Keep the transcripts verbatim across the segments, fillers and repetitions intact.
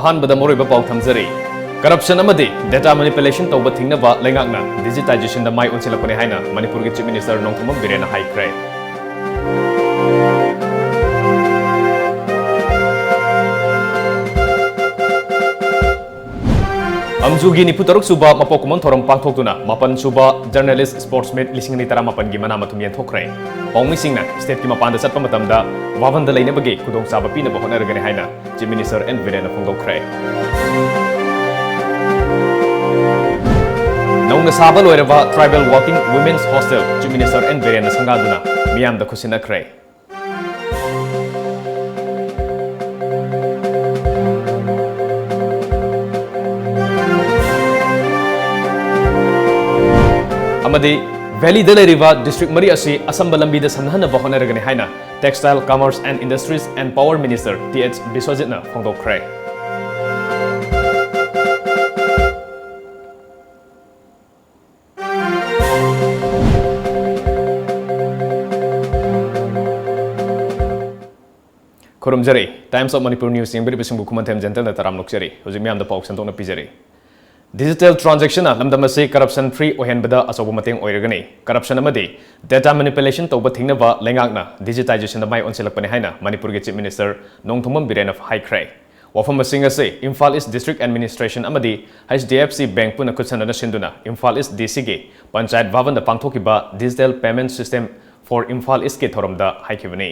ꯑꯍꯥꯟꯕꯗ ꯃꯔꯨꯑꯣꯏꯕ ꯄꯥꯎ ꯊꯝꯖꯔꯤ꯫ Corruption ꯑꯃꯗꯤ data manipulation ꯇꯧꯕ ꯊꯤꯡꯅꯕ ꯂꯩꯉꯥꯛꯅ digitization ꯗ ꯃꯥꯏ ꯑꯣꯟꯁꯤꯜꯂꯛꯄꯅꯤ ꯍꯥꯏꯅ ꯃꯅꯤꯄꯨꯔꯒꯤ Chief Minister ꯅꯣꯡꯊꯣꯝꯕꯝ ꯕꯤꯔꯦꯟꯅ ꯍꯥꯏꯈ꯭ꯔꯦ꯫ ꯑꯝꯖꯨꯒꯤ ꯅꯤꯐꯨ ꯇꯔꯨꯛ ꯁꯨꯕ ꯃꯄꯣꯛ ꯀꯨꯝꯑꯣꯟ ꯊꯧꯔꯝ ꯄꯥꯡꯊꯣꯛꯇꯨꯅ ꯃꯥꯄꯟ ꯁꯨꯕ Journalist Sports Meet ꯂꯤꯁꯤꯡ ꯑꯅꯤ ꯇꯔꯥꯃꯥꯄꯟꯒꯤ ꯃꯅꯥ ꯃꯊꯨꯝ ꯌꯦꯟꯊꯣꯛꯈ꯭ꯔꯦ꯫ ꯄꯥꯎꯃꯤꯁꯤꯡꯅ state ꯀꯤ ꯃꯄꯥꯟꯗ ꯆꯠꯄ ꯃꯇꯝꯗ ꯋꯥꯕꯟꯗ ꯂꯩꯅꯕꯒꯤ ꯈꯨꯗꯣꯡꯆꯥꯕ ꯄꯤꯅꯕ ꯍꯣꯠꯅꯔꯒꯅꯤ ꯍꯥꯏꯅ Chief Minister ꯑꯦꯟ ꯕꯤꯔꯦꯟꯅ ꯐꯣꯡꯗꯣꯛꯈ꯭ꯔꯦ꯫ ꯅꯧꯅ ꯁꯥꯕ ꯂꯣꯏꯔꯕ Tribal Working Women's Hostel Chief Minister N ꯕꯤꯔꯦꯟꯅ ꯁꯪꯒꯥꯗꯨꯅ ꯃꯤꯌꯥꯝꯗ ꯈꯨꯠꯁꯤꯟꯅꯈ꯭ꯔꯦ꯫ ꯑꯃꯗꯤ Valley ꯗ ꯂꯩꯔꯤꯕ district ꯃꯔꯤ ꯑꯁꯤ ꯑꯁꯝꯕ ꯂꯝꯕꯤꯗ ꯁꯝꯅꯍꯟꯅꯕ ꯍꯣꯠꯅꯔꯒꯅꯤ ꯍꯥꯏꯅ Textile, Commerce and Industries and Power Minister T H ꯕꯤꯁ꯭ꯋꯖꯤꯠꯅ ꯐꯣꯡꯗꯣꯛꯈ꯭ꯔꯦ꯫ ꯈꯨꯔꯨꯝꯖꯔꯤ꯫ Times of Manipur News ꯌꯦꯡꯕꯤꯔꯤꯕꯁꯤꯡꯕꯨ ꯈꯨꯃꯟꯊꯦꯝ ꯖꯦꯟꯇꯜꯅ ꯇꯔꯥꯝꯅ ꯑꯣꯛꯆꯔꯤ꯫ ꯍꯧꯖꯤꯛ ꯃꯤꯌꯥꯝꯗ ꯄꯥꯎ ꯁꯟꯗꯣꯛꯅ ꯄꯤꯖꯔꯤ꯫ Digital transaction ꯅ ꯂꯝꯗꯝ ꯑꯁꯤ corruption free ꯑꯣꯏꯍꯟꯕꯗ ꯑꯆꯧꯕ ꯃꯇꯦꯡ ꯑꯣꯏꯔꯒꯅꯤ꯫ Corruption ꯑꯃꯗꯤ data manipulation ꯇꯧꯕ ꯊꯤꯡꯅꯕ ꯂꯩꯉꯥꯛꯅ digitization ꯗ ꯃꯥꯏ ꯑꯣꯟꯁꯤꯜꯂꯛꯄꯅꯤ ꯍꯥꯏꯅ ꯃꯅꯤꯄꯨꯔꯒꯤ Chief Minister ꯅꯣꯡꯊꯣꯝꯕꯝ ꯕꯤꯔꯦꯟꯅ ꯍꯥꯏꯈ꯭ꯔꯦ꯫ ꯋꯥꯐꯝꯁꯤꯡ ꯑꯁꯤ ꯏꯝꯐꯥꯜ ꯏꯁ District Administration ꯑꯃꯗꯤ H D F C bank ꯄꯨꯟꯅ ꯈꯨꯠꯁꯝꯅꯅ ꯁꯤꯟꯗꯨꯅ ꯏꯝꯐꯥꯜ ꯏꯁ ꯗꯤ ꯁꯤ ꯒꯤ ꯄꯟꯆꯥꯌꯠ ꯚꯕꯟꯗ ꯄꯥꯡꯊꯣꯛꯈꯤꯕ Digital Payment System for Imphal East ꯀꯤ ꯊꯧꯔꯝꯗ ꯍꯥꯏꯈꯤꯕꯅꯤ꯫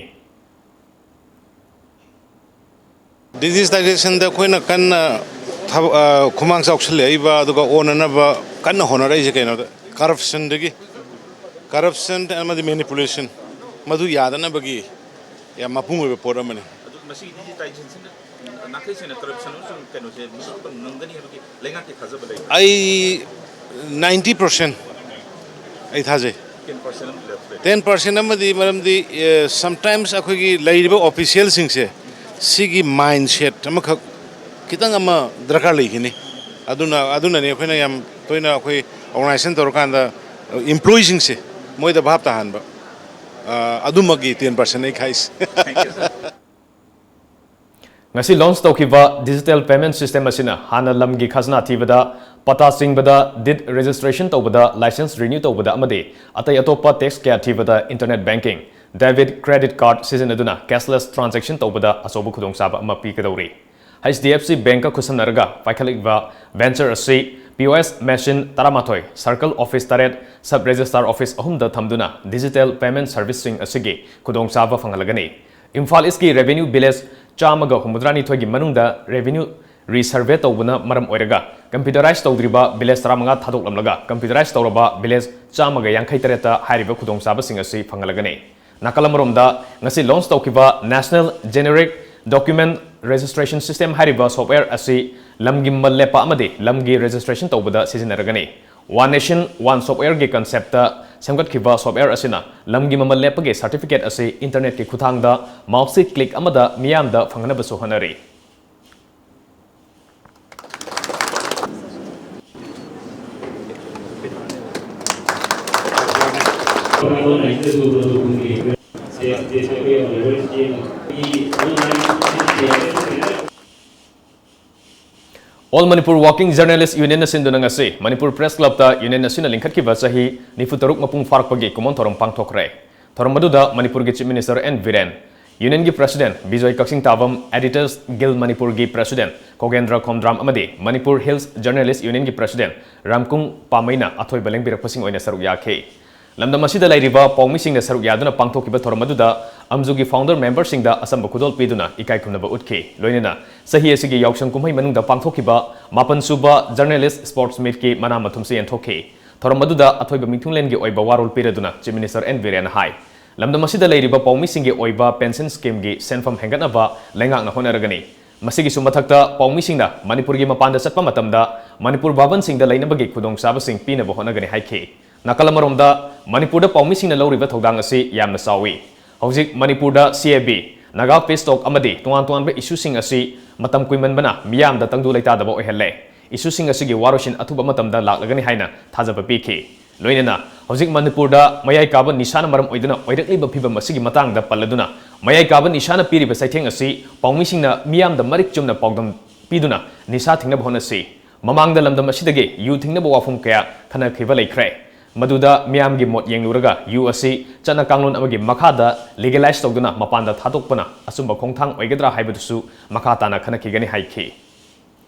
Digitization ꯗ ꯑꯩꯈꯣꯏꯅ ꯀꯟꯅ ꯊꯕ-, ꯑ, ꯈꯨꯃꯥꯡ ꯆꯥꯎꯁꯤꯜꯂꯛꯏꯕ, ꯑꯗꯨꯒ ꯑꯣꯟꯅꯅꯕ ꯀꯟꯅ ꯍꯣꯠꯅꯔꯛꯏꯁꯦ ꯀꯩꯅꯣꯗ, corruption ꯗꯒꯤ, corruption ꯑꯃꯗꯤ manipulation, ꯃꯗꯨ ꯌꯥꯗꯅꯕꯒꯤ ꯌꯥꯝ ꯃꯄꯨꯡ ꯑꯣꯏꯕ ꯄꯣꯠ ꯑꯃꯅꯤ꯫ ꯑꯗꯨ ꯃꯁꯤꯒꯤ digitization ꯁꯤꯅ ꯅꯥꯈꯩ ꯁꯦꯡꯅ corruption ꯑꯃꯁꯨꯡ ꯀꯩꯅꯣꯁꯦ ꯃꯨꯊꯠꯄ ꯉꯝꯒꯅꯤ ꯍꯥꯏꯕꯒꯤ ꯂꯩꯉꯥꯛꯀꯤ ꯊꯥꯖꯕ ꯂꯩꯕ꯭ꯔꯥ? ꯑꯩ ninety percent ꯑꯩ ꯊꯥꯖꯩ꯫ Ten percent ꯑꯃꯗꯤ ꯂꯦꯞꯈ꯭ꯔꯦ꯫ Ten percent ꯑꯃꯗꯤ ꯃꯔꯝꯗꯤ, ꯑꯦ, sometimes ꯑꯩꯈꯣꯏꯒꯤ ꯂꯩꯔꯤꯕ official ꯁꯤꯡꯁꯦ ꯁꯤꯒꯤ mindset ꯑꯃꯈꯛ ꯈꯤꯇꯪ ꯑꯃ ꯗꯔꯀꯥꯔ ꯂꯩꯈꯤꯅꯤ꯫ ꯑꯗꯨꯅ, ꯑꯗꯨꯅꯅꯤ ꯑꯩꯈꯣꯏꯅ ꯌꯥꯝ ꯇꯣꯏꯅ ꯑꯩꯈꯣꯏ organization ꯇꯧꯔꯀꯥꯟꯗ employee ꯁꯤꯡꯁꯦ ꯃꯣꯏꯗ ꯚꯥꯞ ꯇꯥꯍꯟꯕ꯫ ꯑ, ꯑꯗꯨꯃꯛꯀꯤ ten percent ꯑꯩ ꯈꯥꯏꯁꯦ꯫ Thank you, sir. ꯉꯁꯤ ꯂꯣꯟꯆ ꯇꯧꯈꯤꯕ ꯗꯤꯖꯤꯇꯦꯜ ꯄꯦꯃꯦꯟꯠ ꯁꯤꯁꯇꯦꯝ ꯑꯁꯤꯅ ꯍꯥꯟꯅ ꯂꯝꯒꯤ ꯈꯖꯅꯥ ꯊꯤꯕꯗ, ꯄꯇꯥ ꯆꯤꯡꯕꯗ, ꯗꯤꯗ ꯔꯦꯖꯤꯁꯇ꯭ꯔꯦꯁꯟ ꯇꯧꯕꯗ, ꯂꯥꯏꯁꯦꯟꯁ ꯔꯤꯅ꯭ꯌꯨ ꯇꯧꯕꯗ ꯑꯃꯗꯤ ꯑꯇꯩ ꯑꯇꯣꯞꯄ ꯇꯦꯛꯁ ꯀꯌꯥ ꯊꯤꯕꯗ, internet banking, debit, credit card ꯁꯤꯖꯤꯟꯅꯗꯨꯅ ꯀꯦꯁꯂꯦꯁ ꯇ꯭ꯔꯥꯟꯖꯦꯛꯁꯟ ꯇꯧꯕꯗ ꯑꯆꯧꯕ ꯈꯨꯗꯣꯡꯆꯥꯕ ꯑꯃ ꯄꯤꯒꯗꯧꯔꯤ꯫ H D F C ꯕꯦꯡꯛꯀ ꯈꯨꯠꯁꯝꯅꯔꯒ ꯄꯥꯏꯈꯠꯂꯛꯂꯤꯕ venture ꯑꯁꯤ ꯄꯤ ꯑꯣ ꯑꯦꯁ ꯃꯦꯁꯤꯟ ꯇꯔꯥꯃꯥꯊꯣꯏ, ꯁꯔꯀꯜ ꯑꯣꯐꯤꯁ ꯇꯔꯦꯠ, ꯁꯕ ꯔꯦꯖꯤꯁꯇ꯭ꯔꯥꯔ ꯑꯣꯐꯤꯁ ꯑꯍꯨꯝꯗ ꯊꯝꯗꯨꯅ ꯗꯤꯖꯤꯇꯦꯜ ꯄꯦꯃꯦꯟꯠ ꯁꯔꯚꯤꯁꯁꯤꯡ ꯑꯁꯤꯒꯤ ꯈꯨꯗꯣꯡꯆꯥꯕ ꯐꯪꯍꯜꯂꯒꯅꯤ꯫ ꯏꯝꯐꯥꯜ ꯏꯁꯀꯤ ꯔꯦꯚꯦꯅ꯭ꯌꯨ ꯚꯤꯂꯦꯖ ꯆꯥꯝꯃꯒ ꯍꯨꯝꯐꯨꯇꯔꯥꯅꯤꯊꯣꯏꯒꯤ ꯃꯅꯨꯡꯗ ꯔꯦꯚꯦꯅ꯭ꯌꯨ ꯔꯤꯁꯔꯚꯦ ꯇꯧꯕꯅ ꯃꯔꯝ ꯑꯣꯏꯔꯒ ꯀꯝꯄ꯭ꯌꯨꯇꯔꯥꯏꯖ ꯇꯧꯗ꯭ꯔꯤꯕ ꯚꯤꯂꯦꯖ ꯇꯔꯥꯃꯉꯥ ꯊꯥꯗꯣꯛꯂꯝꯂꯒ ꯀꯝꯄ꯭ꯌꯨꯇꯔꯥꯏꯖ ꯇꯧꯔꯕ ꯚꯤꯂꯦꯖ ꯆꯥꯝꯃꯒ ꯌꯥꯡꯈꯩ ꯇꯔꯦꯠꯇ ꯍꯥꯏꯔꯤꯕ ꯈꯨꯗꯣꯡꯆꯥꯕꯁꯤꯡ ꯑꯁꯤ ꯐꯪꯍꯜꯂꯒꯅꯤ꯫ ꯅꯥꯀꯜ ꯑꯃꯔꯣꯝꯗ, ꯉꯁꯤ ꯂꯣꯟꯆ ꯇꯧꯈꯤꯕ National Generic Document Registration System ꯍꯥꯏꯔꯤꯕ ꯁꯣꯐꯋꯦꯌꯔ ꯑꯁꯤ ꯂꯝꯒꯤ ꯃꯃꯜ ꯂꯦꯞꯄ ꯑꯃꯗꯤ ꯂꯝꯒꯤ ꯔꯦꯖꯤꯁꯇ꯭ꯔꯦꯁꯟ ꯇꯧꯕꯗ ꯁꯤꯖꯤꯟꯅꯔꯒꯅꯤ꯫ One Nation One Software ꯒꯤ ꯀꯟꯁꯦꯞꯇ ꯁꯦꯝꯒꯠꯈꯤꯕ ꯁꯣꯐꯋꯦꯌꯔ ꯑꯁꯤꯅ ꯂꯝꯒꯤ ꯃꯃꯜ ꯂꯦꯞꯄꯒꯤ ꯁꯥꯔꯇꯤꯐꯤꯀꯦꯠ ꯑꯁꯤ ꯏꯟꯇꯔꯅꯦꯠꯀꯤ ꯈꯨꯠꯊꯥꯡꯗ ꯃꯥꯎꯁꯀꯤ ꯀ꯭ꯂꯤꯛ ꯑꯃꯗ ꯃꯤꯌꯥꯝꯗ ꯐꯪꯍꯟꯅꯕꯁꯨ ꯍꯣꯠꯅꯔꯤ꯫ All Manipur Working Journalist Union ꯅ ꯁꯤꯟꯗꯨꯅ ꯉꯁꯤ ꯃꯅꯤꯄꯨꯔ ꯄ꯭ꯔꯦꯁ ꯀ꯭ꯂꯕꯇ ꯌꯨꯅꯤꯌꯟ ꯑꯁꯤꯅ ꯂꯤꯡꯈꯠꯈꯤꯕ ꯆꯍꯤ ꯅꯤꯐꯨ ꯇꯔꯨꯛ ꯃꯄꯨꯡ ꯐꯥꯔꯛꯄꯒꯤ ꯀꯨꯝꯑꯣꯟ ꯊꯧꯔꯝ ꯄꯥꯡꯊꯣꯛꯈ꯭ꯔꯦ꯫ ꯊꯧꯔꯝ ꯑꯗꯨꯗ ꯃꯅꯤꯄꯨꯔꯒꯤ ꯆꯤꯐ ꯃꯤꯅꯤꯁꯇꯔ ꯑꯦꯟ ꯕꯤꯔꯦꯟ, ꯌꯨꯅꯤꯌꯟꯒꯤ president Bijoy Kakchingtabam, editors guild ꯃꯅꯤꯄꯨꯔꯒꯤ ꯄ꯭ꯔꯦꯁꯤꯗꯦꯟꯠ ꯈꯣꯒꯦꯟꯗ꯭ꯔ ꯈꯣꯝꯗ꯭ꯔꯥꯝ ꯑꯃꯗꯤ ꯃꯅꯤꯄꯨꯔ ꯍꯤꯜꯁ ꯖꯔꯅꯦꯂꯤꯁ꯭ꯠ ꯌꯨꯅꯤꯌꯟꯒꯤ ꯄ꯭ꯔꯦꯁꯤꯗꯦꯟꯠ ꯔꯥꯝꯀꯨꯡ ꯄꯥꯃꯩꯅ ꯑꯊꯣꯏꯕ ꯂꯦꯡꯕꯤꯔꯛꯄꯁꯤꯡ ꯑꯣꯏꯅ ꯁꯔꯨꯛ ꯌꯥꯈꯤ꯫ ꯂꯝꯗꯝ ꯑꯁꯤꯗ ꯂꯩꯔꯤꯕ ꯄꯥꯎꯃꯤꯁꯤꯡꯅ ꯁꯔꯨꯛ ꯌꯥꯗꯨꯅ ꯄꯥꯡꯊꯣꯛꯈꯤꯕ ꯊꯧꯔꯝ ꯑꯗꯨꯗ ꯑꯝꯖꯨꯒꯤ ꯐꯥꯎꯟꯗꯔ ꯃꯦꯝꯕꯔꯁꯤꯡꯗ ꯑꯆꯝꯕ ꯈꯨꯗꯣꯜ ꯄꯤꯗꯨꯅ ꯏꯀꯥꯏ ꯈꯨꯝꯅꯕ ꯎꯠꯈꯤ꯫ ꯂꯣꯏꯅꯅ ꯆꯍꯤ ꯑꯁꯤꯒꯤ ꯌꯥꯎꯁꯪ ꯀꯨꯝꯍꯩ ꯃꯅꯨꯡꯗ ꯄꯥꯡꯊꯣꯛꯈꯤꯕ ꯃꯥꯄꯟ ꯁꯨꯕ ꯖꯔꯅꯦꯂꯤꯁ꯭ꯠ ꯁ꯭ꯄꯣꯔꯠꯁ ꯃꯤꯠꯀꯤ ꯃꯅꯥ ꯃꯊꯨꯝꯁꯨ ꯌꯦꯟꯊꯣꯛꯈꯤ꯫ ꯊꯧꯔꯝ ꯑꯗꯨꯗ ꯑꯊꯣꯏꯕ ꯃꯤꯊꯨꯡꯂꯦꯟꯒꯤ ꯑꯣꯏꯕ ꯋꯥꯔꯣꯜ ꯄꯤꯔꯗꯨꯅ ꯆꯤꯐ ꯃꯤꯅꯤꯁꯇꯔ ꯑꯦꯟ ꯕꯤꯔꯦꯟꯅ ꯍꯥꯏ, ꯂꯝꯗꯝ ꯑꯁꯤꯗ ꯂꯩꯔꯤꯕ ꯄꯥꯎꯃꯤꯁꯤꯡꯒꯤ ꯑꯣꯏꯕ ꯄꯦꯟꯁꯟ ꯁ꯭ꯀꯤꯝꯒꯤ ꯁꯦꯟꯐꯝ ꯍꯦꯟꯒꯠꯅꯕ ꯂꯩꯉꯥꯛꯅ ꯍꯣꯠꯅꯔꯒꯅꯤ꯫ ꯃꯁꯤꯒꯤꯁꯨ ꯃꯊꯛꯇ ꯄꯥꯎꯃꯤꯁꯤꯡꯅ ꯃꯅꯤꯄꯨꯔꯒꯤ ꯃꯄꯥꯟꯗ ꯆꯠꯄ ꯃꯇꯝꯗ ꯃꯅꯤꯄꯨꯔ ꯚꯥꯕꯟꯁꯤꯡꯗ ꯂꯩꯅꯕꯒꯤ ꯈꯨꯗꯣꯡꯆꯥꯕꯁꯤꯡ ꯄꯤꯅꯕ ꯍꯣꯠꯅꯒꯅꯤ ꯍꯥꯏꯈꯤ꯫ ꯅꯥꯀꯜ ꯑꯃꯔꯣꯝꯗ, ꯃꯅꯤꯄꯨꯔꯗ ꯄꯥꯎꯃꯤꯁꯤꯡꯅ ꯂꯧꯔꯤꯕ ꯊꯧꯗꯥꯡ ꯑꯁꯤ ꯌꯥꯝꯅ ꯆꯥꯎꯏ꯫ ꯍꯧꯖꯤꯛ ꯃꯅꯤꯄꯨꯔꯗ ꯁꯤ ꯑꯦ ꯕꯤ, ꯅꯥꯒꯥ ꯄꯤꯁ ꯇꯣꯛ ꯑꯃꯗꯤ ꯇꯣꯉꯥꯟ ꯇꯣꯉꯥꯟꯕ ꯏꯁꯨꯁꯤꯡ ꯑꯁꯤ ꯃꯇꯝ ꯀꯨꯏꯃꯟꯕꯅ ꯃꯤꯌꯥꯝꯗ ꯇꯪꯗꯨ ꯂꯩꯇꯥꯗꯕ ꯑꯣꯏꯍꯜꯂꯦ꯫ ꯏꯁꯨꯁꯤꯡ ꯑꯁꯤꯒꯤ ꯋꯥꯔꯣꯏꯁꯤꯟ ꯑꯊꯨꯕ ꯃꯇꯝꯗ ꯂꯥꯛꯂꯒꯅꯤ ꯍꯥꯏꯅ ꯊꯥꯖꯕ ꯄꯤꯈꯤ꯫ ꯂꯣꯏꯅꯅ ꯍꯧꯖꯤꯛ ꯃꯅꯤꯄꯨꯔꯗ ꯃꯌꯥꯏ ꯀꯥꯕ ꯅꯤꯁꯥꯅ ꯃꯔꯝ ꯑꯣꯏꯗꯨꯅ ꯑꯣꯏꯔꯛꯂꯤꯕ ꯐꯤꯚꯝ ꯑꯁꯤꯒꯤ ꯃꯇꯥꯡꯗ ꯄꯜꯂꯗꯨꯅ ꯃꯌꯥꯏ ꯀꯥꯕ ꯅꯤꯁꯥꯅ ꯄꯤꯔꯤꯕ ꯆꯩꯊꯦꯡ ꯑꯁꯤ ꯄꯥꯎꯃꯤꯁꯤꯡꯅ ꯃꯤꯌꯥꯝꯗ ꯃꯔꯤꯛ ꯆꯨꯝꯅ ꯄꯥꯎꯗꯝ ꯄꯤꯗꯨꯅ ꯅꯤꯁꯥ ꯊꯤꯡꯅꯕ ꯍꯣꯠꯅꯁꯤ꯫ ꯃꯃꯥꯡꯗ ꯂꯝꯗꯝ ꯑꯁꯤꯗꯒꯤ ꯌꯨ ꯊꯤꯡꯅꯕ ꯋꯥꯐꯝ ꯀꯌꯥ ꯈꯟꯅꯈꯤꯕ ꯂꯩꯈ꯭ꯔꯦ꯫ ꯃꯗꯨꯗ ꯃꯤꯌꯥꯝꯒꯤ ꯃꯣꯠ ꯌꯦꯡꯂꯨꯔꯒ ꯌꯨ ꯑꯁꯤ ꯆꯠꯅ ꯀꯥꯡꯂꯣꯟ ꯑꯃꯒꯤ ꯃꯈꯥꯗ legalize ꯇꯧꯗꯨꯅ ꯃꯄꯥꯟꯗ ꯊꯥꯗꯣꯛꯄꯅ ꯑꯆꯨꯝꯕ ꯈꯣꯡꯊꯥꯡ ꯑꯣꯏꯒꯗ꯭ꯔꯥ ꯍꯥꯏꯕꯗꯨꯁꯨ ꯃꯈꯥ ꯇꯥꯅ ꯈꯟꯅꯈꯤꯒꯅꯤ ꯍꯥꯏꯈꯤ꯫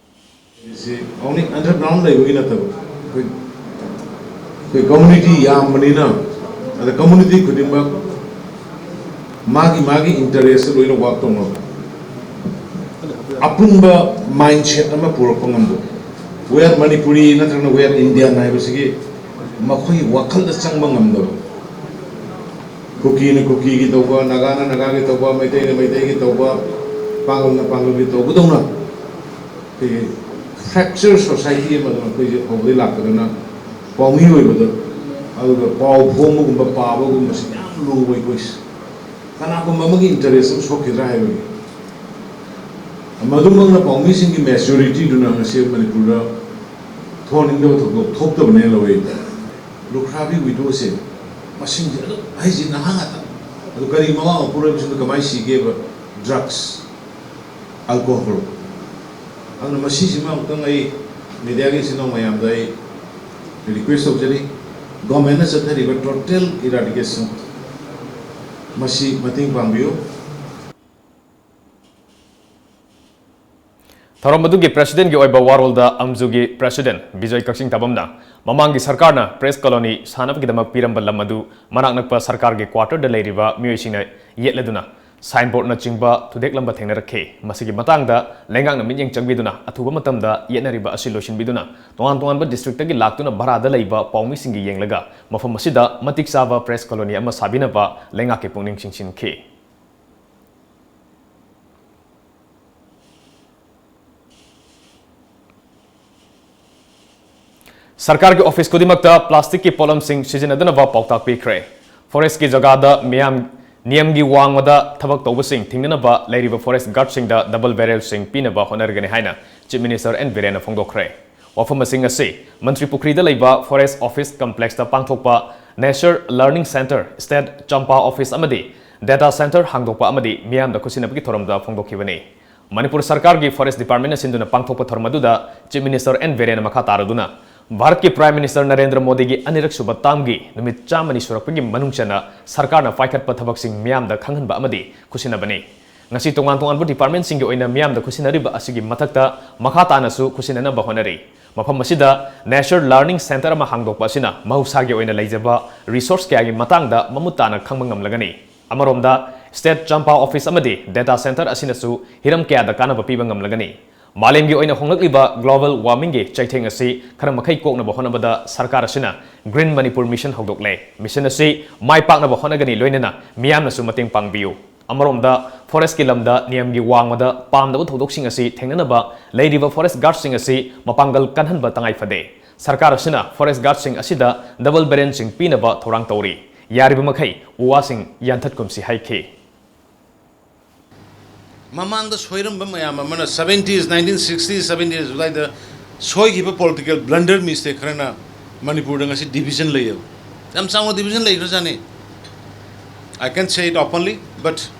ꯁꯤ only underground ꯂꯩꯕꯒꯤ ꯅꯠꯇꯕ, ꯑꯩꯈꯣꯏ ꯑꯩꯈꯣꯏ community ꯌꯥꯝꯕꯅꯤꯅ, ꯑꯗ community ꯈꯨꯗꯤꯡꯃꯛ ꯃꯥꯒꯤ ꯃꯥꯒꯤ interest ꯂꯣꯏꯅ work ꯇꯧꯅꯕ, ꯑꯄꯨꯟꯕ mindset ꯑꯃ ꯄꯨꯔꯛꯄ ꯉꯝꯕ, we are Manipuri ꯅꯠꯇ꯭ꯔꯒꯅ we are Indian ꯍꯥꯏꯕꯁꯤꯒꯤ ꯃꯈꯣꯏꯒꯤ ꯋꯥꯈꯜꯗ ꯆꯪꯕ ꯉꯝꯗꯕ, ꯀꯨꯀꯤꯅ ꯀꯨꯀꯤꯒꯤ ꯇꯧꯕ, ꯅꯥꯒꯥꯅ ꯅꯥꯒꯥꯒꯤ ꯇꯧꯕ, ꯃꯩꯇꯩꯅ ꯃꯩꯇꯩꯒꯤ ꯇꯧꯕ, ꯄꯥꯡꯒꯜꯅ ꯄꯥꯡꯒꯜꯒꯤ ꯇꯧꯕꯗꯧꯅ ꯑꯩꯈꯣꯏꯒꯤ fracture society ꯑꯃꯗ ꯑꯩꯈꯣꯏꯁꯦ ꯍꯧꯕꯗꯩ ꯂꯥꯛꯄꯗꯨꯅ ꯄꯥꯎꯃꯤ ꯑꯣꯏꯕꯗ, ꯑꯗꯨꯒ ꯄꯥꯎ ꯐꯣꯡꯕꯒꯨꯝꯕ ꯄꯥꯕꯒꯨꯝꯕꯁꯤ ꯌꯥꯝ ꯂꯨꯕ ꯑꯩꯈꯣꯏꯁꯦ꯫ ꯀꯅꯥꯒꯨꯝꯕ ꯑꯃꯒꯤ interest ꯑꯃ ꯁꯣꯛꯈꯤꯗ꯭ꯔꯥ ꯍꯥꯏꯕꯒꯤ꯫ ꯃꯗꯨꯃꯛꯅ ꯄꯥꯎꯃꯤꯁꯤꯡꯒꯤ majorityꯗꯨꯅ ꯉꯁꯤ ꯃꯅꯤꯄꯨꯔꯗ ꯊꯣꯛꯍꯟꯅꯤꯡꯗꯕ ꯊꯧꯗꯣꯛ ꯊꯣꯛꯇꯕꯅꯦꯅ ꯂꯧꯋꯤ꯫ ꯂꯨꯈ꯭ꯔꯥꯕꯤ widowꯁꯦ ꯃꯁꯤꯡꯁꯦ ꯑꯗꯨꯝ ꯍꯥꯏꯁꯤ ꯅꯍꯥ ꯉꯥꯛꯇ꯫ ꯑꯗꯨ ꯀꯔꯤ ꯃꯋꯥ ꯃꯄꯨꯔꯣꯏꯕꯁꯤꯡꯗ ꯀꯃꯥꯏꯅ ꯁꯤꯒꯦꯕ? Drugs, alcohol꯫ ꯑꯗꯨꯅ ꯃꯁꯤꯁꯤꯃ ꯑꯃꯨꯛꯇꯪ ꯑꯩ mediaꯒꯤ ꯏꯆꯤꯟ ꯏꯅꯥꯎ ꯃꯌꯥꯝꯗ ꯑꯩ request ꯇꯧꯖꯔꯤ, governmentꯅ ꯆꯠꯊꯔꯤꯕ total eradication ꯃꯁꯤ ꯃꯇꯦꯡ ꯄꯥꯡꯕꯤꯌꯨ꯫ ꯊꯧꯔꯝ ꯑꯗꯨꯒꯤ presidentꯀꯤ ꯑꯣꯏꯕ ꯋꯥꯔꯣꯜꯗ ꯑꯝꯖꯨꯒꯤ president ꯕꯤꯖꯣꯏ ꯀꯛꯆꯤꯡ ꯇꯥꯕꯝꯅ ꯃꯃꯥꯡꯒꯤ ꯁꯔꯀꯥꯔꯅ press colony ꯁꯥꯅꯕꯒꯤꯗꯃꯛ ꯄꯤꯔꯝꯕ ꯂꯝ ꯑꯗꯨ ꯃꯅꯥꯛ ꯅꯛꯄ ꯁꯔꯀꯥꯔꯒꯤ quarterꯗ ꯂꯩꯔꯤꯕ ꯃꯤꯑꯣꯏꯁꯤꯡꯅ ꯌꯦꯠꯂꯗꯨꯅ signboardꯅꯆꯤꯡꯕ ꯊꯨꯗꯦꯛꯂꯝꯕ ꯊꯦꯡꯅꯔꯛꯈꯤ꯫ ꯃꯁꯤꯒꯤ ꯃꯇꯥꯡꯗ ꯂꯩꯉꯥꯛꯅ ꯃꯤꯠꯌꯦꯡ ꯆꯪꯕꯤꯗꯨꯅ ꯑꯊꯨꯕ ꯃꯇꯝꯗ ꯌꯦꯠꯅꯔꯤꯕ ꯑꯁꯤ ꯂꯣꯏꯁꯤꯟꯕꯤꯗꯨꯅ ꯇꯣꯉꯥꯟ ꯇꯣꯉꯥꯟꯕ districtꯇꯒꯤ ꯂꯥꯛꯇꯨꯅ ꯚꯔꯥꯗ ꯂꯩꯕ ꯄꯥꯎꯃꯤꯁꯤꯡꯒꯤ ꯌꯦꯡꯂꯒ ꯃꯐꯝ ꯑꯁꯤꯗ ꯃꯇꯤꯛ ꯆꯥꯕ press colony ꯑꯃ ꯁꯥꯕꯤꯅꯕ ꯂꯩꯉꯥꯛꯀꯤ ꯄꯨꯛꯅꯤꯡ ꯆꯤꯡꯁꯤꯟꯈꯤ꯫ ꯁꯔꯀꯥꯔꯒꯤ office ꯈꯨꯗꯤꯡꯃꯛꯇ plasticꯀꯤ ꯄꯣꯠꯂꯝꯁꯤꯡ ꯁꯤꯖꯤꯟꯅꯗꯅꯕ ꯄꯥꯎꯇꯥꯛ ꯄꯤꯈ꯭ꯔꯦ꯫ Forestꯀꯤ ꯖꯒꯥꯗ ꯃꯤꯌꯥꯝ ꯅꯤꯌꯝꯒꯤ ꯋꯥꯡꯃꯗ ꯊꯕꯛ ꯇꯧꯕꯁꯤꯡ ꯊꯤꯡꯅꯅꯕ ꯂꯩꯔꯤꯕ forest guardꯁꯤꯡꯗ double barrelꯁꯤꯡ ꯄꯤꯅꯕ ꯍꯣꯠꯅꯔꯒꯅꯤ ꯍꯥꯏꯅ Chief Minister ꯑꯦꯟ ꯕꯤꯔꯦꯟꯅ ꯐꯣꯡꯗꯣꯛꯈ꯭ꯔꯦ꯫ ꯋꯥꯐꯝꯁꯤꯡ ꯑꯁꯤ ꯃꯟꯇ꯭ꯔꯤ ꯄꯨꯈ꯭ꯔꯤꯗ ꯂꯩꯕ Forest Office Complexꯇ ꯄꯥꯡꯊꯣꯛꯄ Nature Learning Centre, State ꯆꯝꯄꯥ Office ꯑꯃꯗꯤ Data center ꯍꯥꯡꯗꯣꯛꯄ ꯑꯃꯗꯤ ꯃꯤꯌꯥꯝꯗ ꯈꯨꯠꯁꯤꯟꯅꯕꯒꯤ ꯊꯧꯔꯝꯗ ꯐꯣꯡꯗꯣꯛꯈꯤꯕꯅꯤ꯫ ꯃꯅꯤꯄꯨꯔ ꯁꯔꯀꯥꯔꯒꯤ Forest Department ꯅ ꯁꯤꯟꯗꯨꯅ ꯄꯥꯡꯊꯣꯛꯄ ꯊꯧꯔꯝ ꯑꯗꯨꯗ Chief Minister N ꯕꯤꯔꯦꯟꯅ ꯃꯈꯥ ꯇꯥꯔꯗꯨꯅ, ꯚꯥꯔꯠꯀꯤ Prime Minister ꯅꯔꯦꯟꯗ꯭ꯔ ꯃꯣꯗꯤꯒꯤ ꯑꯅꯤꯔꯛ ꯁꯨꯕ term ꯒꯤ ꯅꯨꯃꯤꯠ ꯆꯥꯝꯃꯅꯤ ꯁꯨꯔꯛꯄꯒꯤ ꯃꯅꯨꯡ ꯆꯟꯅ ꯁꯔꯀꯥꯔꯅ ꯄꯥꯏꯈꯠꯄ ꯊꯕꯛꯁꯤꯡ ꯃꯤꯌꯥꯝꯗ ꯈꯪꯍꯟꯕ ꯑꯃꯗꯤ ꯈꯨꯠꯁꯤꯟꯅꯕꯅꯤ꯫ ꯉꯁꯤ ꯇꯣꯉꯥꯟ ꯇꯣꯉꯥꯟꯕ department ꯁꯤꯡꯒꯤ ꯑꯣꯏꯅ ꯃꯤꯌꯥꯝꯗ ꯈꯨꯠꯁꯤꯟꯅꯔꯤꯕ ꯑꯁꯤꯒꯤ ꯃꯊꯛꯇ ꯃꯈꯥ ꯇꯥꯅꯁꯨ ꯈꯨꯠꯁꯤꯟꯅꯅꯕ ꯍꯣꯠꯅꯔꯤ꯫ ꯃꯐꯝ ꯑꯁꯤꯗ Nature Learning Center ꯑꯃ ꯍꯥꯡꯗꯣꯛꯄ ꯑꯁꯤꯅ ꯃꯍꯧꯁꯥꯒꯤ ꯑꯣꯏꯅ ꯂꯩꯖꯕ resource ꯀꯌꯥꯒꯤ ꯃꯇꯥꯡꯗ ꯃꯃꯨꯠ ꯇꯥꯅ ꯈꯪꯕ ꯉꯝꯂꯒꯅꯤ꯫ ꯑꯃꯔꯣꯝꯗ, State ꯆꯝꯄꯥ Office ꯑꯃꯗꯤ Data Center ꯑꯁꯤꯅꯁꯨ ꯍꯤꯔꯝ ꯀꯌꯥꯗ ꯀꯥꯟꯅꯕ ꯄꯤꯕ ꯉꯝꯂꯒꯅꯤ꯫ ꯃꯥꯂꯦꯝꯒꯤ ꯑꯣꯏꯅ ꯍꯣꯡꯂꯛꯂꯤꯕ global warming ꯒꯤ ꯆꯩꯊꯦꯡ ꯑꯁꯤ ꯈꯔ ꯃꯈꯩ ꯀꯣꯛꯅꯕ ꯍꯣꯠꯅꯕꯗ ꯁꯔꯀꯥꯔ ꯑꯁꯤꯅ Green Manipur Mission ꯍꯧꯗꯣꯛꯂꯦ꯫ Mission ꯑꯁꯤ ꯃꯥꯏ ꯄꯥꯛꯅꯕ ꯍꯣꯠꯅꯒꯅꯤ, ꯂꯣꯏꯅꯅ ꯃꯤꯌꯥꯝꯅꯁꯨ ꯃꯇꯦꯡ ꯄꯥꯡꯕꯤꯌꯨ꯫ ꯑꯃꯔꯣꯝꯗ, forest ꯀꯤ ꯂꯝꯗ ꯅꯤꯌꯝꯒꯤ ꯋꯥꯡꯃꯗ ꯄꯥꯝꯗꯕ ꯊꯧꯗꯣꯛꯁꯤꯡ ꯑꯁꯤ ꯊꯦꯡꯅꯅꯕ ꯂꯩꯔꯤꯕ forest guard ꯁꯤꯡ ꯑꯁꯤ ꯃꯄꯥꯡꯒꯜ ꯀꯟꯍꯟꯕ ꯇꯉꯥꯏ ꯐꯗꯦ꯫ ꯁꯔꯀꯥꯔ ꯑꯁꯤꯅ forest guard ꯁꯤꯡ ꯑꯁꯤꯗ double barrel ꯁꯤꯡ ꯄꯤꯅꯕ ꯊꯧꯔꯥꯡ ꯇꯧꯔꯤ꯫ ꯌꯥꯔꯤꯕ ꯃꯈꯩ ꯎ ꯋꯥꯁꯤꯡ ꯌꯥꯟꯊꯠꯀꯨꯝꯁꯤ ꯍꯥꯏꯈꯤ꯫ ꯃꯃꯥꯡꯗ ꯁꯣꯏꯔꯝꯕ ꯃꯌꯥꯝ ꯑꯃꯅ, seventies, nineteen sixties, seventies ꯑꯗꯨꯋꯥꯏꯗ ꯁꯣꯏꯈꯤꯕ political blunder mistake ꯈꯔꯅ ꯃꯅꯤꯄꯨꯔꯗ ꯉꯁꯤ division ꯂꯩꯌꯦꯕ꯫ ꯌꯥꯝ ꯆꯥꯎꯅ division ꯂꯩꯈ꯭ꯔꯖꯥꯠꯅꯤ꯫ I can say it openly, but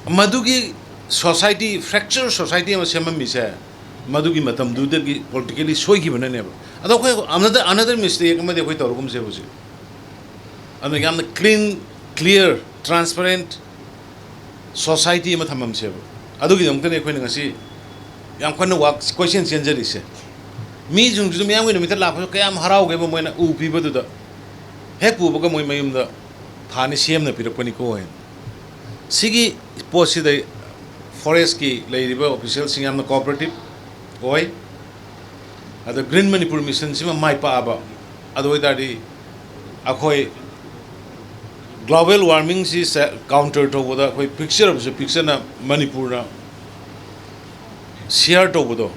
ꯃꯗꯨꯒꯤ society, fracture society ꯑꯃ ꯁꯦꯝꯃꯝꯃꯤꯁꯦ ꯃꯗꯨꯒꯤ ꯃꯇꯝꯗꯨꯗꯒꯤ politically ꯁꯣꯏꯈꯤꯕꯅꯅꯦꯕ꯫ ꯑꯗꯣ ꯑꯩꯈꯣꯏ another, another mistake ꯑꯃꯗꯤ ꯑꯩꯈꯣꯏ ꯇꯧꯔꯒꯨꯝꯁꯦ ꯍꯧꯖꯤꯛ꯫ ꯑꯗꯨꯅ ꯌꯥꯝꯅ clean, clear, transparent society ꯑꯃ ꯊꯝꯃꯝꯁꯦꯕ꯫ ꯑꯗꯨꯒꯤꯗꯃꯛꯇꯅꯤ ꯑꯩꯈꯣꯏꯅ ꯉꯁꯤ ꯌꯥꯝ ꯀꯟꯅ ꯋꯥꯛ, ꯀꯣꯏꯆꯦꯟ ꯆꯦꯟꯖꯔꯤꯁꯦ꯫ ꯃꯤꯁꯤꯡꯁꯤꯁꯨ ꯃꯤꯌꯥꯝꯒꯤ ꯅꯨꯃꯤꯠꯇ ꯂꯥꯛꯄꯁꯨ ꯀꯌꯥꯝ ꯍꯔꯥꯎꯒꯦꯕ, ꯃꯣꯏꯅ ꯎ ꯄꯤꯕꯗꯨꯗ꯫ ꯍꯦꯛ ꯄꯨꯕꯒ ꯃꯣꯏ ꯃꯌꯨꯝꯗ ꯊꯥꯅꯤ ꯁꯦꯝꯅ ꯄꯤꯔꯛꯄꯅꯤꯀꯣ ꯍꯥꯏꯅ꯫ ꯁꯤꯒꯤ ꯄꯣꯠꯁꯤꯗ forest ꯀꯤ ꯂꯩꯔꯤꯕ official ꯁꯤꯡ ꯌꯥꯝꯅ cooperative ꯑꯣꯏ꯫ ꯑꯗ Green Manipur Mission ꯁꯤꯃ ꯃꯥꯏ ꯄꯥꯛꯑꯕ, ꯑꯗꯨ ꯑꯣꯏ ꯇꯥꯔꯗꯤ ꯑꯩꯈꯣꯏ global warming ꯁꯤ ꯁꯦ counter ꯇꯧꯕꯗ ꯑꯩꯈꯣꯏ picture ꯑꯃꯁꯨ, picture ꯅ ꯃꯅꯤꯄꯨꯔꯅ share ꯇꯧꯕꯗꯣ,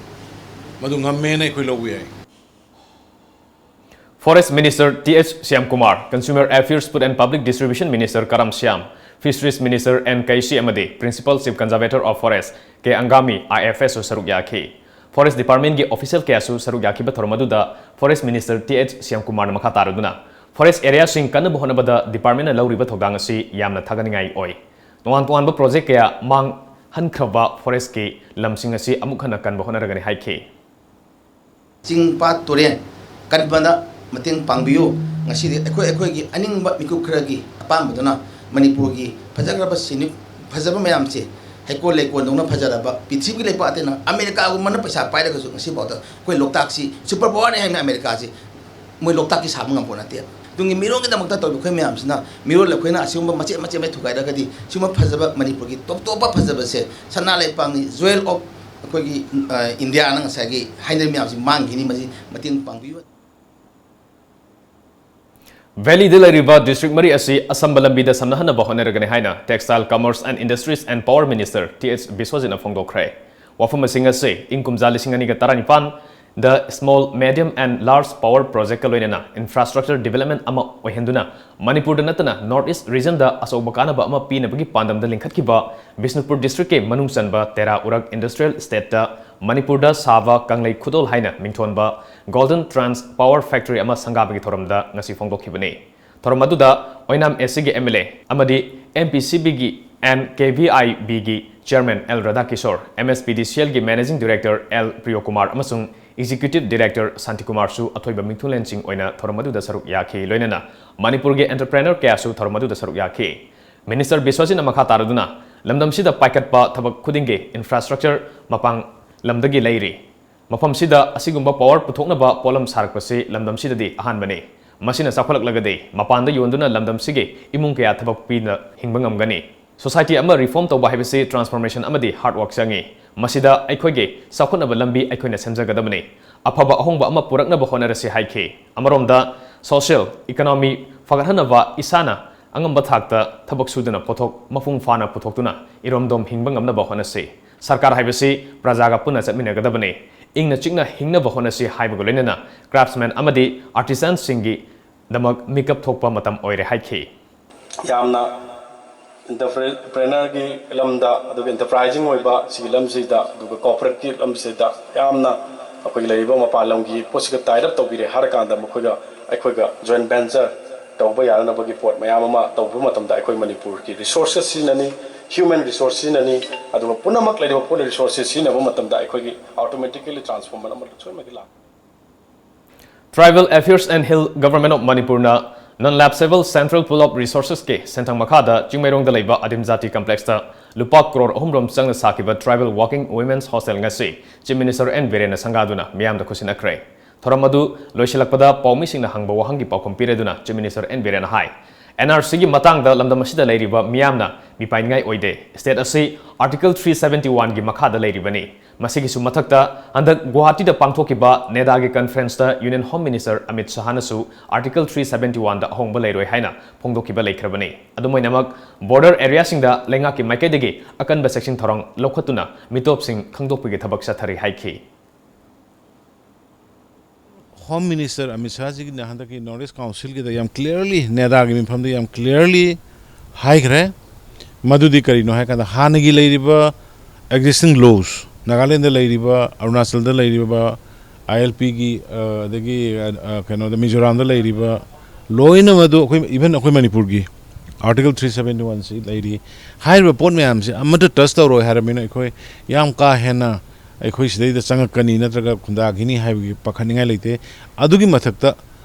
ꯃꯗꯨ ꯉꯝꯃꯦꯅ ꯑꯩꯈꯣꯏ ꯂꯧꯕ ꯌꯥꯏ꯫ Forest Minister Th Shyamkumar, Consumer Affairs, Food and Public Distribution Minister ꯀꯔꯝ ꯁ꯭ꯌꯥꯝ, Fisheries Minister ꯑꯦꯟ ꯀꯩꯁꯤ ꯑꯃꯗꯤ Principal Chief Conservator of Forest K Angami, I F S ꯁꯨ ꯁꯔꯨꯛ ꯌꯥꯈꯤ꯫ Forest Department ꯀꯤ official ꯀꯌꯥꯁꯨ ꯁꯔꯨꯛ ꯌꯥꯈꯤꯕ ꯊꯧꯔꯝ ꯑꯗꯨꯗ Forest Minister Th ꯁ꯭ꯌꯥꯝꯀꯨꯃꯥꯔꯅ ꯃꯈꯥ ꯇꯥꯔꯗꯨꯅ, Forest areaꯁꯤꯡ ꯀꯟꯅꯕ ꯍꯣꯠꯅꯕꯗ departmentꯅ ꯂꯧꯔꯤꯕ ꯊꯧꯗꯥꯡ ꯑꯁꯤ ꯌꯥꯝꯅ ꯊꯥꯒꯠꯅꯤꯡꯉꯥꯏ ꯑꯣꯏ꯫ ꯇꯣꯉꯥꯟ ꯇꯣꯉꯥꯟꯕ project ꯀꯌꯥ ꯃꯥꯡꯍꯟꯈ꯭ꯔꯕ forestꯀꯤ ꯂꯝꯁꯤꯡ ꯑꯁꯤ ꯑꯃꯨꯛ ꯍꯟꯅ ꯀꯟꯕ ꯍꯣꯠꯅꯔꯒꯅꯤ ꯍꯥꯏꯈꯤ꯫ ꯆꯤꯡ, ꯄꯥꯠ, ꯇꯨꯔꯦꯟ ꯀꯟꯕꯗ ꯃꯇꯦꯡ ꯄꯥꯡꯕꯤꯌꯨ꯫ ꯉꯁꯤꯗꯤ ꯑꯩꯈꯣꯏ ꯑꯩꯈꯣꯏꯒꯤ ꯑꯅꯤꯡꯕ ꯃꯤꯀꯨꯞ ꯈꯔꯒꯤ ꯑꯄꯥꯝꯕꯗꯨꯅ ꯃꯅꯤꯄꯨꯔꯒꯤ ꯐꯖꯈ꯭ꯔꯕ scenic, ꯐꯖꯕ ꯃꯌꯥꯝꯁꯦ, ꯍꯩꯀꯣꯜ ꯂꯩꯀꯣꯜꯗꯧꯅ ꯐꯖꯔꯕ ꯄ꯭ꯔꯤꯊꯤꯕꯤꯒꯤ ꯂꯩꯄꯥꯛ ꯑꯇꯩꯅ, ꯑꯃꯦꯔꯤꯀꯥꯒꯨꯝꯕꯅ ꯄꯩꯁꯥ ꯄꯥꯏꯔꯒꯁꯨ ꯉꯁꯤꯐꯥꯎꯗ ꯑꯩꯈꯣꯏ ꯂꯣꯛꯇꯥꯛꯁꯤ super powerꯅꯤ ꯍꯥꯏꯕꯅꯤ ꯑꯃꯦꯔꯤꯀꯥꯁꯤ, ꯃꯣꯏ ꯂꯣꯛꯇꯥꯛꯀꯤ ꯁꯥꯕ ꯉꯝꯄꯣꯠ ꯅꯠꯇꯦ꯫ ꯇꯨꯡꯒꯤ ꯃꯤꯔꯣꯜꯒꯤꯗꯃꯛꯇ ꯇꯧꯔꯤꯕ ꯑꯩꯈꯣꯏ ꯃꯌꯥꯝꯁꯤꯅ, ꯃꯤꯔꯣꯜ ꯑꯩꯈꯣꯏꯅ ꯑꯁꯤꯒꯨꯝꯕ ꯃꯆꯦꯠ ꯃꯆꯦꯠ ꯃꯆꯦꯠ ꯊꯨꯒꯥꯏꯔꯒꯗꯤ ꯁꯤꯒꯨꯝꯕ ꯐꯖꯕ ꯃꯅꯤꯄꯨꯔꯒꯤ top top ꯐꯖꯕꯁꯦ, ꯁꯅꯥ ꯂꯩꯄꯥꯛꯅꯤ, jewel of ꯑꯩꯈꯣꯏꯒꯤ, ꯑ, ꯏꯟꯗꯤꯌꯥꯅ ꯉꯁꯥꯏꯒꯤ ꯍꯥꯏꯅꯔꯤꯕ ꯃꯌꯥꯝꯁꯤ ꯃꯥꯡꯈꯤꯅꯤ꯫ ꯃꯁꯤ ꯃꯇꯦꯡ ꯄꯥꯡꯕꯤꯌꯨ꯫ Valleyꯗ ꯂꯩꯔꯤꯕ district ꯃꯔꯤ ꯑꯁꯤ ꯑꯁꯝꯕ ꯂꯝꯕꯤꯗ ꯁꯝꯅꯍꯟꯅꯕ ꯍꯣꯠꯅꯔꯒꯅꯤ ꯍꯥꯏꯅ Textile, Commerce and Industries and Power Minister Th Biswajitꯅ ꯐꯣꯡꯗꯣꯛꯈ꯭ꯔꯦ꯫ ꯋꯥꯐꯝꯁꯤꯡ ꯑꯁꯤ ꯏꯪ ꯀꯨꯝꯖꯥ ꯂꯤꯁꯤꯡ ꯑꯅꯤꯒ ꯇꯔꯥꯅꯤꯄꯥꯟꯗ Small, Medium and Large Power Projectꯀ ꯂꯣꯏꯅꯅ infrastructure development ꯑꯃ ꯑꯣꯏꯍꯟꯗꯨꯅ ꯃꯅꯤꯄꯨꯔꯗ ꯅꯠꯇꯅ North East regionꯗ ꯑꯆꯧꯕ ꯀꯥꯟꯅꯕ ꯑꯃ ꯄꯤꯅꯕꯒꯤ ꯄꯥꯟꯗꯝꯗ ꯂꯤꯡꯈꯠꯈꯤꯕ ꯕꯤꯁꯅꯨꯄꯨꯔ districtꯀꯤ ꯃꯅꯨꯡ ꯆꯟꯕ ꯇꯦꯔꯥ ꯎꯔꯛ industrial estateꯇ ꯃꯅꯤꯄꯨꯔꯗ ꯁꯥꯕ ꯀꯪꯂꯩ ꯈꯨꯗꯣꯜ ꯍꯥꯏꯅ ꯃꯤꯡꯊꯣꯟꯕ Golden Trans Power Factory ꯑꯃ ꯁꯪꯒꯥꯕꯒꯤ ꯊꯧꯔꯝꯗ ꯉꯁꯤ ꯐꯣꯡꯗꯣꯛꯈꯤꯕꯅꯤ꯫ ꯊꯧꯔꯝ ꯑꯗꯨꯗ ꯑꯣꯏꯅꯥꯝ SCꯒꯤ MLA ꯑꯃꯗꯤ MPCBꯒꯤ and KVIBꯒꯤ Chairman L Radhakishore, MSPDCLꯒꯤ Managing Director L Priyokumar ꯑꯃꯁꯨꯡ Executive Director Shantikumar ꯁꯨ ꯑꯊꯣꯏꯕ ꯃꯤꯡꯊꯨꯡꯂꯦꯟꯁꯤꯡ ꯑꯣꯏꯅ ꯊꯧꯔꯝ ꯑꯗꯨꯗ ꯁꯔꯨꯛ ꯌꯥꯈꯤ꯫ ꯂꯣꯏꯅꯅ ꯃꯅꯤꯄꯨꯔꯒꯤ entrepreneur ꯀꯌꯥꯁꯨ ꯊꯧꯔꯝ ꯑꯗꯨꯗ ꯁꯔꯨꯛ ꯌꯥꯈꯤ꯫ Minister ꯕꯤꯁ꯭ꯋꯖꯤꯠꯅ ꯃꯈꯥ ꯇꯥꯔꯗꯨꯅ ꯂꯝꯗꯝꯁꯤꯗ ꯄꯥꯏꯈꯠꯄ ꯊꯕꯛ ꯈꯨꯗꯤꯡꯒꯤ infrastructure ꯃꯄꯥꯡ ꯂꯝꯗꯒꯤ ꯂꯩꯔꯤ꯫ ꯃꯐꯝꯁꯤꯗ ꯑꯁꯤꯒꯨꯝꯕ power ꯄꯨꯊꯣꯛꯅꯕ ꯄꯣꯠꯂꯝ ꯁꯥꯔꯛꯄꯁꯤ ꯂꯝꯗꯝꯁꯤꯗꯗꯤ ꯑꯍꯥꯟꯕꯅꯤ꯫ ꯃꯁꯤꯅ ꯆꯥꯎꯈꯠꯂꯛꯂꯒꯗꯤ ꯃꯄꯥꯟꯗ ꯌꯣꯟꯗꯨꯅ ꯂꯝꯗꯝꯁꯤꯒꯤ ꯏꯃꯨꯡ ꯀꯌꯥ ꯊꯕꯛ ꯄꯤꯗꯨꯅ ꯍꯤꯡꯕ ꯉꯝꯒꯅꯤ꯫ Society ꯑꯃ reform ꯇꯧꯕ ꯍꯥꯏꯕꯁꯤ transformation ꯑꯃꯗꯤ hard work ꯆꯪꯏ꯫ ꯃꯁꯤꯗ ꯑꯩꯈꯣꯏꯒꯤ ꯆꯥꯎꯈꯠꯅꯕ ꯂꯝꯕꯤ ꯑꯩꯈꯣꯏꯅ ꯁꯦꯝꯖꯒꯗꯕꯅꯤ꯫ ꯑꯐꯕ ꯑꯍꯣꯡꯕ ꯑꯃ ꯄꯨꯔꯛꯅꯕ ꯍꯣꯠꯅꯔꯁꯤ ꯍꯥꯏꯈꯤ꯫ ꯑꯃꯔꯣꯝꯗ social economy ꯐꯒꯠꯍꯟꯅꯕ ꯏꯁꯥꯅ ꯑꯉꯝꯕ ꯊꯥꯛꯇ ꯊꯕꯛ ꯁꯨꯗꯨꯅ ꯄꯣꯠꯊꯣꯛ ꯃꯄꯨꯡ ꯐꯥꯅ ꯄꯨꯊꯣꯛꯇꯨꯅ ꯏꯔꯣꯝꯗꯣꯝ ꯍꯤꯡꯕ ꯉꯝꯅꯕ ꯍꯣꯠꯅꯁꯤ꯫ ꯁꯔꯀꯥꯔ ꯍꯥꯏꯕꯁꯤ ꯄ꯭ꯔꯖꯥꯒ ꯄꯨꯟꯅ ꯆꯠꯃꯤꯟꯅꯒꯗꯕꯅꯤ꯫ ꯏꯪꯅ ꯆꯤꯛꯅ ꯍꯤꯡꯅꯕ ꯍꯣꯠꯅꯁꯤ ꯍꯥꯏꯕꯒ ꯂꯣꯏꯅꯅ craftsman ꯑꯃꯗꯤ artisanꯁꯤꯡꯒꯤꯗꯃꯛ ꯃꯤꯀꯞ ꯊꯣꯛꯄ ꯃꯇꯝ ꯑꯣꯏꯔꯦ ꯍꯥꯏꯈꯤ꯫ ꯌꯥꯝꯅ entrepreneurꯒꯤ ꯂꯝꯗ, ꯑꯗꯨꯒ enterprising ꯑꯣꯏꯕ ꯁꯤꯒꯤ ꯂꯝꯁꯤꯗ, ꯑꯗꯨꯒ corporateꯀꯤ ꯂꯝꯁꯤꯗ ꯌꯥꯝꯅ ꯑꯩꯈꯣꯏꯒꯤ ꯂꯩꯔꯤꯕ ꯃꯄꯥꯟ ꯂꯝꯒꯤ ꯄꯣꯠꯁꯤꯒ tie up ꯇꯧꯕꯤꯔꯦ ꯍꯥꯏꯔꯀꯥꯟꯗ ꯃꯈꯣꯏꯒ ꯑꯩꯈꯣꯏꯒ joint venture ꯇꯧꯕ ꯌꯥꯅꯅꯕꯒꯤ ꯄꯣꯠ ꯃꯌꯥꯝ ꯑꯃ ꯇꯧꯕ ꯃꯇꯝꯗ ꯑꯩꯈꯣꯏ ꯃꯅꯤꯄꯨꯔꯒꯤ resources ꯁꯤꯖꯤꯟꯅꯅꯤ, human resource ꯁꯤꯖꯤꯟꯅꯅꯤ, ꯑꯗꯨꯒ ꯄꯨꯝꯅꯃꯛ ꯂꯩꯔꯤꯕ ꯄꯨꯟꯅ resources ꯁꯤꯖꯤꯟꯅꯕ ꯃꯇꯝꯗ ꯑꯩꯈꯣꯏꯒꯤ automatically transformation ꯑꯃ ꯁꯣꯏꯗꯅꯃꯛꯀꯤ ꯂꯥꯛꯀꯅꯤ꯫ Tribal Affairs and Hill Government of Manipurꯅ Non-Lapsable Central Pool of Resourcesꯀꯤ ꯁꯦꯟꯊꯪ ꯃꯈꯥꯗ ꯆꯤꯡꯃꯩꯔꯣꯡꯗ ꯂꯩꯕ ꯑꯗꯤꯝ ꯖꯥꯇꯤ complexꯇ ꯂꯨꯄꯥ ꯀ꯭ꯔꯣꯔ ꯑꯍꯨꯝ ꯔꯣꯝ ꯆꯪꯅ ꯁꯥꯈꯤꯕ Tribal Working Women's Hostel ꯉꯁꯤ Chief Minister ꯑꯦꯟ ꯕꯤꯔꯦꯟꯅ ꯁꯪꯒꯥꯗꯨꯅ ꯃꯤꯌꯥꯝꯗ ꯈꯨꯠꯁꯤꯟꯅꯈ꯭ꯔꯦ꯫ ꯊꯧꯔꯝ ꯑꯗꯨ ꯂꯣꯏꯁꯤꯜꯂꯛꯄꯗ ꯄꯥꯎꯃꯤꯁꯤꯡꯅ ꯍꯪꯕ ꯋꯥꯍꯪꯒꯤ ꯄꯥꯎꯈꯨꯝ ꯄꯤꯔꯗꯨꯅ Chief Minister ꯑꯦꯟ ꯕꯤꯔꯦꯟꯅ ꯍꯥꯏ, NRCꯒꯤ ꯃꯇꯥꯡꯗ ꯂꯝꯗꯝ ꯑꯁꯤꯗ ꯂꯩꯔꯤꯕ ꯃꯤꯌꯥꯝꯅ ꯃꯤꯄꯥꯏꯅꯤꯡꯉꯥꯏ ꯑꯣꯏꯗꯦ꯫ State ꯑꯁꯤ Article three seventy oneꯒꯤ ꯃꯈꯥꯗ ꯂꯩꯔꯤꯕꯅꯤ꯫ ꯃꯁꯤꯒꯤꯁꯨ ꯃꯊꯛꯇ, ꯍꯟꯗꯛ ꯒꯨꯋꯥꯍꯥꯇꯤꯗ ꯄꯥꯡꯊꯣꯛꯈꯤꯕ NEDAꯒꯤ conferenceꯇ Union Home Minister Amit ꯁꯍꯥꯅꯁꯨ Article three seventy oneꯗ ꯑꯍꯣꯡꯕ ꯂꯩꯔꯣꯏ ꯍꯥꯏꯅ ꯐꯣꯡꯗꯣꯛꯈꯤꯕ ꯂꯩꯈ꯭ꯔꯕꯅꯤ꯫ ꯑꯗꯨꯝ ꯑꯣꯏꯅꯃꯛ, border areaꯁꯤꯡꯗ ꯂꯩꯉꯥꯛꯀꯤ ꯃꯥꯏꯀꯩꯗꯒꯤ ꯑꯀꯟꯕ ꯆꯦꯛꯁꯤꯟ ꯊꯧꯔꯥꯡ ꯂꯧꯈꯠꯇꯨꯅ ꯃꯤꯇꯣꯞꯁꯤꯡ ꯈꯪꯗꯣꯛꯄꯒꯤ ꯊꯕꯛ ꯆꯠꯊꯔꯤ ꯍꯥꯏꯈꯤ꯫ Home Minister ꯑꯃꯤꯠ ꯁꯍꯥꯖꯤꯒꯤꯅ ꯍꯟꯗꯛꯀꯤ North East Councilꯒꯤꯗ ꯌꯥꯝ clearly, NEDAꯒꯤ ꯃꯤꯐꯝꯗ ꯌꯥꯝ clearly ꯍꯥꯏꯈ꯭ꯔꯦ꯫ ꯃꯗꯨꯗꯤ ꯀꯔꯤꯅꯣ ꯍꯥꯏ ꯀꯥꯟꯗ, ꯍꯥꯟꯅꯒꯤ ꯂꯩꯔꯤꯕ existing laws, ꯅꯥꯒꯥꯂꯦꯟꯗ ꯂꯩꯔꯤꯕ, ꯑꯔꯨꯅꯥꯆꯜꯗ ꯂꯩꯔꯤꯕ, ILPꯒꯤ, ꯑ, ꯑꯗꯒꯤ, ꯑ, ꯑ, ꯀꯩꯅꯣꯗ, ꯃꯤꯖꯣꯔꯥꯝꯗ ꯂꯩꯔꯤꯕ, ꯂꯣꯏꯅ ꯃꯗꯨ ꯑꯩꯈꯣꯏ, even ꯑꯩꯈꯣꯏ ꯃꯅꯤꯄꯨꯔꯒꯤ Article three seventy oneꯁꯤ ꯂꯩꯔꯤ꯫ ꯍꯥꯏꯔꯤꯕ ꯄꯣꯠ ꯃꯌꯥꯝꯁꯦ ꯑꯃꯠꯇ touch ꯇꯧꯔꯣꯏ ꯍꯥꯏꯔꯕꯅꯤꯅ, ꯑꯩꯈꯣꯏ ꯌꯥꯝ ꯀꯥ ꯍꯦꯟꯅ ꯑꯩꯈꯣꯏ ꯁꯤꯗꯩꯗ ꯆꯪꯉꯛꯀꯅꯤ ꯅꯠꯇ꯭ꯔꯒ ꯈꯨꯟꯗꯥꯈꯤꯅꯤ ꯍꯥꯏꯕꯒꯤ ꯄꯥꯈꯠꯅꯤꯡꯉꯥꯏ ꯂꯩꯇꯦ꯫ ꯑꯗꯨꯒꯤ ꯃꯊꯛꯇ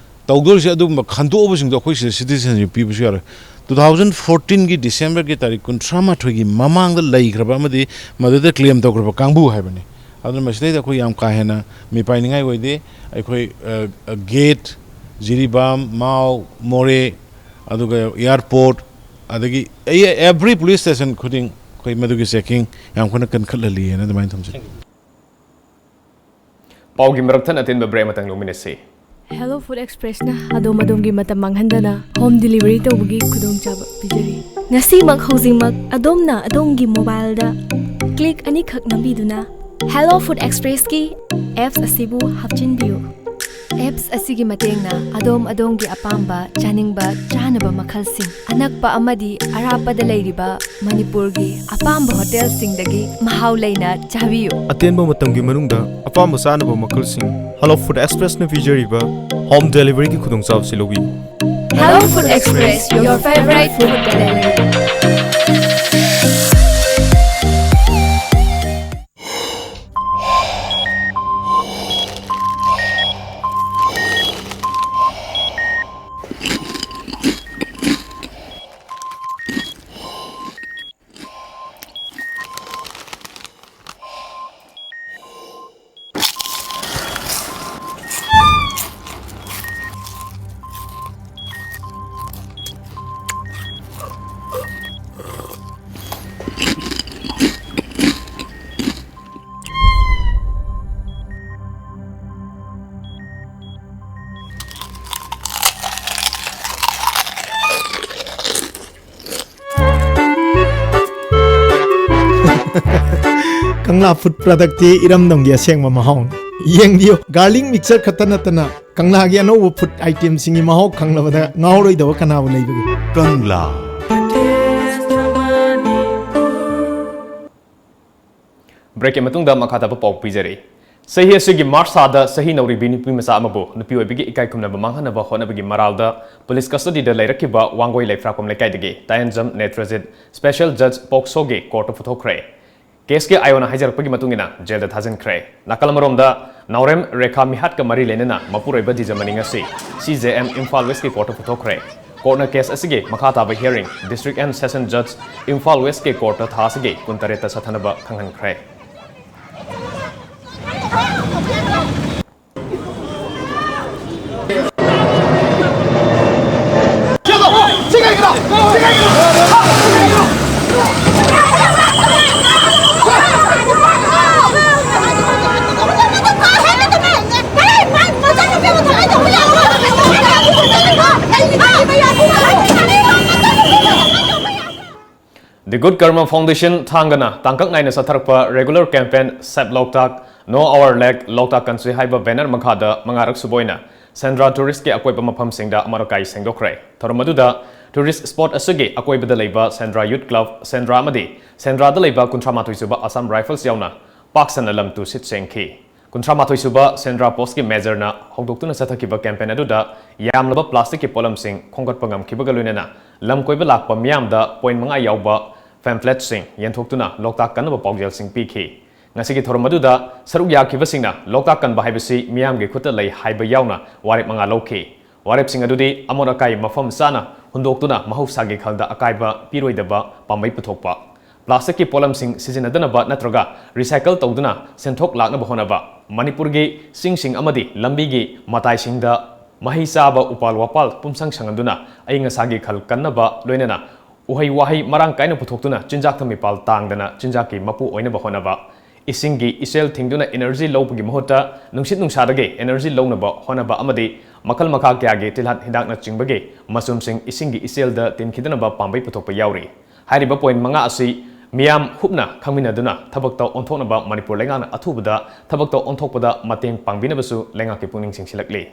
ꯇꯧꯗꯣꯔꯤꯁꯦ ꯑꯗꯨꯒꯨꯝꯕ ꯈꯟꯗꯣꯛꯑꯕꯁꯤꯡꯗꯣ ꯑꯩꯈꯣꯏ ꯁꯤꯗ citizenship ꯄꯤꯕꯁꯨ ꯌꯥꯔꯣꯏ꯫ Two thousand fourteenꯒꯤ Decemberꯒꯤ ꯇꯥꯔꯤꯛ ꯀꯨꯟꯊ꯭ꯔꯥ ꯃꯥꯊꯣꯏꯒꯤ ꯃꯃꯥꯡꯗ ꯂꯩꯈ꯭ꯔꯕ ꯑꯃꯗꯤ ꯃꯗꯨꯗ claim ꯇꯧꯈ꯭ꯔꯕ ꯀꯥꯡꯕꯨ ꯍꯥꯏꯕꯅꯤ꯫ ꯑꯗꯨꯅ ꯃꯁꯤꯗꯩꯗ ꯑꯩꯈꯣꯏ ꯌꯥꯝ ꯀꯥ ꯍꯦꯟꯅ ꯃꯤꯄꯥꯏꯅꯤꯡꯉꯥꯏ ꯑꯣꯏꯗꯦ꯫ ꯑꯩꯈꯣꯏ, ꯑ, ꯑ, gate, ꯖꯤꯔꯤꯕꯥꯝ, ꯃꯥꯎ, ꯃꯣꯔꯦ, ꯑꯗꯨꯒ airport, ꯑꯗꯒꯤ every police station ꯈꯨꯗꯤꯡ ꯑꯩꯈꯣꯏ ꯃꯗꯨꯒꯤ checking ꯌꯥꯝ ꯀꯟꯅ ꯀꯟꯈꯠꯍꯜꯂꯤꯑꯅ ꯑꯗꯨꯃꯥꯏꯅ ꯊꯝꯖꯒꯦ꯫ ꯄꯥꯎꯒꯤ ꯃꯔꯛ ꯊꯠꯅ ꯑꯇꯦꯟꯕ break ꯑꯃꯇꯪ ꯂꯧꯃꯤꯟꯅꯁꯤ꯫ Hello Food Expressꯅ ꯑꯗꯣꯝ ꯑꯗꯣꯝꯒꯤ ꯃꯇꯝ ꯃꯥꯡꯍꯟꯗꯅ home delivery ꯇꯧꯕꯒꯤ ꯈꯨꯗꯣꯡꯆꯥꯕ ꯄꯤꯖꯔꯤ꯫ ꯉꯁꯤꯃꯛ ꯍꯧꯖꯤꯛꯃꯛ ꯑꯗꯣꯝꯅ ꯑꯗꯣꯝꯒꯤ mobileꯗ click ꯑꯅꯤꯈꯛ ꯅꯝꯕꯤꯗꯨꯅ Hello Food Expressꯀꯤ apps ꯑꯁꯤꯕꯨ ꯍꯥꯞꯆꯤꯟꯕꯤꯌꯨ꯫ ꯑꯦꯞꯁ ꯑꯁꯤꯒꯤ ꯃꯇꯦꯡꯅ ꯑꯗꯣꯝ ꯑꯗꯣꯝꯒꯤ ꯑꯄꯥꯝꯕ ꯆꯥꯅꯤꯡꯕ ꯆꯥꯅꯕ ꯃꯈꯜꯁꯤꯡ ꯑꯅꯛꯄ ꯑꯃꯗꯤ ꯑꯔꯥꯞꯄꯗ ꯂꯩꯔꯤꯕ ꯃꯅꯤꯄꯨꯔꯒꯤ ꯑꯄꯥꯝꯕ ꯍꯣꯇꯦꯜꯁꯤꯡꯗꯒꯤ ꯃꯍꯥꯎ ꯂꯩꯅ ꯆꯥꯕꯤꯌꯨ꯫ ꯑꯇꯦꯟꯕ ꯃꯇꯝꯒꯤ ꯃꯅꯨꯡꯗ ꯑꯄꯥꯝꯕ ꯆꯥꯅꯕ ꯃꯈꯜꯁꯤꯡ Hello Food Expressꯅ ꯄꯤꯖꯔꯤꯕ home deliveryꯒꯤ ꯈꯨꯗꯣꯡꯆꯥꯕꯁꯤ ꯂꯧꯕꯤꯌꯨ꯫ Hello Food Express, your favorite food delivery. ꯀꯪꯂꯥ ꯐꯨꯗ ꯄ꯭ꯔꯗꯛꯇꯤ ꯏꯔꯝꯗꯝꯒꯤ ꯑꯁꯦꯡꯕ ꯃꯍꯥꯎꯅꯤ꯫ ꯌꯦꯡꯕꯤꯌꯨ, ꯒꯥꯔꯂꯤꯛ ꯃꯤꯛꯁꯆꯔ ꯈꯛꯇ ꯅꯠꯇꯅ ꯀꯪꯂꯥꯒꯤ ꯑꯅꯧꯕ ꯐꯨꯗ ꯑꯥꯏꯇꯦꯝꯁꯤꯡꯒꯤ ꯃꯍꯥꯎ ꯈꯪꯂꯕꯗ ꯉꯥꯎꯔꯣꯏꯗꯕ ꯀꯅꯥꯕꯨ ꯂꯩꯕꯒꯦ? ꯀꯪꯂꯥ꯫ ꯕ꯭ꯔꯦꯛꯀꯤ ꯃꯇꯨꯡꯗ ꯃꯈꯥ ꯇꯥꯕ ꯄꯥꯎ ꯄꯤꯖꯔꯤ꯫ ꯆꯍꯤ ꯑꯁꯤꯒꯤ ꯃꯥꯔꯆ ꯊꯥꯗ ꯆꯍꯤ ꯅꯧꯔꯤꯕꯤ ꯅꯨꯄꯤ ꯃꯆꯥ ꯑꯃꯕꯨ ꯅꯨꯄꯤ ꯑꯣꯏꯕꯒꯤ ꯏꯀꯥꯏ ꯈꯨꯝꯅꯕ ꯃꯥꯡꯍꯟꯅꯕ ꯍꯣꯠꯅꯕꯒꯤ ꯃꯔꯥꯜꯗ ꯄꯨꯂꯤꯁ ꯀꯁꯇꯗꯤꯗ ꯂꯩꯔꯛꯈꯤꯕ ꯋꯥꯡꯒꯣꯏ ꯂꯩꯐ꯭ꯔꯥꯛꯄꯝ ꯂꯩꯀꯥꯏꯗꯒꯤ ꯇꯥꯌꯦꯟꯖꯝ ꯅꯦꯇ꯭ꯔꯖꯤꯠ ꯁ꯭ꯄꯦꯁꯦꯜ ꯖꯖ ꯄꯣꯛꯁꯣꯒꯤ ꯀꯣꯔꯠꯇ ꯄꯨꯊꯣꯛꯈ꯭ꯔꯦ꯫ ꯀꯦꯁꯀꯤ ꯑꯥꯏꯑꯣꯅ ꯍꯥꯏꯖꯔꯛꯄꯒꯤ ꯃꯇꯨꯡ ꯏꯟꯅ ꯖꯦꯜꯗ ꯊꯥꯖꯤꯟꯈ꯭ꯔꯦ꯫ ꯅꯥꯀꯜ ꯑꯃꯔꯣꯝꯗ ꯅꯥꯎꯔꯦꯝ ꯔꯦꯈꯥ ꯃꯤꯍꯥꯠꯀ ꯃꯔꯤ ꯂꯩꯅꯅ ꯃꯄꯨꯔꯣꯏꯕ ꯗꯤꯖꯃꯅꯤ ꯉꯁꯤ ꯁꯤꯖꯦꯑꯦꯝ ꯏꯝꯐꯥꯜ ꯋꯦꯁꯀꯤ ꯀꯣꯔꯠꯇ ꯄꯨꯊꯣꯛꯈ꯭ꯔꯦ꯫ ꯀꯣꯔꯠꯅ ꯀꯦꯁ ꯑꯁꯤꯒꯤ ꯃꯈꯥ ꯇꯥꯕ hearing district and session ꯖꯖ Imphal ꯋꯦꯁꯀꯤ ꯀꯣꯔꯠꯇ ꯊꯥ ꯑꯁꯤꯒꯤ ꯀꯨꯟꯇꯔꯦꯠꯇ ꯆꯠꯊꯅꯕ ꯈꯪꯍꯟꯈ꯭ꯔꯦ꯫ The Good Karma Foundation ꯊꯥꯡꯒꯅ ꯇꯥꯡꯀꯛ ꯅꯥꯏꯅ ꯆꯠꯊꯔꯛꯄ regular campaign Save Loktak No Our Lake, ꯂꯣꯛꯇꯥꯛ ꯀꯟꯁꯤ ꯍꯥꯏꯕ ꯕꯦꯅꯔ ꯃꯈꯥꯗ ꯃꯉꯥꯔꯛ ꯁꯨꯕ ꯑꯣꯏꯅ ꯁꯦꯟꯗ꯭ꯔꯥ ꯇꯨꯔꯤꯁꯀꯤ ꯑꯀꯣꯏꯕ ꯃꯐꯝꯁꯤꯡꯗ ꯑꯃꯣꯠ ꯑꯀꯥꯏ ꯁꯦꯡꯗꯣꯛꯈ꯭ꯔꯦ꯫ ꯊꯧꯔꯝ ꯑꯗꯨꯗ ꯇꯨꯔꯤꯁ ꯁ꯭ꯄꯣꯠ ꯑꯁꯤꯒꯤ ꯑꯀꯣꯏꯕꯗ ꯂꯩꯕ ꯁꯦꯟꯗ꯭ꯔꯥ ꯌꯨꯠ ꯀ꯭ꯂꯕ, ꯁꯦꯟꯗ꯭ꯔꯥ ꯑꯃꯗꯤ ꯁꯦꯟꯗ꯭ꯔꯥꯗ ꯂꯩꯕ ꯀꯨꯟꯊ꯭ꯔꯥ ꯃꯥꯊꯣꯏ ꯁꯨꯕ ꯑꯁꯥꯝ ꯔꯥꯏꯐꯜꯁ ꯌꯥꯎꯅ ꯄꯥꯛ ꯁꯟꯅ ꯂꯝ ꯇꯨ ꯁꯤꯠ ꯁꯦꯡꯈꯤ꯫ ꯀꯨꯟꯊ꯭ꯔꯥ ꯃꯥꯊꯣꯏ ꯁꯨꯕ ꯁꯦꯟꯗ꯭ꯔꯥ ꯄꯣꯁꯀꯤ ꯃꯦꯖꯔꯅ ꯍꯧꯗꯣꯛꯇꯨꯅ ꯆꯠꯊꯈꯤꯕ ꯀꯦꯝꯄꯦꯟ ꯑꯗꯨꯗ ꯌꯥꯝꯂꯕ ꯄ꯭ꯂꯥꯁꯇꯤꯛꯀꯤ ꯄꯣꯠꯂꯝꯁꯤꯡ ꯈꯣꯝꯒꯠꯄ ꯉꯝꯈꯤꯕꯒ ꯂꯣꯏꯅꯅ ꯂꯝ ꯀꯣꯏꯕ ꯂꯥꯛꯄ ꯃꯤꯌꯥꯝꯗ ꯄꯣꯏꯟ ꯃꯉꯥ ꯌꯥꯎꯕ ꯄꯦꯝꯐ꯭ꯂꯦꯠꯁꯤꯡ ꯌꯦꯟꯊꯣꯛꯇꯨꯅ ꯂꯣꯛꯇꯥꯛ ꯀꯟꯅꯕ ꯄꯥꯎꯖꯦꯜꯁꯤꯡ ꯄꯤꯈꯤ꯫ ꯉꯁꯤꯒꯤ ꯊꯧꯔꯝ ꯑꯗꯨꯗ ꯁꯔꯨꯛ ꯌꯥꯈꯤꯕꯁꯤꯡꯅ ꯂꯣꯛꯇꯥꯛ ꯀꯟꯕ ꯍꯥꯏꯕꯁꯤ ꯃꯤꯌꯥꯝꯒꯤ ꯈꯨꯠꯇ ꯂꯩ ꯍꯥꯏꯕ ꯌꯥꯎꯅ ꯋꯥꯔꯦꯞ ꯃꯉꯥ ꯂꯧꯈꯤ꯫ ꯋꯥꯔꯦꯞꯁꯤꯡ ꯑꯗꯨꯗꯤ ꯑꯃꯣꯠ ꯑꯀꯥꯏ ꯃꯐꯝ ꯆꯥꯅ ꯍꯨꯟꯗꯣꯛꯇꯨꯅ ꯃꯍꯧꯁꯥꯒꯤ ꯈꯜꯗ ꯑꯀꯥꯏꯕ ꯄꯤꯔꯣꯏꯗꯕ ꯄꯥꯝꯕꯩ ꯄꯨꯊꯣꯛꯄ, ꯄ꯭ꯂꯥꯁꯇꯤꯛꯀꯤ ꯄꯣꯠꯂꯝꯁꯤꯡ ꯁꯤꯖꯤꯟꯅꯗꯅꯕ ꯅꯠꯇ꯭ꯔꯒ ꯔꯤꯁꯥꯏꯀꯜ ꯇꯧꯗꯨꯅ ꯁꯦꯟꯊꯣꯛ ꯂꯥꯛꯅꯕ ꯍꯣꯠꯅꯕ, ꯃꯅꯤꯄꯨꯔꯒꯤ ꯆꯤꯡꯁꯤꯡ ꯑꯃꯗꯤ ꯂꯝꯕꯤꯒꯤ ꯃꯇꯥꯏꯁꯤꯡꯗ ꯃꯍꯩ ꯆꯥꯕ ꯎꯄꯥꯜ ꯋꯥꯄꯥꯜ ꯄꯨꯝꯁꯪ ꯁꯪꯍꯟꯗꯨꯅ ꯑꯏꯪ ꯑꯁꯥꯒꯤ ꯈꯜ ꯀꯟꯅꯕ ꯂꯣꯏꯅꯅ ꯎꯍꯩ ꯋꯥꯍꯩ ꯃꯔꯥꯡ ꯀꯥꯏꯅ ꯄꯨꯊꯣꯛꯇꯨꯅ ꯆꯤꯟꯖꯥꯛꯇ ꯃꯤꯄꯥꯜ ꯇꯥꯡꯗꯅ ꯆꯤꯟꯖꯥꯛꯀꯤ ꯃꯄꯨ ꯑꯣꯏꯅꯕ ꯍꯣꯠꯅꯕ, ꯏꯁꯤꯡꯒꯤ ꯏꯆꯦꯜ ꯊꯤꯡꯗꯨꯅ ꯏꯅꯔꯖꯤ ꯂꯧꯕꯒꯤ ꯃꯍꯨꯠꯇ ꯅꯨꯡꯁꯤꯠ ꯅꯨꯡꯁꯥꯗꯒꯤ ꯏꯅꯔꯖꯤ ꯂꯧꯅꯕ ꯍꯣꯠꯅꯕ ꯑꯃꯗꯤ ꯃꯈꯜ ꯃꯈꯥ ꯀꯌꯥꯒꯤ ꯇꯤꯜꯍꯥꯠ ꯍꯤꯗꯥꯛꯅꯆꯤꯡꯕꯒꯤ ꯃꯆꯨꯝꯁꯤꯡ ꯏꯁꯤꯡꯒꯤ ꯏꯆꯦꯜꯗ ꯇꯤꯟꯈꯤꯗꯅꯕ ꯄꯥꯝꯕꯩ ꯄꯨꯊꯣꯛꯄ ꯌꯥꯎꯔꯤ꯫ ꯍꯥꯏꯔꯤꯕ ꯄꯣꯏꯟ ꯃꯉꯥ ꯑꯁꯤ ꯃꯤꯌꯥꯝ ꯍꯨꯞꯅ ꯈꯪꯃꯤꯟꯅꯗꯨꯅ ꯊꯕꯛꯇ ꯑꯣꯟꯊꯣꯛꯅꯕ ꯃꯅꯤꯄꯨꯔ ꯂꯩꯉꯥꯛꯅ ꯑꯊꯨꯕꯗ ꯊꯕꯛꯇ ꯑꯣꯟꯊꯣꯛꯄꯗ ꯃꯇꯦꯡ ꯄꯥꯡꯕꯤꯅꯕꯁꯨ ꯂꯩꯉꯥꯛꯀꯤ ꯄꯨꯛꯅꯤꯡ ꯆꯤꯡꯁꯤꯜꯂꯛꯂꯤ꯫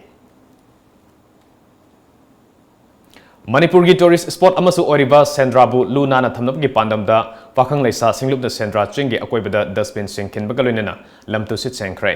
ꯃꯅꯤꯄꯨꯔꯒꯤ ꯇꯨꯔꯤꯁ ꯁ꯭ꯄꯣꯠ ꯑꯃꯁꯨ ꯑꯣꯏꯔꯤꯕ ꯁꯦꯟꯗ꯭ꯔꯥꯕꯨ ꯂꯨ ꯅꯥꯟꯅ ꯊꯝꯅꯕꯒꯤ ꯄꯥꯟꯗꯝꯗ ꯄꯥꯈꯪ ꯂꯩꯁꯥ ꯁꯤꯡꯂꯨꯞꯅ ꯁꯦꯟꯗ꯭ꯔꯥ ꯆꯤꯡꯒꯤ ꯑꯀꯣꯏꯕꯗ ꯗꯁꯕꯤꯟꯁꯤꯡ ꯈꯤꯟꯕꯒ ꯂꯣꯏꯅꯅ ꯂꯝ ꯇꯨ ꯁꯤꯠ ꯁꯦꯡꯈ꯭ꯔꯦ꯫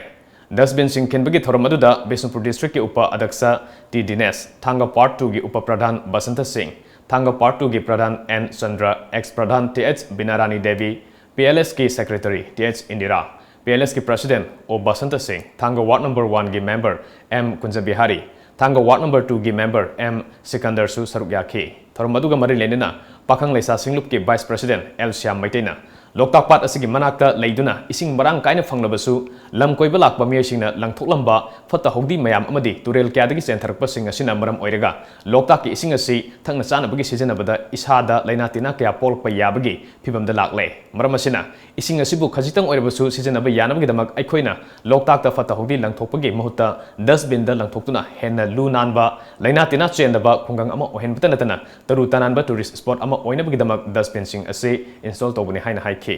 ꯗꯁꯕꯤꯟꯁꯤꯡ ꯈꯤꯟꯕꯒꯤ ꯊꯧꯔꯝ ꯑꯗꯨꯗ ꯕꯤꯁꯅꯨꯄꯨꯔ ꯗꯤꯁꯇ꯭ꯔꯤꯛꯀꯤ ꯎꯄ ꯑꯗꯛꯁ ꯇꯤ ꯗꯤꯅꯦꯁ, ꯊꯥꯡꯒ ꯄꯥꯔꯠ ꯇꯨꯒꯤ ꯎꯄ ꯄ꯭ꯔꯙꯥꯟ ꯕꯁꯟꯇ ꯁꯤꯡ, ꯊꯥꯡꯒ ꯄꯥꯔꯠ ꯇꯨꯒꯤ pradhan N Chandra, ex pradhan T H Binarani Devi, P L ꯑꯦꯁꯀꯤ secretary T H Indira, P L ꯑꯦꯁꯀꯤ president O Basanta Singh, Thanga ward number ꯋꯥꯟꯒꯤ member M Kunjabihari, Thanga ward number ꯇꯨꯒꯤ ꯃꯦꯝꯕꯔ ꯑꯦꯝ ꯁꯤꯀꯟꯗꯔꯁꯨ ꯁꯔꯨꯛ ꯌꯥꯈꯤ꯫ ꯊꯧꯔꯝ ꯑꯗꯨꯒ ꯃꯔꯤ ꯂꯩꯅꯅ ꯄꯥꯈꯪ ꯂꯩꯁꯥ ꯁꯤꯡꯂꯨꯞꯀꯤ ꯚꯥꯏꯁ ꯄ꯭ꯔꯁꯤꯗꯦꯟ ꯑꯦꯜ ꯁ꯭ꯌꯥꯝ ꯃꯩꯇꯩꯅ ꯂꯣꯛꯇꯥꯛ ꯄꯥꯠ ꯑꯁꯤꯒꯤ ꯃꯅꯥꯛꯇ ꯂꯩꯗꯨꯅ ꯏꯁꯤꯡ ꯃꯔꯥꯡ ꯀꯥꯏꯅ ꯐꯪꯂꯕꯁꯨ ꯂꯝ ꯀꯣꯏꯕ ꯂꯥꯛꯄ ꯃꯤꯑꯣꯏꯁꯤꯡꯅ ꯂꯪꯊꯣꯛꯂꯝꯕ ꯐꯠꯇ ꯍꯥꯎꯗꯤ ꯃꯌꯥꯝ ꯑꯃꯗꯤ ꯇꯨꯔꯦꯜ ꯀꯌꯥꯗꯒꯤ ꯆꯦꯟꯊꯔꯛꯄꯁꯤꯡ ꯑꯁꯤꯅ ꯃꯔꯝ ꯑꯣꯏꯔꯒ ꯂꯣꯛꯇꯥꯛꯀꯤ ꯏꯁꯤꯡ ꯑꯁꯤ ꯊꯛꯅ ꯆꯥꯅꯕꯒꯤ ꯁꯤꯖꯤꯟꯅꯕꯗ ꯏꯁꯥꯗ ꯂꯥꯏꯅꯥ ꯇꯤꯟꯅꯥ ꯀꯌꯥ ꯄꯣꯛꯂꯛꯄ ꯌꯥꯕꯒꯤ ꯐꯤꯕꯝꯗ ꯂꯥꯛꯂꯦ꯫ ꯃꯔꯝ ꯑꯁꯤꯅ ꯏꯁꯤꯡ ꯑꯁꯤꯕꯨ ꯈꯖꯤꯛꯇꯪ ꯑꯣꯏꯔꯕꯁꯨ ꯁꯤꯖꯤꯟꯅꯕ ꯌꯥꯅꯕꯒꯤꯗꯃꯛ ꯑꯩꯈꯣꯏꯅ ꯂꯣꯛꯇꯥꯛꯇ ꯐꯠꯇ ꯍꯥꯎꯗꯤ ꯂꯪꯊꯣꯛꯄꯒꯤ ꯃꯍꯨꯠꯇ ꯗꯁꯕꯤꯟꯗ ꯂꯪꯊꯣꯛꯇꯨꯅ ꯍꯦꯟꯅ ꯂꯨ ꯅꯥꯟꯕ, ꯂꯥꯏꯅꯥ ꯇꯤꯟꯅꯥ ꯆꯦꯟꯗꯕ ꯈꯨꯡꯒꯪ ꯑꯃ ꯑꯣꯏꯍꯟꯕꯇ ꯅꯠꯇꯅ ꯇꯔꯨ ꯇꯅꯥꯟꯕ ꯇꯨꯔꯤꯁ ꯁ꯭ꯄꯣꯠ ꯑꯃ ꯑꯣꯏꯅꯕꯒꯤꯗꯃꯛ ꯗꯁꯕꯤꯟꯁꯤꯡ ꯑꯁꯤ ꯏꯟꯁꯇꯣꯜ ꯇꯧꯕꯅꯤ ꯍꯥꯏꯅ ꯍꯥꯏꯈꯤ꯫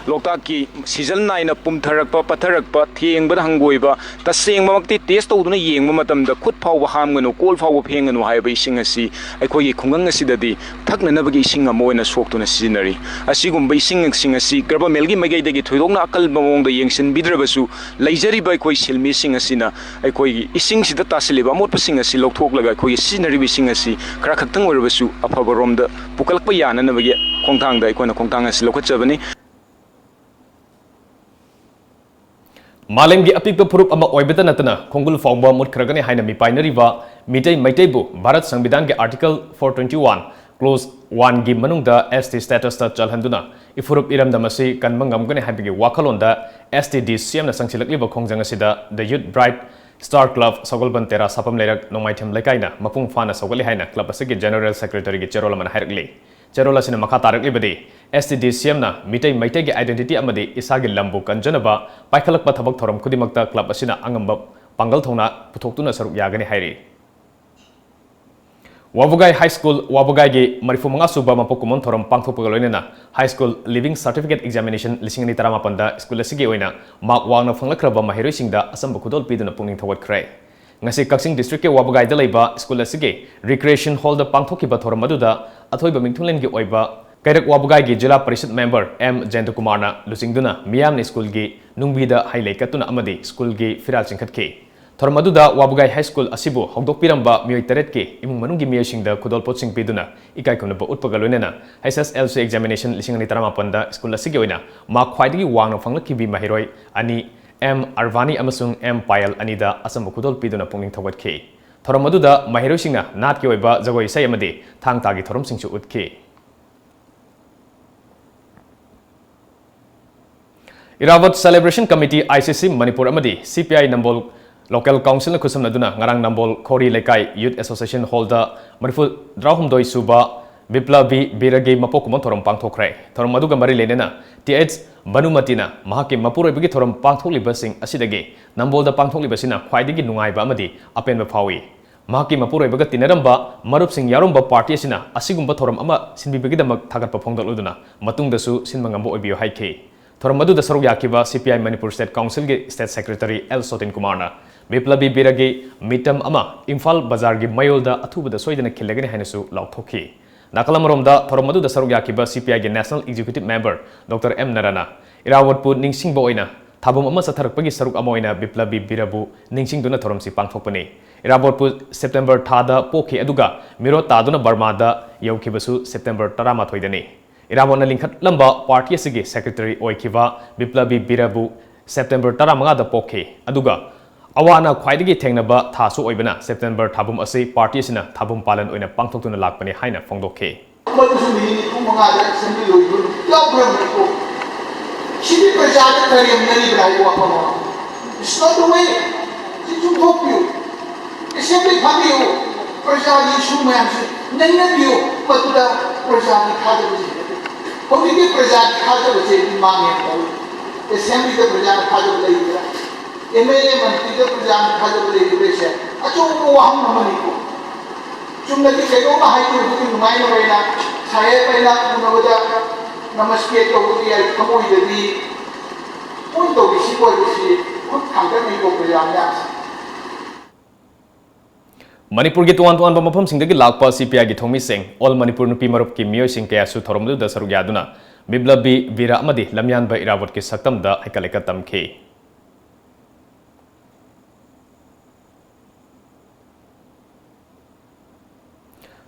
ꯂꯣꯛꯇꯥꯛꯀꯤ ꯁꯤꯖꯟ ꯅꯥꯏꯅ ꯄꯨꯝꯊꯔꯛꯄ, ꯄꯠꯊꯔꯛꯄ, ꯊꯦꯡꯕꯗ ꯍꯪꯒꯣꯏꯕ, ꯇꯁꯦꯡꯕꯃꯛꯇꯤ ꯇꯦꯁ ꯇꯧꯗꯨꯅ ꯌꯦꯡꯕ ꯃꯇꯝꯗ ꯈꯨꯠ ꯐꯥꯎꯕ ꯍꯥꯝꯒꯅꯨ, ꯀꯣꯜ ꯐꯥꯎꯕ ꯐꯦꯡꯒꯅꯨ ꯍꯥꯏꯕ ꯏꯁꯤꯡ ꯑꯁꯤ ꯑꯩꯈꯣꯏꯒꯤ ꯈꯨꯡꯒꯪ ꯑꯁꯤꯗꯗꯤ ꯊꯛꯅꯅꯕꯒꯤ ꯏꯁꯤꯡ ꯑꯃ ꯑꯣꯏꯅ ꯁꯣꯛꯇꯨꯅ ꯁꯤꯖꯤꯟꯅꯔꯤ꯫ ꯑꯁꯤꯒꯨꯝꯕ ꯏꯁꯤꯡꯁꯤꯡ ꯑꯁꯤ ꯒꯚꯔꯟꯃꯦꯟꯒꯤ ꯃꯥꯏꯀꯩꯗꯒꯤ ꯊꯣꯏꯗꯣꯛꯅ ꯑꯀꯜꯕ ꯃꯑꯣꯡꯗ ꯌꯦꯡꯁꯤꯟꯕꯤꯗ꯭ꯔꯕꯁꯨ, ꯂꯩꯖꯔꯤꯕ ꯑꯩꯈꯣꯏ ꯁꯤꯟꯃꯤꯁꯤꯡ ꯑꯁꯤꯅ ꯑꯩꯈꯣꯏꯒꯤ ꯏꯁꯤꯡꯁꯤꯗ ꯇꯥꯁꯤꯜꯂꯤꯕ ꯑꯃꯣꯠꯄꯁꯤꯡ ꯑꯁꯤ ꯂꯧꯊꯣꯛꯂꯒ ꯑꯩꯈꯣꯏꯒꯤ ꯁꯤꯖꯤꯟꯅꯔꯤꯕ ꯏꯁꯤꯡ ꯑꯁꯤ ꯈꯔ ꯈꯛꯇꯪ ꯑꯣꯏꯔꯕꯁꯨ ꯑꯐꯕꯔꯣꯝꯗ ꯄꯨꯈꯠꯂꯛꯄ ꯌꯥꯅꯅꯕꯒꯤ ꯈꯣꯡꯊꯥꯡꯗ ꯑꯩꯈꯣꯏꯅ ꯈꯣꯡꯊꯥꯡ ꯑꯁꯤ ꯂꯧꯈꯠꯆꯕꯅꯤ꯫ ꯃꯥꯂꯦꯝꯒꯤ ꯑꯄꯤꯛꯄ ꯐꯨꯔꯨꯞ ꯑꯃ ꯑꯣꯏꯕꯇ ꯅꯠꯇꯅ ꯈꯣꯡꯒꯨꯜ ꯐꯥꯎꯕ ꯃꯨꯠꯈ꯭ꯔꯒꯅꯤ ꯍꯥꯏꯅ ꯃꯤꯄꯥꯏꯅꯔꯤꯕ Meitei ꯃꯩꯇꯩꯕꯨ Bharat ꯁꯪꯕꯤꯙꯥꯟꯒꯤ Article four twenty one, Clause one ꯒꯤ ꯃꯅꯨꯡꯗ S T status ꯇ ꯆꯜꯍꯟꯗꯨꯅ ꯏꯐꯨꯔꯨꯞ ꯏꯔꯝꯗꯝ ꯑꯁꯤ ꯀꯟꯕ ꯉꯝꯒꯅꯤ ꯍꯥꯏꯕꯒꯤ ꯋꯥꯈꯜꯂꯣꯟꯗ S T D C M ꯅ ꯆꯪꯁꯤꯜꯂꯛꯂꯤꯕ ꯈꯣꯡꯖꯪ ꯑꯁꯤꯗ The Youth Bright Star Club, ꯁꯒꯣꯜꯕꯟ ꯇꯦꯔꯥ, ꯁꯥꯄꯝ ꯂꯩꯔꯛ, ꯅꯣꯡꯃꯥꯏꯊꯦꯝ ꯂꯩꯀꯥꯏꯅ ꯃꯄꯨꯡ ꯐꯥꯅ ꯁꯧꯒꯠꯂꯤ ꯍꯥꯏꯅ club ꯑꯁꯤꯒꯤ General Secretary ꯒꯤ ꯆꯦꯔꯣꯜ ꯑꯃꯅ ꯍꯥꯏꯔꯛꯂꯤ꯫ ꯆꯦꯔꯣꯜ ꯑꯁꯤꯅ ꯃꯈꯥ ꯇꯥꯔꯛꯂꯤꯕꯗꯤ, S T D C M ꯅ ꯃꯤꯇꯩ ꯃꯩꯇꯩꯒꯤ identity ꯑꯃꯗꯤ ꯏꯁꯥꯒꯤ ꯂꯝꯕꯨ ꯀꯟꯖꯅꯕ ꯄꯥꯏꯈꯠꯂꯛꯄ ꯊꯕꯛ ꯊꯧꯔꯝ ꯈꯨꯗꯤꯡꯃꯛꯇ club ꯑꯁꯤꯅ ꯑꯉꯝꯕ ꯄꯥꯡꯒꯜ ꯊꯧꯅꯥ ꯄꯨꯊꯣꯛꯇꯨꯅ ꯁꯔꯨꯛ ꯌꯥꯒꯅꯤ ꯍꯥꯏꯔꯤ꯫ ꯋꯥꯕꯒꯥꯏ High School, ꯋꯥꯕꯒꯥꯏꯒꯤ ꯃꯔꯤꯐꯨ ꯃꯉꯥ ꯁꯨꯕ ꯃꯄꯣꯛ ꯀꯨꯝꯑꯣꯟ ꯊꯧꯔꯝ ꯄꯥꯡꯊꯣꯛꯄꯒ ꯂꯣꯏꯅꯅ High School Leaving Certificate Examination ꯂꯤꯁꯤꯡ ꯑꯅꯤ ꯇꯔꯥꯃꯥꯄꯟꯗ school ꯑꯁꯤꯒꯤ ꯑꯣꯏꯅ mark ꯋꯥꯡꯅ ꯐꯪꯂꯛꯈ꯭ꯔꯕ ꯃꯍꯩꯔꯣꯏꯁꯤꯡꯗ ꯑꯆꯝꯕ ꯈꯨꯗꯣꯜ ꯄꯤꯗꯨꯅ ꯄꯨꯛꯅꯤꯡ ꯊꯧꯒꯠꯈ꯭ꯔꯦ꯫ ꯉꯁꯤ ꯀꯛꯆꯤꯡ district ꯀꯤ ꯋꯥꯕꯒꯥꯏꯗ ꯂꯩꯕ school ꯑꯁꯤꯒꯤ recreation hall ꯗ ꯄꯥꯡꯊꯣꯛꯈꯤꯕ ꯊꯧꯔꯝ ꯑꯗꯨꯗ ꯑꯊꯣꯏꯕ ꯃꯤꯡꯊꯨꯡꯂꯦꯟꯒꯤ ꯑꯣꯏꯕ ꯀꯩꯔꯛ ꯋꯥꯕꯒꯥꯏꯒꯤ ꯖꯤꯂꯥ ꯄꯔꯤꯁꯠ member M ꯖꯌꯟꯇ ꯀꯨꯃꯥꯔꯅ ꯂꯨꯆꯤꯡꯗꯨꯅ ꯃꯤꯌꯥꯝꯅ school ꯒꯤ ꯅꯨꯡꯕꯤꯗ ꯍꯩ ꯂꯩ ꯀꯠꯇꯨꯅ ꯑꯃꯗꯤ school ꯒꯤ ꯐꯤꯔꯥꯜ ꯆꯤꯡꯈꯠꯈꯤ꯫ ꯊꯧꯔꯝ ꯑꯗꯨꯗ ꯋꯥꯕꯒꯥꯏ High School ꯑꯁꯤꯕꯨ ꯍꯧꯗꯣꯛꯄꯤꯔꯝꯕ ꯃꯤꯑꯣꯏ ꯇꯔꯦꯠꯀꯤ ꯏꯃꯨꯡ ꯃꯅꯨꯡꯒꯤ ꯃꯤꯑꯣꯏꯁꯤꯡꯗ ꯈꯨꯗꯣꯜ ꯄꯣꯠꯁꯤꯡ ꯄꯤꯗꯨꯅ ꯏꯀꯥꯏ ꯈꯨꯝꯅꯕ ꯎꯠꯄꯒ ꯂꯣꯏꯅꯅ H S L C examination ꯂꯤꯁꯤꯡ ꯑꯅꯤ ꯇꯔꯥꯃꯥꯄꯟꯗ school ꯑꯁꯤꯒꯤ ꯑꯣꯏꯅ mark ꯈ꯭ꯋꯥꯏꯗꯒꯤ ꯋꯥꯡꯅ ꯐꯪꯂꯛꯈꯤꯕꯤ ꯃꯍꯩꯔꯣꯏ ꯑꯅꯤ, M ꯑꯔꯚꯥꯅꯤ ꯑꯃꯁꯨꯡ M ꯄꯥꯌꯜ ꯑꯅꯤꯗ ꯑꯆꯝꯕ ꯈꯨꯗꯣꯜ ꯄꯤꯗꯨꯅ ꯄꯨꯛꯅꯤꯡ ꯊꯧꯒꯠꯈꯤ꯫ ꯊꯧꯔꯝ ꯑꯗꯨꯗ ꯃꯍꯩꯔꯣꯏꯁꯤꯡꯅ ꯅꯥꯠꯀꯤ ꯑꯣꯏꯕ ꯖꯒꯣꯏ ꯏꯁꯩ ꯑꯃꯗꯤ ꯊꯥꯡ ꯇꯥꯒꯤ ꯊꯧꯔꯝꯁꯤꯡꯁꯨ ꯎꯠꯈꯤ꯫ Irrawaddy Celebration Committee, I C C Manipur ꯑꯃꯗꯤ C P I Nambol Local Council ꯅ ꯈꯨꯠꯁꯝꯅꯗꯨꯅ ꯉꯔꯥꯡ ꯅꯝꯕꯣꯜ ꯈꯣꯔꯤ ꯂꯩꯀꯥꯏ Youth Association Hall ꯗ ꯃꯔꯤꯐꯨ ꯇꯔꯥꯍꯨꯝꯗꯣꯏ ꯁꯨꯕ ꯕꯤꯄ꯭ꯂꯕꯤ ꯕꯤꯔꯒꯤ ꯃꯄꯣꯛ ꯀꯨꯝꯑꯣꯟ ꯊꯧꯔꯝ ꯄꯥꯡꯊꯣꯛꯈ꯭ꯔꯦ꯫ ꯊꯧꯔꯝ ꯑꯗꯨꯒ ꯃꯔꯤ ꯂꯩꯅꯅ T H ꯚꯅꯨꯃꯇꯤꯅ ꯃꯍꯥꯛꯀꯤ ꯃꯄꯨꯔꯣꯏꯕꯒꯤ ꯊꯧꯔꯝ ꯄꯥꯡꯊꯣꯛꯂꯤꯕꯁꯤꯡ ꯑꯁꯤꯗꯒꯤ ꯅꯝꯕꯣꯜꯗ ꯄꯥꯡꯊꯣꯛꯂꯤꯕꯁꯤꯅ ꯈ꯭ꯋꯥꯏꯗꯒꯤ ꯅꯨꯡꯉꯥꯏꯕ ꯑꯃꯗꯤ ꯑꯄꯦꯟꯕ ꯐꯥꯎꯏ꯫ ꯃꯍꯥꯛꯀꯤ ꯃꯄꯨꯔꯣꯏꯕꯒ ꯇꯤꯟꯅꯔꯝꯕ ꯃꯔꯨꯞꯁꯤꯡ ꯌꯥꯎꯔꯝꯕ ꯄꯥꯔꯇꯤ ꯑꯁꯤꯅ ꯑꯁꯤꯒꯨꯝꯕ ꯊꯧꯔꯝ ꯑꯃ ꯁꯤꯟꯕꯤꯕꯒꯤꯗꯃꯛ ꯊꯥꯒꯠꯄ ꯐꯣꯡꯗꯣꯛꯂꯗꯨꯅ ꯃꯇꯨꯡꯗꯁꯨ ꯁꯤꯟꯕ ꯉꯝꯕ ꯑꯣꯏꯕꯤꯌꯨ ꯍꯥꯏꯈꯤ꯫ ꯊꯧꯔꯝ ꯑꯗꯨꯗ ꯁꯔꯨꯛ ꯌꯥꯈꯤꯕ C P I Manipur State Council ꯒꯤ State Secretary L ꯁꯣꯇꯤꯟ ꯀꯨꯃꯥꯔꯅ ꯕꯤꯄ꯭ꯂꯕꯤ ꯕꯤꯔꯒꯤ ꯃꯤꯇꯝ ꯑꯃ ꯏꯝꯐꯥꯜ ꯕꯖꯥꯔꯒꯤ ꯃꯌꯣꯜꯗ ꯑꯊꯨꯕꯗ ꯁꯣꯏꯗꯅ ꯈꯤꯜꯂꯒꯅꯤ ꯍꯥꯏꯅꯁꯨ ꯂꯥꯎꯊꯣꯛꯈꯤ꯫ ꯅꯥꯀꯜ ꯑꯃꯔꯣꯝꯗ ꯊꯧꯔꯝ ꯑꯗꯨꯗ ꯁꯔꯨꯛ ꯌꯥꯈꯤꯕ C P I ꯒꯤ National Executive Member Doctor M ꯅꯔꯥꯅ ꯏꯔꯥꯕꯣꯠꯄꯨ ꯅꯤꯡꯁꯤꯡꯕ ꯑꯣꯏꯅ ꯊꯥꯕꯝ ꯑꯃ ꯆꯠꯊꯔꯛꯄꯒꯤ ꯁꯔꯨꯛ ꯑꯃ ꯑꯣꯏꯅ ꯕꯤꯄ꯭ꯂꯕꯤ ꯕꯤꯔꯕꯨ ꯅꯤꯡꯁꯤꯡꯗꯨꯅ ꯊꯧꯔꯝꯁꯤ ꯄꯥꯡꯊꯣꯛꯄꯅꯤ꯫ ꯏꯔꯥꯕꯣꯠꯄꯨ September ꯊꯥꯗ ꯄꯣꯛꯈꯤ, ꯑꯗꯨꯒ ꯃꯤꯔꯣꯠ ꯇꯥꯗꯨꯅ ꯕꯔꯃꯥꯗ ꯌꯧꯈꯤꯕꯁꯨ September ꯇꯔꯥꯃꯥꯊꯣꯏꯗꯅꯤ꯫ ꯏꯔꯥꯕꯣꯠꯅ ꯂꯤꯡꯈꯠꯂꯝꯕ ꯄꯥꯔꯇꯤ ꯑꯁꯤꯒꯤ Secretary ꯑꯣꯏꯈꯤꯕ ꯕꯤꯄ꯭ꯂꯕꯤ ꯕꯤꯔꯕꯨ September ꯇꯔꯥꯃꯉꯥꯗ ꯄꯣꯛꯈꯤ, ꯑꯗꯨꯒ ꯑꯋꯥ ꯑꯅꯥ ꯈ꯭ꯋꯥꯏꯗꯒꯤ ꯊꯦꯡꯅꯕ ꯊꯥꯁꯨ ꯑꯣꯏꯕꯅ September ꯊꯥꯕꯝ ꯑꯁꯤ ꯄꯥꯔꯇꯤ ꯑꯁꯤꯅ ꯊꯥꯕꯝ ꯄꯥꯂꯟ ꯑꯣꯏꯅ ꯄꯥꯡꯊꯣꯛꯇꯨꯅ ꯂꯥꯛꯄꯅꯤ ꯍꯥꯏꯅ ꯐꯣꯡꯗꯣꯛꯈꯤ꯫ ꯃꯗꯨꯁꯨ ꯃꯤꯅꯤꯠ ꯅꯤꯐꯨ ꯃꯉꯥꯗ ꯑꯦꯁꯦꯝꯕ꯭ꯂꯤ ꯂꯣꯏꯕ ꯌꯥꯎꯈ꯭ꯔꯕꯅꯤꯀꯣ꯫ ꯁꯤꯗꯤ ꯄ꯭ꯔꯖꯥꯗ ꯀꯔꯦꯝꯅꯔꯤꯕ꯭ꯔꯥ ꯍꯥꯏꯕ ꯋꯥꯐꯝ ꯑꯃ꯫ It's not the way. ꯁꯤ ꯆꯨꯝꯊꯣꯛꯄꯤꯌꯨ꯫ ꯑꯦꯁꯦꯝꯕ꯭ꯂꯤ ꯊꯥꯕꯤꯌꯨ꯫ ꯄ꯭ꯔꯖꯥꯒꯤ ꯏꯁꯨ ꯃꯌꯥꯝꯁꯤ ꯅꯩꯅꯕꯤꯌꯨ꯫ ꯃꯗꯨꯗ ꯄ꯭ꯔꯖꯥꯒꯤ ꯊꯥꯖꯕꯁꯤ ꯍꯧꯖꯤꯛꯇꯤ ꯄ꯭ꯔꯖꯥꯒꯤ ꯊꯥꯖꯕꯁꯦ ꯃꯥꯡꯉꯦ ꯇꯧꯏ꯫ ꯑꯦꯁꯦꯝꯕ꯭ꯂꯤꯗ ꯄ꯭ꯔꯖꯥꯒꯤ ꯊꯥꯖꯕ ꯂꯩꯕ꯭ꯔꯥ? ꯑꯦꯝ ꯑꯦꯜ ꯑꯦ ꯃꯟꯇ꯭ꯔꯤꯗ ꯄ꯭ꯔꯖꯥꯒꯤ ꯊꯥꯖꯕ ꯂꯩꯕ꯭ꯔꯥ? ꯍꯥꯏꯁꯦ ꯑꯆꯧꯕ ꯋꯥꯍꯪ ꯑꯃꯅꯤꯀꯣ꯫ ꯆꯨꯝꯅꯒꯤ ꯀꯩꯅꯣꯝꯃ ꯍꯥꯏꯗꯣꯏꯕꯨꯗꯤ ꯅꯨꯡꯉꯥꯏꯅꯕ ꯑꯩꯅ ꯁꯥꯍꯦꯕ ꯑꯩꯅ ꯎꯅꯕꯗ ꯅꯃꯁꯀꯦ ꯇꯧꯕꯗꯤ ꯑꯩ ꯊꯃꯣꯏꯗꯗꯤ ꯃꯣꯏ ꯇꯧꯔꯤꯁꯤ ꯑꯣꯏꯕꯁꯤ ꯈꯨꯠ ꯊꯥꯡꯒꯠꯅꯩꯀꯣ ꯄ꯭ꯔꯖꯥ ꯃꯌꯥꯝꯁꯦ꯫ ꯃꯅꯤꯄꯨꯔꯒꯤ ꯇꯣꯉꯥꯟ ꯇꯣꯉꯥꯟꯕ ꯃꯐꯝꯁꯤꯡꯗꯒꯤ ꯂꯥꯛꯄ C P I ꯒꯤ ꯊꯧꯃꯤꯁꯤꯡ, All Manipur ꯅꯨꯄꯤ ꯃꯔꯨꯞꯀꯤ ꯃꯤꯑꯣꯏꯁꯤꯡ ꯀꯌꯥꯁꯨ ꯊꯧꯔꯝ ꯑꯗꯨꯗ ꯁꯔꯨꯛ ꯌꯥꯗꯨꯅ ꯕꯤꯄ꯭ꯂꯕꯤ ꯕꯤꯔ ꯑꯃꯗꯤ ꯂꯝꯌꯥꯟꯕ ꯏꯔꯥꯕꯣꯠꯀꯤ ꯁꯛꯇꯝꯗ ꯍꯩꯀꯠ ꯂꯩꯀꯠ ꯇꯝꯈꯤ꯫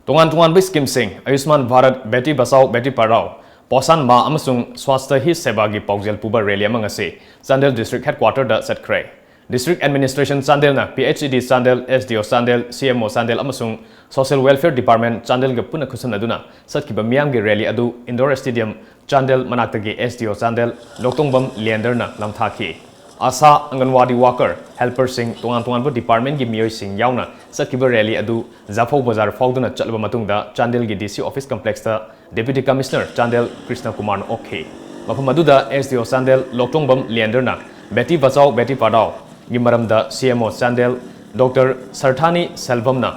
ꯇꯣꯉꯥꯟ ꯇꯣꯉꯥꯟꯕ ꯁ꯭ꯀꯤꯝꯁꯤꯡ, ꯑꯌꯨꯁꯃꯥꯟ ꯚꯥꯔꯠ, ꯕꯦꯇꯤ ꯕꯆꯥꯎ ꯕꯦꯇꯤ ꯄꯔꯥꯎ, ꯄꯣꯁꯥꯟ ꯃꯥ ꯑꯃꯁꯨꯡ ꯁ꯭ꯋꯥꯁꯊ ꯍꯤ ꯁꯦꯕꯥꯒꯤ ꯄꯥꯎꯖꯦꯜ ꯄꯨꯕ ꯔꯦꯂꯤ ꯑꯃ ꯉꯁꯤ ꯆꯥꯟꯗꯦꯜ ꯗꯤꯁꯇ꯭ꯔꯤꯛ ꯍꯦꯗꯀ꯭ꯋꯥꯇꯔꯗ ꯆꯠꯈ꯭ꯔꯦ꯫ ꯗꯤꯁꯇ꯭ꯔꯤꯛ ꯑꯦꯗꯃꯤꯅꯤꯁꯇ꯭ꯔꯦꯁꯟ ꯆꯥꯟꯗꯦꯜꯅ, P H E D Chandel, S D O Chandel, C M O Chandel ꯑꯃꯁꯨꯡ Social Welfare Department ꯆꯥꯟꯗꯦꯜꯒ ꯄꯨꯟꯅ ꯈꯨꯠꯁꯝꯅꯗꯨꯅ ꯆꯠꯈꯤꯕ ꯃꯤꯌꯥꯝꯒꯤ ꯔꯦꯂꯤ ꯑꯗꯨ ꯏꯟꯗꯣꯔ ꯁ꯭ꯇꯦꯗꯤꯌꯝ ꯆꯥꯟꯗꯦꯜ ꯃꯅꯥꯛꯇꯒꯤ S D O ꯆꯥꯟꯗꯦꯜ ꯂꯣꯛꯇꯣꯡꯕꯝ ꯂꯤꯌꯦꯟꯗꯔꯅ ꯂꯝꯊꯥꯈꯤ꯫ ꯑꯥꯁꯥ, ꯑꯪꯒꯟꯋꯥꯗꯤ ꯋꯥꯀꯔ, ꯍꯦꯜꯄꯔꯁꯤꯡ, ꯇꯣꯉꯥꯟ ꯇꯣꯉꯥꯟꯕ ꯗꯤꯄꯥꯔꯠꯃꯦꯟꯒꯤ ꯃꯤꯑꯣꯏꯁꯤꯡ ꯌꯥꯎꯅ ꯆꯠꯈꯤꯕ ꯔꯦꯂꯤ ꯑꯗꯨ ꯖꯥꯐꯧ ꯕꯖꯥꯔ ꯐꯥꯎꯗꯨꯅ ꯆꯠꯂꯕ ꯃꯇꯨꯡꯗ ꯆꯥꯟꯗꯦꯜꯒꯤ D C office complexꯇ Deputy Commissioner Chandel Krishna ꯀꯨꯃꯥꯔꯅ ꯑꯣꯛꯈꯤ꯫ ꯃꯐꯝ ꯑꯗꯨꯗ S D O ꯆꯥꯟꯗꯦꯜ ꯂꯣꯛꯇꯣꯡꯕꯝ ꯂꯤꯌꯦꯟꯗꯔꯅ ꯕꯦꯇꯤ ꯕꯆꯥꯎ ꯕꯦꯇꯤ ꯄꯔꯥꯎꯒꯤ ꯃꯔꯝꯗ C M O Chandel doctor Sarthani ꯁꯦꯜꯚꯝꯅ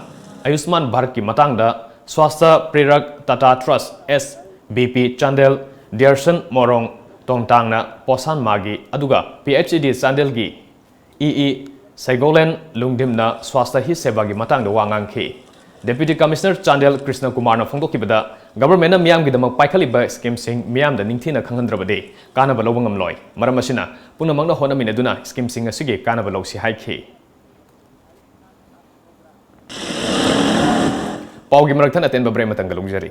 ꯑꯌꯨꯁꯃꯥꯟ ꯚꯥꯔꯠꯀꯤ ꯃꯇꯥꯡꯗ ꯁ꯭ꯋꯥꯁꯊ ꯄ꯭ꯔꯦꯔꯛ Tata trust, S B P Chandel, ꯗꯤꯌꯔꯁꯟ ꯃꯣꯔꯣꯡ ꯇꯣꯡꯇꯥꯡꯅ ꯄꯣꯁꯥꯟ ꯃꯥꯒꯤ, ꯑꯗꯨꯒ ꯄꯤ ꯑꯩꯆ ꯏ ꯗꯤ ꯆꯥꯟꯗꯦꯜꯒꯤ ꯏ ꯏ ꯁꯩꯒꯣꯂꯦꯟ ꯂꯨꯡꯗꯤꯝꯅ ꯁ꯭ꯋꯥꯁꯊ ꯍꯤ ꯁꯦꯕꯥꯒꯤ ꯃꯇꯥꯡꯗ ꯋꯥ ꯉꯥꯡꯈꯤ꯫ ꯗꯦꯄ꯭ꯌꯨꯇꯤ ꯀꯃꯤꯁꯅꯔ ꯆꯥꯟꯗꯦꯜ ꯀ꯭ꯔꯤꯁꯅ ꯀꯨꯃꯥꯔꯅ ꯐꯣꯡꯗꯣꯛꯈꯤꯕꯗ, ꯒꯚꯔꯟꯃꯦꯟꯠꯅ ꯃꯤꯌꯥꯝꯒꯤꯗꯃꯛ ꯄꯥꯏꯈꯠꯂꯤꯕ ꯁ꯭ꯀꯤꯝꯁꯤꯡ ꯃꯤꯌꯥꯝꯗ ꯅꯤꯡꯊꯤꯅ ꯈꯪꯍꯟꯗ꯭ꯔꯕꯗꯤ ꯀꯥꯟꯅꯕ ꯂꯧꯕ ꯉꯝꯂꯣꯏ꯫ ꯃꯔꯝ ꯑꯁꯤꯅ, ꯄꯨꯝꯅꯃꯛꯅ ꯍꯣꯠꯅꯃꯤꯟꯅꯗꯨꯅ ꯁ꯭ꯀꯤꯝꯁꯤꯡ ꯑꯁꯤꯒꯤ ꯀꯥꯟꯅꯕ ꯂꯧꯁꯤ ꯍꯥꯏꯈꯤ꯫ ꯄꯥꯎꯒꯤ ꯃꯔꯛ ꯊꯠꯅ ꯑꯇꯦꯟꯕ ꯕ꯭ꯔꯦꯛ ꯑꯃꯇꯪꯒ ꯂꯧꯖꯔꯤ꯫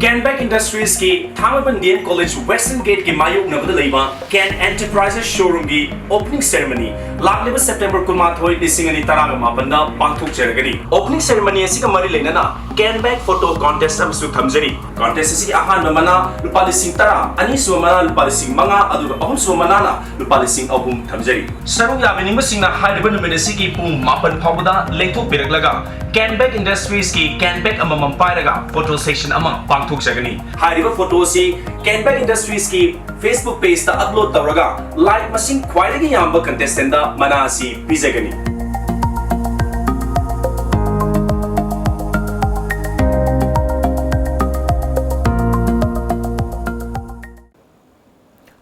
ꯀꯦꯟꯕꯦꯛ ꯏꯟꯗꯁꯇ꯭ꯔꯤꯁꯀꯤ ꯊꯥꯡꯃꯩꯕꯟ ꯗꯤ ꯑꯦꯝ ꯀꯣꯂꯦꯖ ꯋꯦꯁꯇꯔꯟ ꯒꯦꯠꯀꯤ ꯃꯥꯌꯣꯛꯅꯕꯗ ꯂꯩꯕ ꯀꯦꯟ ꯑꯦꯟꯇꯔꯄ꯭ꯔꯥꯏꯖꯦꯁ ꯁꯣꯔꯨꯝꯒꯤ ꯑꯣꯄꯅꯤꯡ ꯁꯦꯔꯦꯃꯅꯤ ꯂꯥꯛꯂꯤꯕ ꯁꯦꯞꯇꯦꯝꯕꯔ ꯀꯨꯟꯃꯥꯊꯣꯏ, ꯂꯤꯁꯤꯡ ꯑꯅꯤ ꯇꯔꯥꯒ ꯃꯥꯄꯟꯗ ꯄꯥꯡꯊꯣꯛꯆꯔꯒꯅꯤ꯫ ꯑꯣꯄꯅꯤꯡ ꯁꯦꯔꯦꯃꯅꯤ ꯑꯁꯤꯒ ꯃꯔꯤ ꯂꯩꯅꯅ ꯀꯦꯟꯕꯦꯛ ꯐꯣꯇꯣ ꯀꯣꯟꯇꯦꯁ ꯑꯃꯁꯨ ꯊꯝꯖꯔꯤ꯫ ꯀꯣꯟꯇꯦꯁ ꯑꯁꯤꯒꯤ ꯑꯍꯥꯟꯕ ꯃꯅꯥ ꯂꯨꯄꯥ ꯂꯤꯁꯤꯡ ꯇꯔꯥ, ꯑꯅꯤꯁꯨꯕ ꯃꯅꯥ ꯂꯨꯄꯥ ꯂꯤꯁꯤꯡ ꯃꯉꯥ, ꯑꯗꯨꯒ ꯑꯍꯨꯝꯁꯨꯕ ꯃꯅꯥꯅ ꯂꯨꯄꯥ ꯂꯤꯁꯤꯡ ꯑꯍꯨꯝ ꯊꯝꯖꯔꯤ꯫ ꯁꯔꯨꯛ ꯌꯥꯕꯤꯅꯤꯡꯕꯁꯤꯡꯅ ꯍꯥꯏꯔꯤꯕ ꯅꯨꯃꯤꯠ ꯑꯁꯤꯒꯤ ꯄꯨꯡ ꯃꯥꯄꯟ ꯐꯥꯎꯕꯗ ꯂꯦꯡꯊꯣꯛꯄꯤꯔꯛꯂꯒ ꯀꯦꯟꯕꯦꯛ ꯏꯟꯗꯁꯇ꯭ꯔꯤꯁꯀꯤ ꯀꯦꯟꯕꯦꯛ ꯑꯃꯃꯝ ꯄꯥꯏꯔꯒ ꯐꯣꯇꯣ ꯁꯦꯁꯟ ꯑꯃ ꯄꯥꯡꯊꯣꯛꯆꯒꯅꯤ꯫ ꯍꯥꯏꯔꯤꯕ ꯐꯣꯇꯣ ꯑꯁꯤ ꯀꯦꯟꯕꯦꯛ ꯏꯟꯗꯁꯇ꯭ꯔꯤꯁꯀꯤ ꯐꯦꯁꯕꯨꯛ ꯄꯦꯖꯇ ꯑꯞꯂꯣꯗ ꯇꯧꯔꯒ ꯂꯥꯏꯛ ꯃꯁꯤꯡ ꯈ꯭ꯋꯥꯏꯗꯒꯤ ꯌꯥꯝꯕ ꯀꯟꯇꯦꯁꯇꯦꯟꯗ ꯃꯅꯥ ꯑꯁꯤ ꯄꯤꯖꯒꯅꯤ꯫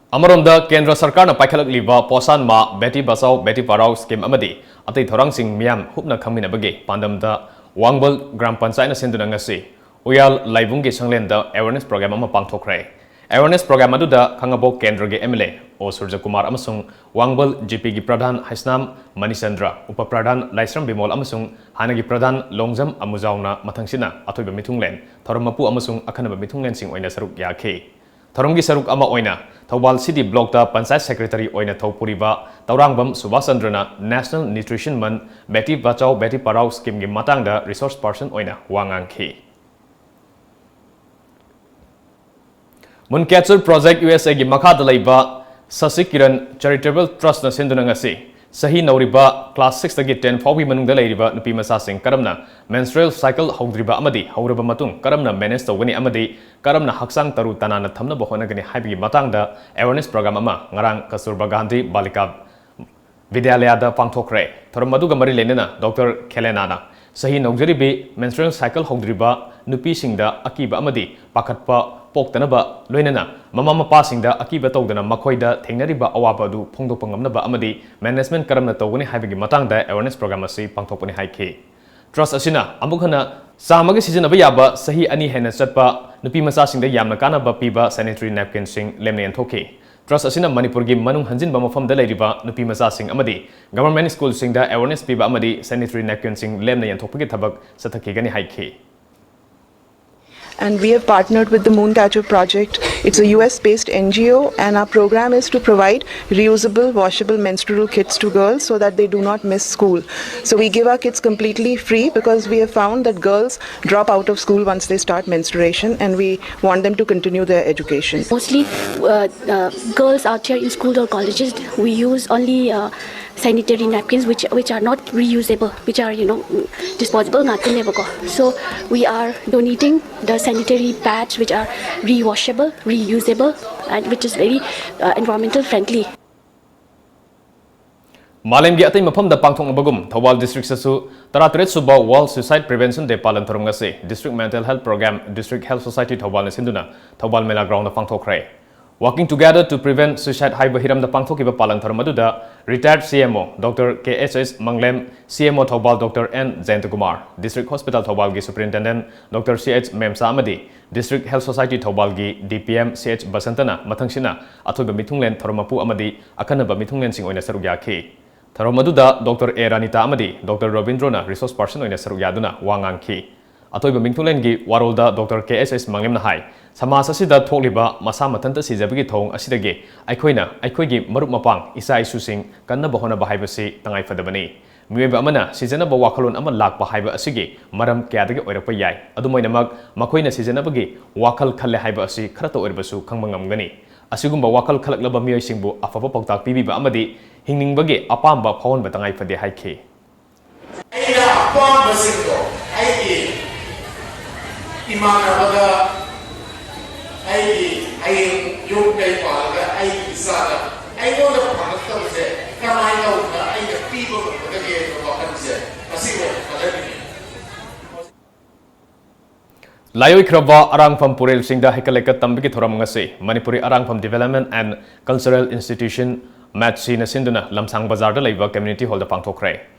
ꯑꯃꯔꯣꯝꯗ, ꯀꯦꯟꯗ꯭ꯔ ꯁꯔꯀꯥꯔꯅ ꯄꯥꯏꯈꯠꯂꯛꯂꯤꯕ ꯄꯣꯁꯥꯟ ꯃꯥ, ꯕꯦꯇꯤ ꯕꯆꯥꯎ ꯕꯦꯇꯤ ꯄꯔꯥꯎ ꯁ꯭ꯀꯤꯝ ꯑꯃꯗꯤ ꯑꯇꯩ ꯊꯧꯔꯥꯡꯁꯤꯡ ꯃꯤꯌꯥꯝ ꯍꯨꯞꯅ ꯈꯪꯃꯤꯟꯅꯕꯒꯤ ꯄꯥꯟꯗꯝꯗ ꯋꯥꯡꯕꯜ ꯒ꯭ꯔꯥꯝ ꯄꯟꯆꯥꯌꯠꯅ ꯁꯤꯟꯗꯨꯅ ꯉꯁꯤ ꯎꯌꯥꯜ ꯂꯥꯏꯕꯨꯡꯒꯤ ꯁꯪꯂꯦꯟꯗ ꯑꯦꯋꯦꯔꯅꯦꯁ ꯄ꯭ꯔꯣꯒ꯭ꯔꯥꯝ ꯑꯃ ꯄꯥꯡꯊꯣꯛꯈ꯭ꯔꯦ꯫ ꯑꯦꯋꯦꯔꯅꯦꯁ ꯄ꯭ꯔꯣꯒ꯭ꯔꯥꯝ ꯑꯗꯨꯗ ꯈꯥꯉꯕꯣꯛ ꯀꯦꯟꯗ꯭ꯔꯒꯤ ꯑꯦꯝ ꯑꯦꯜ ꯑꯦ ꯑꯣ ꯁꯨꯔꯖꯀꯨꯃꯥꯔ ꯑꯃꯁꯨꯡ ꯋꯥꯡꯕꯜ ꯖꯤ ꯄꯤꯒꯤ ꯄ꯭ꯔꯙꯥꯟ ꯍꯩꯁꯅꯥꯝ ꯃꯅꯤꯆꯟꯗ꯭ꯔ, ꯎꯄ ꯄ꯭ꯔꯙꯥꯟ ꯂꯥꯏꯁ꯭ꯔꯝ ꯕꯤꯃꯣꯜ ꯑꯃꯁꯨꯡ ꯍꯥꯟꯅꯒꯤ ꯄ꯭ꯔꯙꯥꯟ ꯂꯣꯡꯖꯝ ꯑꯃꯨꯖꯥꯎꯅ ꯃꯊꯪꯁꯤꯠꯅ ꯑꯊꯣꯏꯕ ꯃꯤꯊꯨꯡꯂꯦꯟ, ꯊꯧꯔꯝ ꯃꯄꯨ ꯑꯃꯁꯨꯡ ꯑꯈꯟꯅꯕ ꯃꯤꯊꯨꯡꯂꯦꯟꯁꯤꯡ ꯑꯣꯏꯅ ꯁꯔꯨꯛ ꯌꯥꯈꯤ꯫ ꯊꯧꯔꯝꯒꯤ ꯁꯔꯨꯛ ꯑꯃ ꯑꯣꯏꯅ ꯊꯧꯕꯥꯜ ꯁꯤꯇꯤ ꯕ꯭ꯂꯣꯛꯇ ꯄꯟꯆꯥꯌꯠ ꯁꯦꯀ꯭ꯔꯦꯇꯔꯤ ꯑꯣꯏꯅ ꯊꯧ ꯄꯨꯔꯤꯕ Tourangbam Subhas ꯆꯟꯗ꯭ꯔꯅ national nutrition month, Beti Bachao Beti Padhao ꯁ꯭ꯀꯤꯝꯒꯤ ꯃꯇꯥꯡꯗ ꯔꯤꯁꯣꯔꯁ ꯄꯔꯁꯟ ꯑꯣꯏꯅ ꯋꯥ ꯉꯥꯡꯈꯤ꯫ ꯃꯨꯟꯀꯦꯆꯔ ꯄ꯭ꯔꯣꯖꯦꯛ ꯌꯨ ꯑꯦꯁ ꯑꯦꯒꯤ ꯃꯈꯥꯗ ꯂꯩꯕ ꯁꯁꯤ ꯀꯤꯔꯟ ꯆꯦꯔꯤꯇꯦꯕꯜ ꯇ꯭ꯔꯁꯠꯅ ꯁꯤꯟꯗꯨꯅ ꯉꯁꯤ ꯆꯍꯤ ꯅꯧꯔꯤꯕ class six ꯇꯒꯤ ten ꯐꯥꯎꯕꯒꯤ ꯃꯅꯨꯡꯗ ꯂꯩꯔꯤꯕ ꯅꯨꯄꯤ ꯃꯆꯥꯁꯤꯡ ꯀꯔꯝꯅ menstrual cycle ꯍꯧꯗ꯭ꯔꯤꯕ ꯑꯃꯗꯤ ꯍꯧꯔꯕ ꯃꯇꯨꯡ ꯀꯔꯝꯅ manage ꯇꯧꯒꯅꯤ ꯑꯃꯗꯤ ꯀꯔꯝꯅ ꯍꯛꯆꯥꯡ ꯇꯔꯨ ꯇꯅꯥꯟꯅ ꯊꯝꯅꯕ ꯍꯣꯠꯅꯒꯅꯤ ꯍꯥꯏꯕꯒꯤ ꯃꯇꯥꯡꯗ awareness program ꯑꯃ ꯉꯔꯥꯡ ꯀꯁꯇꯨꯔꯕꯥ ꯒꯥꯟꯙꯤ ꯕꯥꯂꯤꯀꯥ ꯕꯤꯗ꯭ꯌꯥꯂꯌꯥꯗ ꯄꯥꯡꯊꯣꯛꯈ꯭ꯔꯦ꯫ ꯊꯧꯔꯝ ꯑꯗꯨꯒ ꯃꯔꯤ ꯂꯩꯅꯅ ꯗꯣꯛꯇꯔ ꯈꯦꯂꯦꯅꯥꯅ ꯆꯍꯤ ꯅꯧꯖꯔꯤꯕꯤ menstrual cycle ꯍꯧꯗ꯭ꯔꯤꯕ ꯅꯨꯄꯤꯁꯤꯡꯗ ꯑꯀꯤꯕ ꯑꯃꯗꯤ ꯄꯥꯈꯠꯄ ꯄꯣꯛꯇꯅꯕ, ꯂꯣꯏꯅꯅ ꯃꯃꯥ ꯃꯄꯥꯁꯤꯡꯗ ꯑꯀꯤꯕ ꯇꯧꯗꯅ ꯃꯈꯣꯏꯗ ꯊꯦꯡꯅꯔꯤꯕ ꯑꯋꯥꯕ ꯑꯗꯨ ꯐꯣꯡꯗꯣꯛꯄ ꯉꯝꯅꯕ ꯑꯃꯗꯤ management ꯀꯔꯝꯅ ꯇꯧꯒꯅꯤ ꯍꯥꯏꯕꯒꯤ ꯃꯇꯥꯡꯗ awareness program ꯑꯁꯤ ꯄꯥꯡꯊꯣꯛꯄꯅꯤ ꯍꯥꯏꯈꯤ꯫ Trust ꯑꯁꯤꯅ ꯑꯃꯨꯛ ꯍꯟꯅ ꯆꯥꯝꯃꯒꯤ ꯁꯤꯖꯤꯟꯅꯕ ꯌꯥꯕ ꯆꯍꯤ ꯑꯅꯤ ꯍꯦꯟꯅ ꯆꯠꯄ ꯅꯨꯄꯤ ꯃꯆꯥꯁꯤꯡꯗ ꯌꯥꯝꯅ ꯀꯥꯟꯅꯕ ꯄꯤꯕ sanitary napkinꯁꯤꯡ ꯂꯦꯝꯅ ꯌꯦꯟꯊꯣꯛꯈꯤ꯫ Trust ꯑꯁꯤꯅ ꯃꯅꯤꯄꯨꯔꯒꯤ ꯃꯅꯨꯡ ꯍꯟꯖꯤꯟꯕ ꯃꯐꯝꯗ ꯂꯩꯔꯤꯕ ꯅꯨꯄꯤ ꯃꯆꯥꯁꯤꯡ ꯑꯃꯗꯤ government schoolꯁꯤꯡꯗ awareness ꯄꯤꯕ ꯑꯃꯗꯤ sanitary napkinꯁꯤꯡ ꯂꯦꯝꯅ ꯌꯦꯟꯊꯣꯛꯄꯒꯤ ꯊꯕꯛ ꯆꯠꯊꯈꯤꯒꯅꯤ ꯍꯥꯏꯈꯤ꯫ And we have partnered with the Mooncatcher Project. It's a U S based N G O, and our program is to provide reusable, washable menstrual kits to girls so that they do not miss school. So we give our kits completely free because we have found that girls drop out of school once they start menstruation, and we want them to continue their education. Mostly, uh, uh, girls out here in schools or colleges, we use only uh, sanitary napkins which which are not reusable, which are, you know, disposable ꯉꯥꯛꯇꯅꯦꯕꯀꯣ. So we are donating the sanitary pads which are rewashable, reusable, and which is very uh, environmental friendly. ꯃꯥꯂꯦꯝꯒꯤ ꯑꯇꯩ ꯃꯐꯝꯗ ꯄꯥꯡꯊꯣꯛꯅꯕꯒꯨꯝ ꯊꯧꯕꯥꯜ districtꯁꯨ ꯇꯔꯥꯇꯔꯦꯠ ꯁꯨꯕ World Suicide Prevention Day ꯄꯥꯂꯟ ꯊꯧꯔꯝ ꯉꯁꯤ District Mental Health Program, District Health Society ꯊꯧꯕꯥꯜꯅ ꯁꯤꯟꯗꯨꯅ ꯊꯧꯕꯥꯜ ꯃꯦꯂꯥ groundꯗ ꯄꯥꯡꯊꯣꯛꯈ꯭ꯔꯦ꯫ Working Together to Prevent Suicide ꯍꯥꯏꯕ ꯍꯤꯔꯝꯗ ꯄꯥꯡꯊꯣꯛꯈꯤꯕ ꯄꯥꯂꯟ ꯊꯧꯔꯝ ꯑꯗꯨꯗ retired C M O Doctor K H S ꯃꯪꯂꯦꯝ, C M O Thoubal Doctor N ꯖꯌꯟꯇꯀꯨꯃꯥꯔ, District Hospital ꯊꯧꯕꯥꯜꯒꯤ Superintendent Doctor C H ꯃꯦꯝꯆꯥ ꯑꯃꯗꯤ District Health Society ꯊꯧꯕꯥꯜꯒꯤ D P M C H ꯕꯁꯟꯇꯅ ꯃꯊꯪꯁꯤꯠꯅ ꯑꯊꯣꯏꯕ ꯃꯤꯊꯨꯡꯂꯦꯟ, ꯊꯧꯔꯝ ꯃꯄꯨ ꯑꯃꯗꯤ ꯑꯈꯟꯅꯕ ꯃꯤꯊꯨꯡꯂꯦꯟꯁꯤꯡ ꯑꯣꯏꯅ ꯁꯔꯨꯛ ꯌꯥꯈꯤ꯫ ꯊꯧꯔꯝ ꯑꯗꯨꯗ Doctor A ꯔꯥꯅꯤꯇꯥ ꯑꯃꯗꯤ Doctor ꯔꯕꯤꯟꯗ꯭ꯔꯣꯅ resource person ꯑꯣꯏꯅ ꯁꯔꯨꯛ ꯌꯥꯗꯨꯅ ꯋꯥ ꯉꯥꯡꯈꯤ꯫ ꯑꯊꯣꯏꯕ ꯃꯤꯊꯨꯡꯂꯦꯟꯒꯤ ꯋꯥꯔꯣꯜꯗ Doctor K H S ꯃꯪꯂꯦꯝꯅ ꯍꯥꯏ, ꯁꯃꯥꯖ ꯑꯁꯤꯗ ꯊꯣꯛꯂꯤꯕ ꯃꯁꯥ ꯃꯊꯟꯇ ꯁꯤꯖꯕꯒꯤ ꯊꯧꯑꯣꯡ ꯑꯁꯤꯗꯒꯤ ꯑꯩꯈꯣꯏꯅ ꯑꯩꯈꯣꯏꯒꯤ ꯃꯔꯨꯞ ꯃꯄꯥꯡ, ꯏꯆꯥ ꯏꯁꯨꯁꯤꯡ ꯀꯟꯅꯕ ꯍꯣꯠꯅꯕ ꯍꯥꯏꯕꯁꯤ ꯇꯉꯥꯏ ꯐꯗꯕꯅꯤ꯫ ꯃꯤꯑꯣꯏꯕ ꯑꯃꯅ ꯁꯤꯖꯅꯕ ꯋꯥꯈꯜꯂꯣꯟ ꯑꯃ ꯂꯥꯛꯄ ꯍꯥꯏꯕ ꯑꯁꯤꯒꯤ ꯃꯔꯝ ꯀꯌꯥꯗꯒꯤ ꯑꯣꯏꯔꯛꯄ ꯌꯥꯏ꯫ ꯑꯗꯨꯝ ꯑꯣꯏꯅꯃꯛ, ꯃꯈꯣꯏꯅ ꯁꯤꯖꯅꯕꯒꯤ ꯋꯥꯈꯜ ꯈꯜꯂꯦ ꯍꯥꯏꯕ ꯑꯁꯤ ꯈꯔꯇ ꯑꯣꯏꯔꯕꯁꯨ ꯈꯪꯕ ꯉꯝꯒꯅꯤ꯫ ꯑꯁꯤꯒꯨꯝꯕ ꯋꯥꯈꯜ ꯈꯜꯂꯛꯂꯕ ꯃꯤꯑꯣꯏꯁꯤꯡꯕꯨ ꯑꯐꯕ ꯄꯥꯎꯇꯥꯛ ꯄꯤꯕꯤꯕ ꯑꯃꯗꯤ ꯍꯤꯡꯅꯤꯡꯕꯒꯤ ꯑꯄꯥꯝꯕ ꯐꯥꯎꯍꯟꯕ ꯇꯉꯥꯏ ꯐꯗꯦ ꯍꯥꯏꯈꯤ꯫ ꯑꯩꯅ ꯑꯄꯥꯝꯕꯁꯤꯡꯗꯣ ꯑꯩꯒꯤ ꯏꯃꯥꯟꯅꯕꯗ, ꯑꯩꯒꯤ ꯍꯌꯦꯡ ꯌꯨꯝ ꯀꯩ ꯄꯥꯜꯂꯒ ꯑꯩꯒꯤ ꯏꯆꯥꯗ ꯑꯩꯉꯣꯟꯗ ꯐꯪꯉꯛꯇꯕꯁꯦ ꯀꯃꯥꯏꯅ ꯇꯧꯗꯅ ꯑꯩꯅ ꯄꯤꯕ ꯉꯝꯒꯗꯒꯦ ꯍꯥꯏꯕ ꯋꯥꯈꯜꯁꯦ ꯃꯁꯤ ꯑꯣꯏꯅ ꯈꯜꯍꯟꯅꯤꯡꯉꯤ꯫ ꯂꯥꯏꯑꯣꯏꯈ꯭ꯔꯕ ꯑꯔꯥꯡꯐꯝ ꯄꯨꯔꯦꯜꯁꯤꯡꯗ ꯍꯩꯀꯠ ꯂꯩꯀꯠ ꯇꯝꯕꯒꯤ ꯊꯧꯔꯝ ꯉꯁꯤ Manipuri ꯑꯔꯥꯡꯐꯝ Development and Cultural Institution, ꯃꯦꯠꯁꯤꯅ ꯁꯤꯟꯗꯨꯅ ꯂꯝꯁꯥꯡ ꯕꯖꯥꯔꯗ ꯂꯩꯕ community hallꯗ ꯄꯥꯡꯊꯣꯛꯈ꯭ꯔꯦ꯫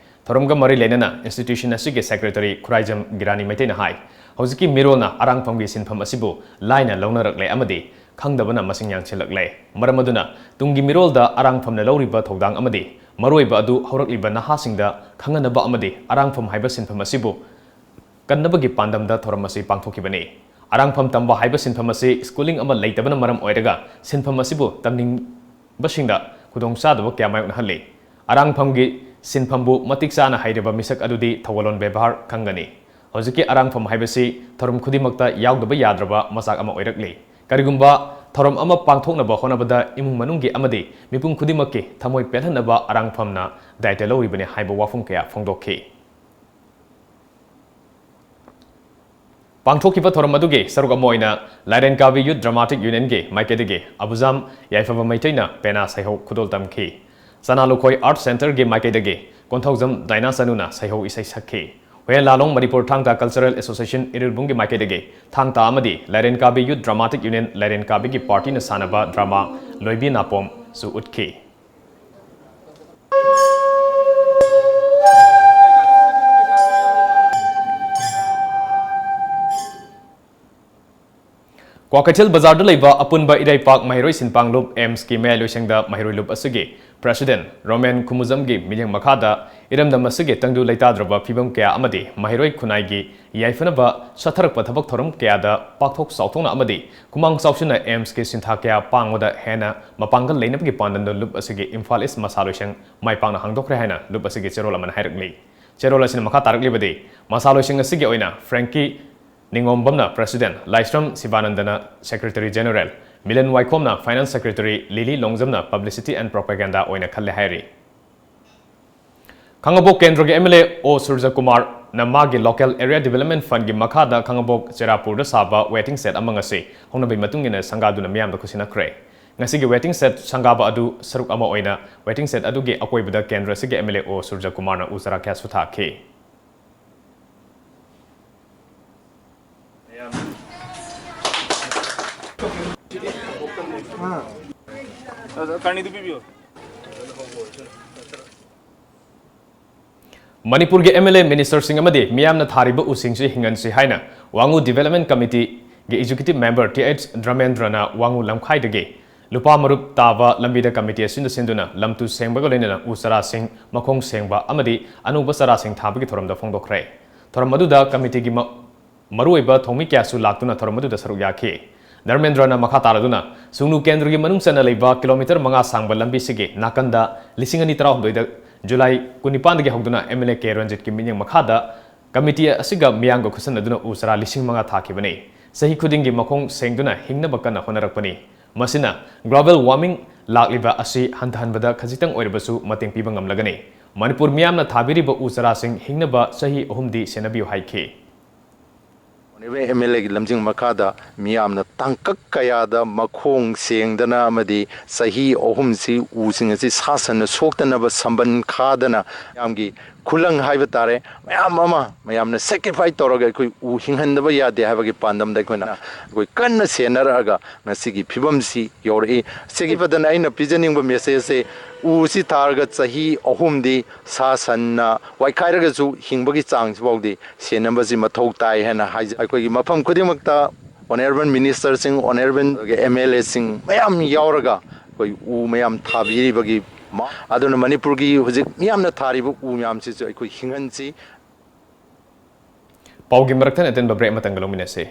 ꯊꯧꯔꯝꯒ ꯃꯔꯤ ꯂꯩꯅꯅ institution ꯑꯁꯤꯒꯤ secretary ꯈꯨꯔꯥꯏꯖꯝ ꯒꯤꯔꯥꯅꯤ ꯃꯩꯇꯩꯅ ꯍꯥꯏ, ꯍꯧꯖꯤꯛꯀꯤ ꯃꯤꯔꯣꯜꯅ ꯑꯔꯥꯡꯐꯝꯒꯤ ꯁꯤꯟꯐꯝ ꯑꯁꯤꯕꯨ ꯂꯥꯏꯅ ꯂꯧꯅꯔꯛꯂꯦ ꯑꯃꯗꯤ ꯈꯪꯗꯕꯅ ꯃꯁꯤꯡ ꯌꯥꯝꯁꯤꯜꯂꯛꯂꯦ꯫ ꯃꯔꯝ ꯑꯗꯨꯅ ꯇꯨꯡꯒꯤ ꯃꯤꯔꯣꯜꯗ ꯑꯔꯥꯡꯐꯝꯅ ꯂꯧꯔꯤꯕ ꯊꯧꯗꯥꯡ ꯑꯃꯗꯤ ꯃꯔꯨꯑꯣꯏꯕ ꯑꯗꯨ ꯍꯧꯔꯛꯂꯤꯕ ꯅꯍꯥꯁꯤꯡꯗ ꯈꯪꯍꯟꯅꯕ ꯑꯃꯗꯤ ꯑꯔꯥꯡꯐꯝ ꯍꯥꯏꯕ ꯁꯤꯟꯐꯝ ꯑꯁꯤꯕꯨ ꯀꯟꯅꯕꯒꯤ ꯄꯥꯟꯗꯝꯗ ꯊꯧꯔꯝ ꯑꯁꯤ ꯄꯥꯡꯊꯣꯛꯈꯤꯕꯅꯤ꯫ ꯑꯔꯥꯡꯐꯝ ꯇꯝꯕ ꯍꯥꯏꯕ ꯁꯤꯟꯐꯝ ꯑꯁꯤ schooling ꯑꯃ ꯂꯩꯇꯕꯅ ꯃꯔꯝ ꯑꯣꯏꯔꯒ ꯁꯤꯟꯐꯝ ꯑꯁꯤꯕꯨ ꯇꯝꯅꯤꯡꯕꯁꯤꯡꯗ ꯈꯨꯗꯣꯡꯆꯥꯗꯕ ꯀꯌꯥ ꯃꯥꯌꯣꯛꯅꯍꯜꯂꯤ꯫ ꯑꯔꯥꯡꯐꯝꯒꯤ ꯁꯤꯟꯐꯝꯕꯨ ꯃꯇꯤꯛ ꯆꯥꯅ ꯍꯩꯔꯕ ꯃꯤꯁꯛ ꯑꯗꯨꯗꯤ ꯊꯧꯒꯜꯂꯣꯟ ꯕꯦꯕꯥꯔ ꯈꯪꯒꯅꯤ꯫ ꯍꯧꯖꯤꯛꯀꯤ ꯑꯔꯥꯡꯐꯝ ꯍꯥꯏꯕꯁꯤ ꯊꯧꯔꯝ ꯈꯨꯗꯤꯡꯃꯛꯇ ꯌꯥꯎꯗꯕ ꯌꯥꯗ꯭ꯔꯕ ꯃꯆꯥꯛ ꯑꯃ ꯑꯣꯏꯔꯛꯂꯤ꯫ ꯀꯔꯤꯒꯨꯝꯕ ꯊꯧꯔꯝ ꯑꯃ ꯄꯥꯡꯊꯣꯛꯅꯕ ꯍꯣꯠꯅꯕꯗ ꯏꯃꯨꯡ ꯃꯅꯨꯡꯒꯤ ꯑꯃꯗꯤ ꯃꯤꯄꯨꯝ ꯈꯨꯗꯤꯡꯃꯛꯀꯤ ꯊꯃꯣꯏ ꯄꯦꯜꯍꯟꯅꯕ ꯑꯔꯥꯡꯐꯝꯅ ꯗꯥꯏꯇ ꯂꯧꯔꯤꯕꯅꯤ ꯍꯥꯏꯕ ꯋꯥꯐꯝ ꯀꯌꯥ ꯐꯣꯡꯗꯣꯛꯈꯤ꯫ ꯄꯥꯡꯊꯣꯛꯈꯤꯕ ꯊꯧꯔꯝ ꯑꯗꯨꯒꯤ ꯁꯔꯨꯛ ꯑꯃ ꯑꯣꯏꯅ ꯂꯥꯏꯔꯦꯟꯀꯥꯕꯤ Youth Dramatic Unionꯒꯤ ꯃꯥꯏꯀꯩꯗꯒꯤ ꯑꯕꯨꯖꯥꯝ ꯌꯥꯏꯐꯕ ꯃꯩꯇꯩꯅ ꯄꯦꯅꯥ ꯁꯩꯍꯧ ꯈꯨꯗꯣꯜ ꯇꯝꯈꯤ꯫ ꯆꯅꯥ ꯂꯨꯈꯣꯏ Art Centreꯒꯤ ꯃꯥꯏꯀꯩꯗꯒꯤ ꯀꯣꯟꯊꯧꯖꯝ ꯗꯥꯏꯅꯥ ꯆꯅꯨꯅ ꯁꯩꯍꯧ ꯏꯁꯩ ꯁꯛꯈꯤ꯫ ꯍꯨꯌꯦꯟ ꯂꯥꯂꯣꯡ ꯃꯅꯤꯄꯨꯔ ꯊꯥꯡ ꯇꯥ Cultural Association ꯏꯔꯤꯜꯕꯨꯝꯒꯤ ꯃꯥꯏꯀꯩꯗꯒꯤ ꯊꯥꯡ ꯇꯥ ꯑꯃꯗꯤ ꯂꯥꯏꯔꯦꯟꯀꯥꯕꯤ Youth Dramatic Union ꯂꯥꯏꯔꯦꯟꯀꯥꯕꯤꯒꯤ partyꯅ ꯁꯥꯟꯅꯕ drama ꯂꯣꯏꯕꯤ ꯅꯥꯄꯣꯝꯁꯨ ꯎꯠꯈꯤ꯫ ꯀ꯭ꯋꯥꯀꯩꯊꯦꯜ ꯕꯖꯥꯔꯗ ꯂꯩꯕ ꯑꯄꯨꯟꯕ ꯏꯔꯩꯄꯥꯛ ꯃꯍꯩꯔꯣꯏ ꯁꯤꯟꯄꯥꯡꯂꯨꯞ ꯑꯦꯝꯁꯀꯤ ꯃꯌꯥꯏ ꯂꯣꯏꯁꯪꯗ ꯃꯍꯩꯔꯣꯏ ꯂꯨꯞ ꯑꯁꯤꯒꯤ president ꯔꯣꯃꯦꯟ ꯈꯨꯃꯨꯖꯝꯒꯤ ꯃꯤꯠꯌꯦꯡ ꯃꯈꯥꯗ ꯏꯔꯝꯗꯝ ꯑꯁꯤꯒꯤ ꯇꯪꯗꯨ ꯂꯩꯇꯥꯗ꯭ꯔꯕ ꯐꯤꯕꯝ ꯀꯌꯥ ꯑꯃꯗꯤ ꯃꯍꯩꯔꯣꯏ ꯈꯨꯟꯅꯥꯏꯒꯤ ꯌꯥꯏꯐꯅꯕ ꯆꯠꯊꯔꯛꯄ ꯊꯕꯛ ꯊꯧꯔꯝ ꯀꯌꯥꯗ ꯄꯥꯛꯊꯣꯛ ꯆꯥꯎꯊꯣꯛꯅ ꯑꯃꯗꯤ ꯈꯨꯃꯥꯡ ꯆꯥꯎꯁꯤꯟꯅ ꯑꯦꯝꯁꯀꯤ ꯁꯤꯟꯊꯥ ꯀꯌꯥ ꯄꯥꯡꯕꯗ ꯍꯦꯟꯅ ꯃꯄꯥꯡꯒꯜ ꯂꯩꯅꯕꯒꯤ ꯄꯥꯟꯗꯝꯗ ꯂꯨꯞ ꯑꯁꯤꯒꯤ ꯏꯝꯐꯥꯜ ꯏꯁ ꯃꯁꯥ ꯂꯣꯏꯁꯪ ꯃꯥꯏ ꯄꯥꯛꯅ ꯍꯥꯡꯗꯣꯛꯈ꯭ꯔꯦ ꯍꯥꯏꯅ ꯂꯨꯞ ꯑꯁꯤꯒꯤ ꯆꯦꯔꯣꯜ ꯑꯃꯅ ꯍꯥꯏꯔꯛꯂꯤ꯫ ꯆꯦꯔꯣꯜ ꯑꯁꯤꯅ ꯃꯈꯥ ꯇꯥꯔꯛꯂꯤꯕꯗꯤ, ꯃꯁꯥ ꯂꯣꯏꯁꯪ ꯑꯁꯤꯒꯤ ꯑꯣꯏꯅ ꯐ꯭ꯔꯦꯡꯀꯤ ꯅꯤꯉꯣꯝꯕꯝꯅ president, ꯂꯥꯏꯁ꯭ꯔꯝ ꯁꯤꯕꯥꯅꯟꯗꯅ secretary general, ꯃꯤꯂꯟ ꯋꯥꯏꯈꯣꯝꯅ Finance Secretary ꯂꯤꯂꯤ ꯂꯣꯡꯖꯝꯅ Publicity and Propaganda ꯑꯣꯏꯅ ꯈꯜꯂꯦ ꯍꯥꯏꯔꯤ꯫ ꯈꯥꯡꯉꯕꯣꯛ ꯀꯦꯟꯗ꯭ꯔꯒꯤ M L A ꯑꯣ ꯁꯨꯔꯖ ꯀꯨꯃꯥꯔꯅ ꯃꯥꯒꯤ Local Area Development Fundꯒꯤ ꯃꯈꯥꯗ ꯈꯥꯡꯉꯕꯣꯛ ꯆꯦꯔꯥꯄꯨꯔꯗ ꯁꯥꯕ waiting shed ꯑꯃ ꯉꯁꯤ ꯍꯧꯅꯕꯤ ꯃꯇꯨꯡ ꯏꯟꯅ ꯁꯪꯒꯥꯗꯨꯅ ꯃꯤꯌꯥꯝꯗ ꯈꯨꯠꯁꯤꯟꯅꯈ꯭ꯔꯦ꯫ ꯉꯁꯤꯒꯤ waiting shed ꯁꯪꯒꯥꯕ ꯑꯗꯨ ꯁꯔꯨꯛ ꯑꯃ ꯑꯣꯏꯅ waiting shed ꯑꯗꯨꯒꯤ ꯑꯀꯣꯏꯕꯗ ꯀꯦꯟꯗ꯭ꯔ ꯑꯁꯤꯒꯤ M L A ꯑꯣ ꯁꯨꯔꯖ ꯀꯨꯃꯥꯔꯅ ꯎ ꯆꯥꯔꯥ ꯀꯌꯥꯁꯨ ꯊꯥꯈꯤ꯫ ꯃꯅꯤꯄꯨꯔꯒꯤ M L A, ministerꯁꯤꯡ ꯑꯃꯗꯤ ꯃꯤꯌꯥꯝꯅ ꯊꯥꯔꯤꯕ ꯎꯁꯤꯡꯁꯤ ꯍꯤꯡꯍꯟꯁꯤ ꯍꯥꯏꯅ ꯋꯥꯉꯨ Development Committeeꯒꯤ Executive Member T H ꯙꯔꯃꯦꯟꯗ꯭ꯔꯅ ꯋꯥꯉꯨ ꯂꯝꯈꯥꯏꯗꯒꯤ ꯂꯨꯄꯥ ꯃꯔꯨꯞ ꯇꯥꯕ ꯂꯝꯕꯤꯗ committee ꯑꯁꯤꯅ ꯁꯤꯟꯗꯨꯅ ꯂꯝꯇꯨ ꯁꯦꯡꯕꯒ ꯂꯣꯏꯅꯅ ꯎ ꯆꯥꯔꯥꯁꯤꯡ ꯃꯈꯣꯡ ꯁꯦꯡꯕ ꯑꯃꯗꯤ ꯑꯅꯧꯕ ꯆꯥꯔꯥꯁꯤꯡ ꯊꯥꯕꯒꯤ ꯊꯧꯔꯝꯗ ꯐꯣꯡꯗꯣꯛꯈ꯭ꯔꯦ꯫ ꯊꯧꯔꯝ ꯑꯗꯨꯗ committeeꯒꯤ ꯃ-, ꯃꯔꯨꯑꯣꯏꯕ ꯊꯧꯃꯤ ꯀꯌꯥꯁꯨ ꯂꯥꯛꯇꯨꯅ ꯊꯧꯔꯝ ꯑꯗꯨꯗ ꯁꯔꯨꯛ ꯌꯥꯈꯤ꯫ ꯙꯔꯃꯦꯟꯗ꯭ꯔꯅ ꯃꯈꯥ ꯇꯥꯔꯗꯨꯅ, ꯁꯨꯡꯅꯨ ꯀꯦꯟꯗ꯭ꯔꯒꯤ ꯃꯅꯨꯡ ꯆꯟꯅ ꯂꯩꯕ kilometre ꯃꯉꯥ ꯁꯥꯡꯕ ꯂꯝꯕꯤꯁꯤꯒꯤ ꯅꯥꯀꯟꯗ ꯂꯤꯁꯤꯡ ꯑꯅꯤ ꯇꯔꯥꯍꯨꯝꯗꯣꯏꯗ July ꯀꯨꯟꯅꯤꯄꯥꯟꯗꯒꯤ ꯍꯧꯗꯨꯅ M L A ꯀꯦ ꯔꯟꯖꯤꯠꯀꯤ ꯃꯤꯠꯌꯦꯡ ꯃꯈꯥꯗ committee ꯑꯁꯤꯒ ꯃꯤꯌꯥꯝꯒ ꯈꯨꯠꯁꯝꯅꯗꯨꯅ ꯎ ꯆꯥꯔꯥ ꯂꯤꯁꯤꯡ ꯃꯉꯥ ꯊꯥꯈꯤꯕꯅꯤ꯫ ꯆꯍꯤ ꯈꯨꯗꯤꯡꯒꯤ ꯃꯈꯣꯡ ꯁꯦꯡꯗꯨꯅ ꯍꯤꯡꯅꯕ ꯀꯟꯅ ꯍꯣꯠꯅꯔꯛꯄꯅꯤ꯫ ꯃꯁꯤꯅ global warming ꯂꯥꯛꯂꯤꯕ ꯑꯁꯤ ꯍꯟꯊꯍꯟꯕꯗ ꯈꯖꯤꯛꯇꯪ ꯑꯣꯏꯔꯕꯁꯨ ꯃꯇꯦꯡ ꯄꯤꯕ ꯉꯝꯂꯒꯅꯤ꯫ ꯃꯅꯤꯄꯨꯔ ꯃꯤꯌꯥꯝꯅ ꯊꯥꯕꯤꯔꯤꯕ ꯎ ꯆꯥꯔꯥꯁꯤꯡ ꯍꯤꯡꯅꯕ ꯆꯍꯤ ꯑꯍꯨꯝꯗꯤ ꯁꯦꯟꯅꯕꯤꯌꯨ ꯍꯥꯏꯈꯤ꯫ Honourable M L Aꯒꯤ ꯂꯝꯖꯤꯡ ꯃꯈꯥꯗ ꯃꯤꯌꯥꯝꯅ ꯇꯥꯡꯀꯛ ꯀꯌꯥꯗ ꯃꯈꯣꯡ ꯁꯦꯡꯗꯅ ꯑꯃꯗꯤ ꯆꯍꯤ ꯑꯍꯨꯝꯁꯤ ꯎꯁꯤꯡ ꯑꯁꯤ ꯁꯥ ꯁꯟꯅ ꯁꯣꯛꯇꯅꯕ ꯁꯝꯕꯟ ꯈꯥꯗꯅ ꯃꯌꯥꯝꯒꯤ ꯈꯨꯂꯪ ꯍꯥꯏꯕ ꯇꯥꯔꯦ, ꯃꯌꯥꯝ ꯑꯃ ꯃꯌꯥꯝꯅ sacrifice ꯇꯧꯔꯒ ꯑꯩꯈꯣꯏ ꯎ ꯍꯤꯡꯍꯟꯗꯕ ꯌꯥꯗꯦ ꯍꯥꯏꯕꯒꯤ ꯄꯥꯟꯗꯝꯗ ꯑꯩꯈꯣꯏꯅ, ꯑꯩꯈꯣꯏ ꯀꯟꯅ ꯁꯦꯟꯅꯔꯛꯑꯒ ꯉꯁꯤꯒꯤ ꯐꯤꯕꯝꯁꯤ ꯌꯧꯔꯛꯏ꯫ ꯁꯤꯒꯤ ꯐꯗꯅ ꯑꯩꯅ ꯄꯤꯖꯅꯤꯡꯕ messageꯁꯦ, ꯎꯁꯤ ꯊꯥꯔꯒ ꯆꯍꯤ ꯑꯍꯨꯝꯗꯤ ꯁꯥ ꯁꯟꯅ ꯋꯥꯏꯈꯥꯏꯔꯒꯁꯨ ꯍꯤꯡꯕꯒꯤ ꯆꯥꯡꯁꯤꯐꯥꯎꯗꯤ ꯁꯦꯟꯅꯕꯁꯤ ꯃꯊꯧ ꯇꯥꯏ ꯍꯥꯏꯅ ꯍꯥꯏꯖ-, ꯑꯩꯈꯣꯏꯒꯤ ꯃꯐꯝ ꯈꯨꯗꯤꯡꯃꯛꯇ Honourable ministerꯁꯤꯡ, Honourable M L Aꯁꯤꯡ ꯃꯌꯥꯝ ꯌꯥꯎꯔꯒ ꯑꯩꯈꯣꯏ ꯎ ꯃꯌꯥꯝ ꯊꯥꯕꯤꯔꯤꯕꯒꯤ ꯃ-, ꯑꯗꯨꯅ ꯃꯅꯤꯄꯨꯔꯒꯤ ꯍꯧꯖꯤꯛ ꯃꯤꯌꯥꯝꯅ ꯊꯥꯔꯤꯕ ꯎ ꯃꯌꯥꯝꯁꯤꯁꯨ ꯑꯩꯈꯣꯏ ꯍꯤꯡꯍꯟꯁꯤ꯫ ꯄꯥꯎꯒꯤ ꯃꯔꯛꯇ ꯑꯇꯦꯟꯕ break ꯑꯃꯇꯪꯒ ꯂꯧꯃꯤꯟꯅꯁꯤ꯫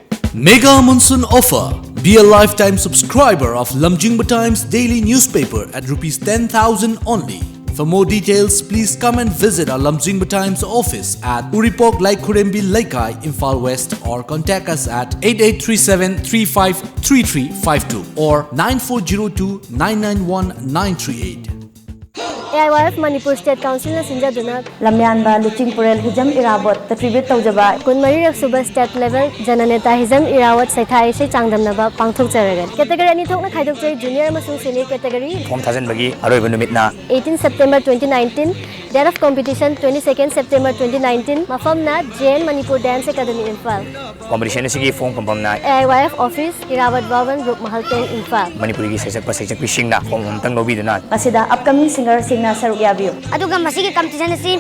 Mega Monsoon Offer. Be a lifetime subscriber of Lamjingba Times Daily Newspaper at rupees ten thousand only. For more details, please come and visit our Lamjingba Times office at Uripok Laikhurembi Leikai, Imphal West, or contact us at eight eight three seven three five three three five two or nine four zero two nine nine one nine three eight. A I Y F Manipur State Council ꯅ ꯁꯤꯟꯖꯗꯨꯅ ꯂꯝꯌꯥꯟꯕ ꯂꯨꯆꯤꯡꯄꯨꯔꯦꯜ ꯍꯤꯖꯝ ꯏꯔꯥꯕꯣꯠꯇ tribute ꯇꯧꯖꯕ ꯀꯨꯟꯃꯔꯤꯔꯛ ꯁꯨꯕ State Level ꯖꯅꯅꯦꯇꯥ Hijam Irabot ꯁꯩꯊꯥ ꯏꯁꯩ ꯆꯥꯡꯗꯝꯅꯕ ꯄꯥꯡꯊꯣꯛꯆꯔꯒꯅꯤ꯫ Category ꯑꯅꯤ ꯊꯣꯛꯅ ꯈꯥꯏꯗꯣꯛꯆꯩ, Junior ꯑꯃꯁꯨꯡ Senior category꯫ Form ꯊꯥꯖꯤꯟꯕꯒꯤ ꯑꯔꯣꯏꯕ ꯅꯨꯃꯤꯠꯅ eighteen September twenty nineteen, date of competition twenty second September twenty nineteen, ꯃꯐꯝꯅ J N Manipur Dance Academy, Imphal꯫ Competition ꯑꯁꯤꯒꯤ form ꯐꯪꯐꯝꯅ A I Y F office, Irawat Bhawan, Rupmahal ten, Imphal꯫ ꯃꯅꯤꯄꯨꯔꯒꯤ ꯁꯩꯁꯛꯄ ꯁꯩꯁꯛꯄꯤꯁꯤꯡꯅ form ꯑꯃꯇꯪ ꯂꯧꯕꯤꯗꯨꯅ ꯃꯁꯤꯗ upcoming singer ꯁꯤꯡꯅ ꯁꯔꯨꯛ ꯌꯥꯕꯤꯌꯨ꯫ ꯑꯗꯨꯒ ꯃꯁꯤꯒꯤ competition ꯑꯁꯤ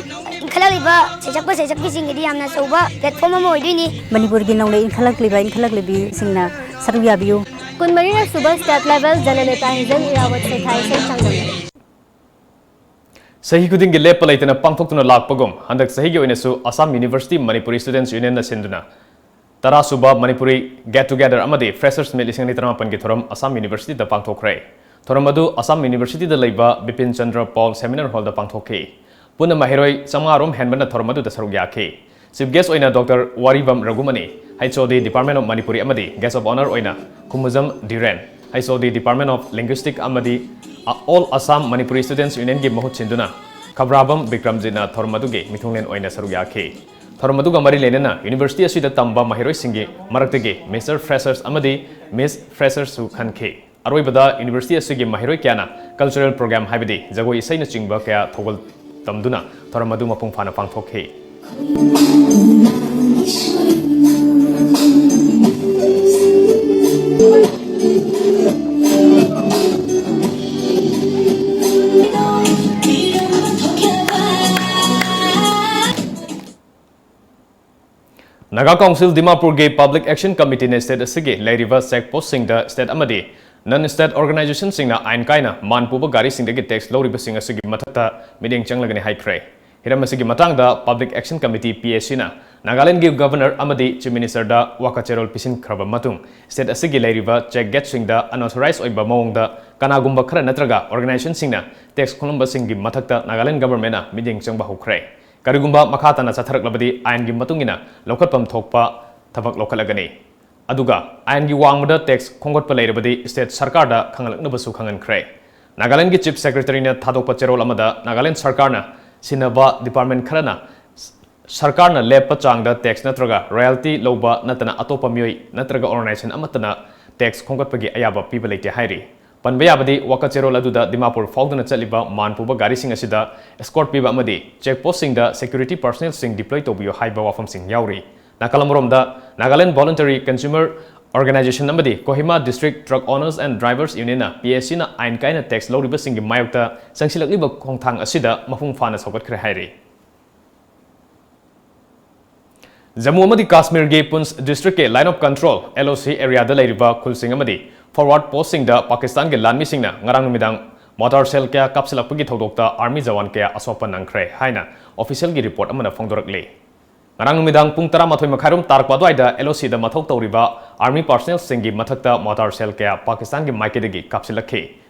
ꯏꯟꯈꯠꯂꯛꯂꯤꯕ ꯁꯩꯁꯛꯄ ꯁꯩꯁꯛꯄꯤꯁꯤꯡꯒꯤꯗꯤ ꯌꯥꯝꯅ ꯑꯆꯧꯕ platform ꯑꯃ ꯑꯣꯏꯗꯣꯏꯅꯤ꯫ ꯃꯅꯤꯄꯨꯔꯒꯤ ꯅꯧꯅ ꯏꯟꯈꯠꯂꯛꯂꯤꯕ ꯏꯟꯈꯠꯂꯛꯂꯤꯕꯤꯁꯤꯡꯅ ꯁꯔꯨꯛ ꯌꯥꯕꯤꯌꯨ꯫ ꯀꯨꯟꯃꯔꯤꯔꯛ ꯁꯨꯕ State Level ꯖꯅꯅꯦꯇꯥ ꯍꯤꯖꯝ ꯏꯔꯥꯕꯣꯠ ꯁꯩꯊꯥ ꯏꯁꯩ ꯆꯥꯡꯗꯝꯅꯕ꯫ ꯆꯍꯤ ꯈꯨꯗꯤꯡꯒꯤ ꯂꯦꯞꯄ ꯂꯩꯇꯅ ꯄꯥꯡꯊꯣꯛꯇꯨꯅ ꯂꯥꯛꯄꯒꯨꯝ, ꯍꯟꯗꯛ ꯆꯍꯤꯒꯤ ꯑꯣꯏꯅꯁꯨ Assam University Manipuri Students Union ꯅ ꯁꯤꯟꯗꯨꯅ ꯇꯔꯥ ꯁꯨꯕ ꯃꯅꯤꯄꯨꯔꯤ Get Together ꯑꯃꯗꯤ Freshers Meet ꯂꯤꯁꯤꯡ ꯑꯅꯤ ꯇꯔꯥꯃꯥꯄꯟꯒꯤ ꯊꯧꯔꯝ Assam University ꯗ ꯄꯥꯡꯊꯣꯛꯈ꯭ꯔꯦ꯫ ꯊꯧꯔꯝ ꯑꯗꯨ Assam University ꯗ ꯂꯩꯕ ꯕꯤꯄꯤꯟ ꯆꯟꯗ꯭ꯔ ꯄꯥꯜ Seminar Hall ꯗ ꯄꯥꯡꯊꯣꯛꯈꯤ꯫ ꯄꯨꯟꯅ ꯃꯍꯩꯔꯣꯏ ꯆꯥꯃꯉꯥ ꯔꯣꯝ ꯍꯦꯟꯕꯅ ꯊꯧꯔꯝ ꯑꯗꯨꯗ ꯁꯔꯨꯛ ꯌꯥꯈꯤ꯫ Chief Guest ꯑꯣꯏꯅ Doctor ꯋꯥꯔꯤꯕꯝ Raghumani, H O D Department of Manipuri ꯑꯃꯗꯤ Guest of Honour ꯑꯣꯏꯅ ꯈꯨꯃꯨꯖꯝ ꯙꯤꯔꯦꯟ, H O D Department of Linguistic ꯑꯃꯗꯤ All Assam Manipuri Students Union ꯒꯤ ꯃꯍꯨꯠ ꯁꯤꯟꯗꯨꯅ ꯈꯕ꯭ꯔꯥꯕꯝ ꯕꯤꯀ꯭ꯔꯝꯖꯤꯠꯅ ꯊꯧꯔꯝ ꯑꯗꯨꯒꯤ ꯃꯤꯊꯨꯡꯂꯦꯟ ꯑꯣꯏꯅ ꯁꯔꯨꯛ ꯌꯥꯈꯤ꯫ ꯊꯧꯔꯝ ꯑꯗꯨꯒ ꯃꯔꯤ ꯂꯩꯅꯅ university ꯑꯁꯤꯗ ꯇꯝꯕ ꯃꯍꯩꯔꯣꯏꯁꯤꯡꯒꯤ ꯃꯔꯛꯇꯒꯤ Mister Freshers ꯑꯃꯗꯤ Miss Freshers ꯁꯨ ꯈꯟꯈꯤ꯫ ꯑꯔꯣꯏꯕꯗ university ꯑꯁꯤꯒꯤ ꯃꯍꯩꯔꯣꯏ ꯀꯌꯥꯅ cultural program ꯍꯥꯏꯕꯗꯤ ꯖꯒꯣꯏ ꯏꯁꯩꯅꯆꯤꯡꯕ ꯀꯌꯥ ꯊꯧꯒꯜ ꯇꯝꯗꯨꯅ ꯊꯧꯔꯝ ꯑꯗꯨ ꯃꯄꯨꯡ ꯐꯥꯅ ꯄꯥꯡꯊꯣꯛꯈꯤ꯫ Naga Council ꯗꯤꯃꯥꯄꯨꯔꯒꯤ Public Action Committee ꯅ state ꯑꯁꯤꯒꯤ ꯂꯩꯔꯤꯕ check post ꯁꯤꯡꯗ state ꯑꯃꯗꯤ non state organization ꯁꯤꯡꯅ ꯑꯥꯏꯟ ꯀꯥꯏꯅ ꯃꯥꯟ ꯄꯨꯕ ꯒꯥꯔꯤꯁꯤꯡꯗꯒꯤ tax ꯂꯧꯔꯤꯕꯁꯤꯡ ꯑꯁꯤꯒꯤ ꯃꯊꯛꯇ ꯃꯤꯠꯌꯦꯡ ꯆꯪꯂꯒꯅꯤ ꯍꯥꯏꯈ꯭ꯔꯦ꯫ ꯍꯤꯔꯝ ꯑꯁꯤꯒꯤ ꯃꯇꯥꯡꯗ Public Action Committee, P A C, ꯅ ꯅꯥꯒꯥꯂꯦꯟꯗꯒꯤ Governor ꯑꯃꯗꯤ Chief Minister ꯗ ꯋꯥꯀꯆꯦꯔꯣꯜ ꯄꯤꯁꯤꯟꯈ꯭ꯔꯕ ꯃꯇꯨꯡ, state ꯑꯁꯤꯒꯤ ꯂꯩꯔꯤꯕ check gate ꯁꯤꯡꯗ unauthorized ꯑꯣꯏꯕ ꯃꯑꯣꯡꯗ ꯀꯅꯥꯒꯨꯝꯕ ꯈꯔ ꯅꯠꯇ꯭ꯔꯒ organization ꯁꯤꯡꯅ tax ꯈꯣꯝꯂꯝꯕꯁꯤꯡꯒꯤ ꯃꯊꯛꯇ Nagaland Government ꯅ ꯃꯤꯠꯌꯦꯡ ꯆꯪꯕ ꯍꯧꯈ꯭ꯔꯦ꯫ ꯀꯔꯤꯒꯨꯝꯕ ꯃꯈꯥ ꯇꯥꯅ ꯆꯠꯊꯔꯛꯂꯕꯗꯤ ꯑꯥꯏꯟꯒꯤ ꯃꯇꯨꯡ ꯏꯟꯅ ꯂꯧꯈꯠꯐꯝ ꯊꯣꯛꯄ ꯊꯕꯛ ꯂꯧꯈꯠꯂꯒꯅꯤ꯫ ꯑꯗꯨꯒ ꯑꯥꯏꯟꯒꯤ ꯋꯥꯡꯃꯗ tax ꯈꯣꯝꯒꯠꯄ ꯂꯩꯔꯕꯗꯤ state ꯁꯔꯀꯥꯔꯗ ꯈꯪꯍꯜꯂꯛꯅꯕꯁꯨ ꯈꯪꯍꯟꯈ꯭ꯔꯦ꯫ ꯅꯥꯒꯥꯂꯦꯟꯗꯒꯤ Chief Secretary ꯅ ꯊꯥꯗꯣꯛꯄ ꯆꯦꯔꯣꯜ ꯑꯃꯗ ꯅꯥꯒꯥꯂꯦꯟꯗ ꯁꯔꯀꯥꯔꯅ ꯁꯤꯟꯅꯕ department ꯈꯔꯅ ꯁꯔꯀꯥꯔꯅ ꯂꯦꯞꯄ ꯆꯥꯡꯗ tax ꯅꯠꯇ꯭ꯔꯒ royalty ꯂꯧꯕ ꯅꯠꯇꯅ ꯑꯇꯣꯞꯄ ꯃꯤꯑꯣꯏ ꯅꯠꯇ꯭ꯔꯒ organization ꯑꯃꯠꯇꯅ tax ꯈꯣꯝꯒꯠꯄꯒꯤ ꯑꯌꯥꯕ ꯄꯤꯕ ꯂꯩꯇꯦ ꯍꯥꯏꯔꯤ꯫ ꯄꯟꯕ ꯌꯥꯕꯗꯤ, ꯋꯥꯀꯠ ꯆꯦꯔꯣꯜ ꯑꯗꯨꯗ ꯗꯤꯃꯥꯄꯨꯔ ꯐꯥꯎꯗꯨꯅ ꯆꯠꯂꯤꯕ ꯃꯥꯟ ꯄꯨꯕ ꯒꯥꯔꯤꯁꯤꯡ ꯑꯁꯤꯗ escort ꯄꯤꯕ ꯑꯃꯗꯤ check post ꯁꯤꯡꯗ security personnel ꯁꯤꯡ deploy ꯇꯧꯕꯤꯌꯨ ꯍꯥꯏꯕ ꯋꯥꯐꯝꯁꯤꯡ ꯌꯥꯎꯔꯤ꯫ ꯅꯥꯀꯜ ꯑꯃꯔꯣꯝꯗ, Nagaland Voluntary Consumer Organization ꯑꯃꯗꯤ Kohima District Truck Owners and Drivers Union ꯅ P A C ꯅ ꯑꯥꯏꯟ ꯀꯥꯏꯅ tax ꯂꯧꯔꯤꯕꯁꯤꯡꯒꯤ ꯃꯥꯌꯣꯛꯇ ꯆꯪꯁꯤꯜꯂꯛꯂꯤꯕ ꯈꯣꯡꯊꯥꯡ ꯑꯁꯤꯗ ꯃꯄꯨꯡ ꯐꯥꯅ ꯁꯧꯒꯠꯈ꯭ꯔꯦ ꯍꯥꯏꯔꯤ꯫ ꯖꯝꯃꯨ ꯑꯃꯗꯤ ꯀꯥꯁꯃꯤꯔꯒꯤ ꯄꯨꯟꯁ district ꯀꯤ Line of Control, L O C, area ꯗ ꯂꯩꯔꯤꯕ ꯈꯨꯜꯁꯤꯡ ꯑꯃꯗꯤ forward post ꯁꯤꯡꯗ ꯄꯥꯀꯤꯁꯇꯥꯟꯒꯤ ꯂꯥꯟꯃꯤꯁꯤꯡꯅ ꯉꯔꯥꯡ ꯅꯨꯃꯤꯗꯥꯡ mortar shell ꯀꯌꯥ ꯀꯥꯞꯁꯤꯜꯂꯛꯄꯒꯤ ꯊꯧꯗꯣꯛꯇ army ꯖꯋꯥꯟ ꯀꯌꯥ ꯑꯁꯣꯛꯄ ꯅꯪꯈ꯭ꯔꯦ ꯍꯥꯏꯅ official ꯒꯤ report ꯑꯃꯅ ꯐꯣꯡꯗꯣꯔꯛꯂꯤ꯫ ꯉꯔꯥꯡ ꯅꯨꯃꯤꯗꯥꯡ ꯄꯨꯡ ꯇꯔꯥꯃꯥꯊꯣꯏ ꯃꯈꯥꯏꯔꯣꯝ ꯇꯥꯔꯛꯄ ꯑꯗꯨꯋꯥꯏꯗ L O C ꯗ ꯃꯊꯧ ꯇꯧꯔꯤꯕ army personnel ꯁꯤꯡꯒꯤ ꯃꯊꯛꯇ mortar shell ꯀꯌꯥ ꯄꯥꯀꯤꯁꯇꯥꯟꯒꯤ ꯃꯥꯏꯀꯩꯗꯒꯤ ꯀꯥꯞꯁꯤꯜꯂꯛꯈꯤ꯫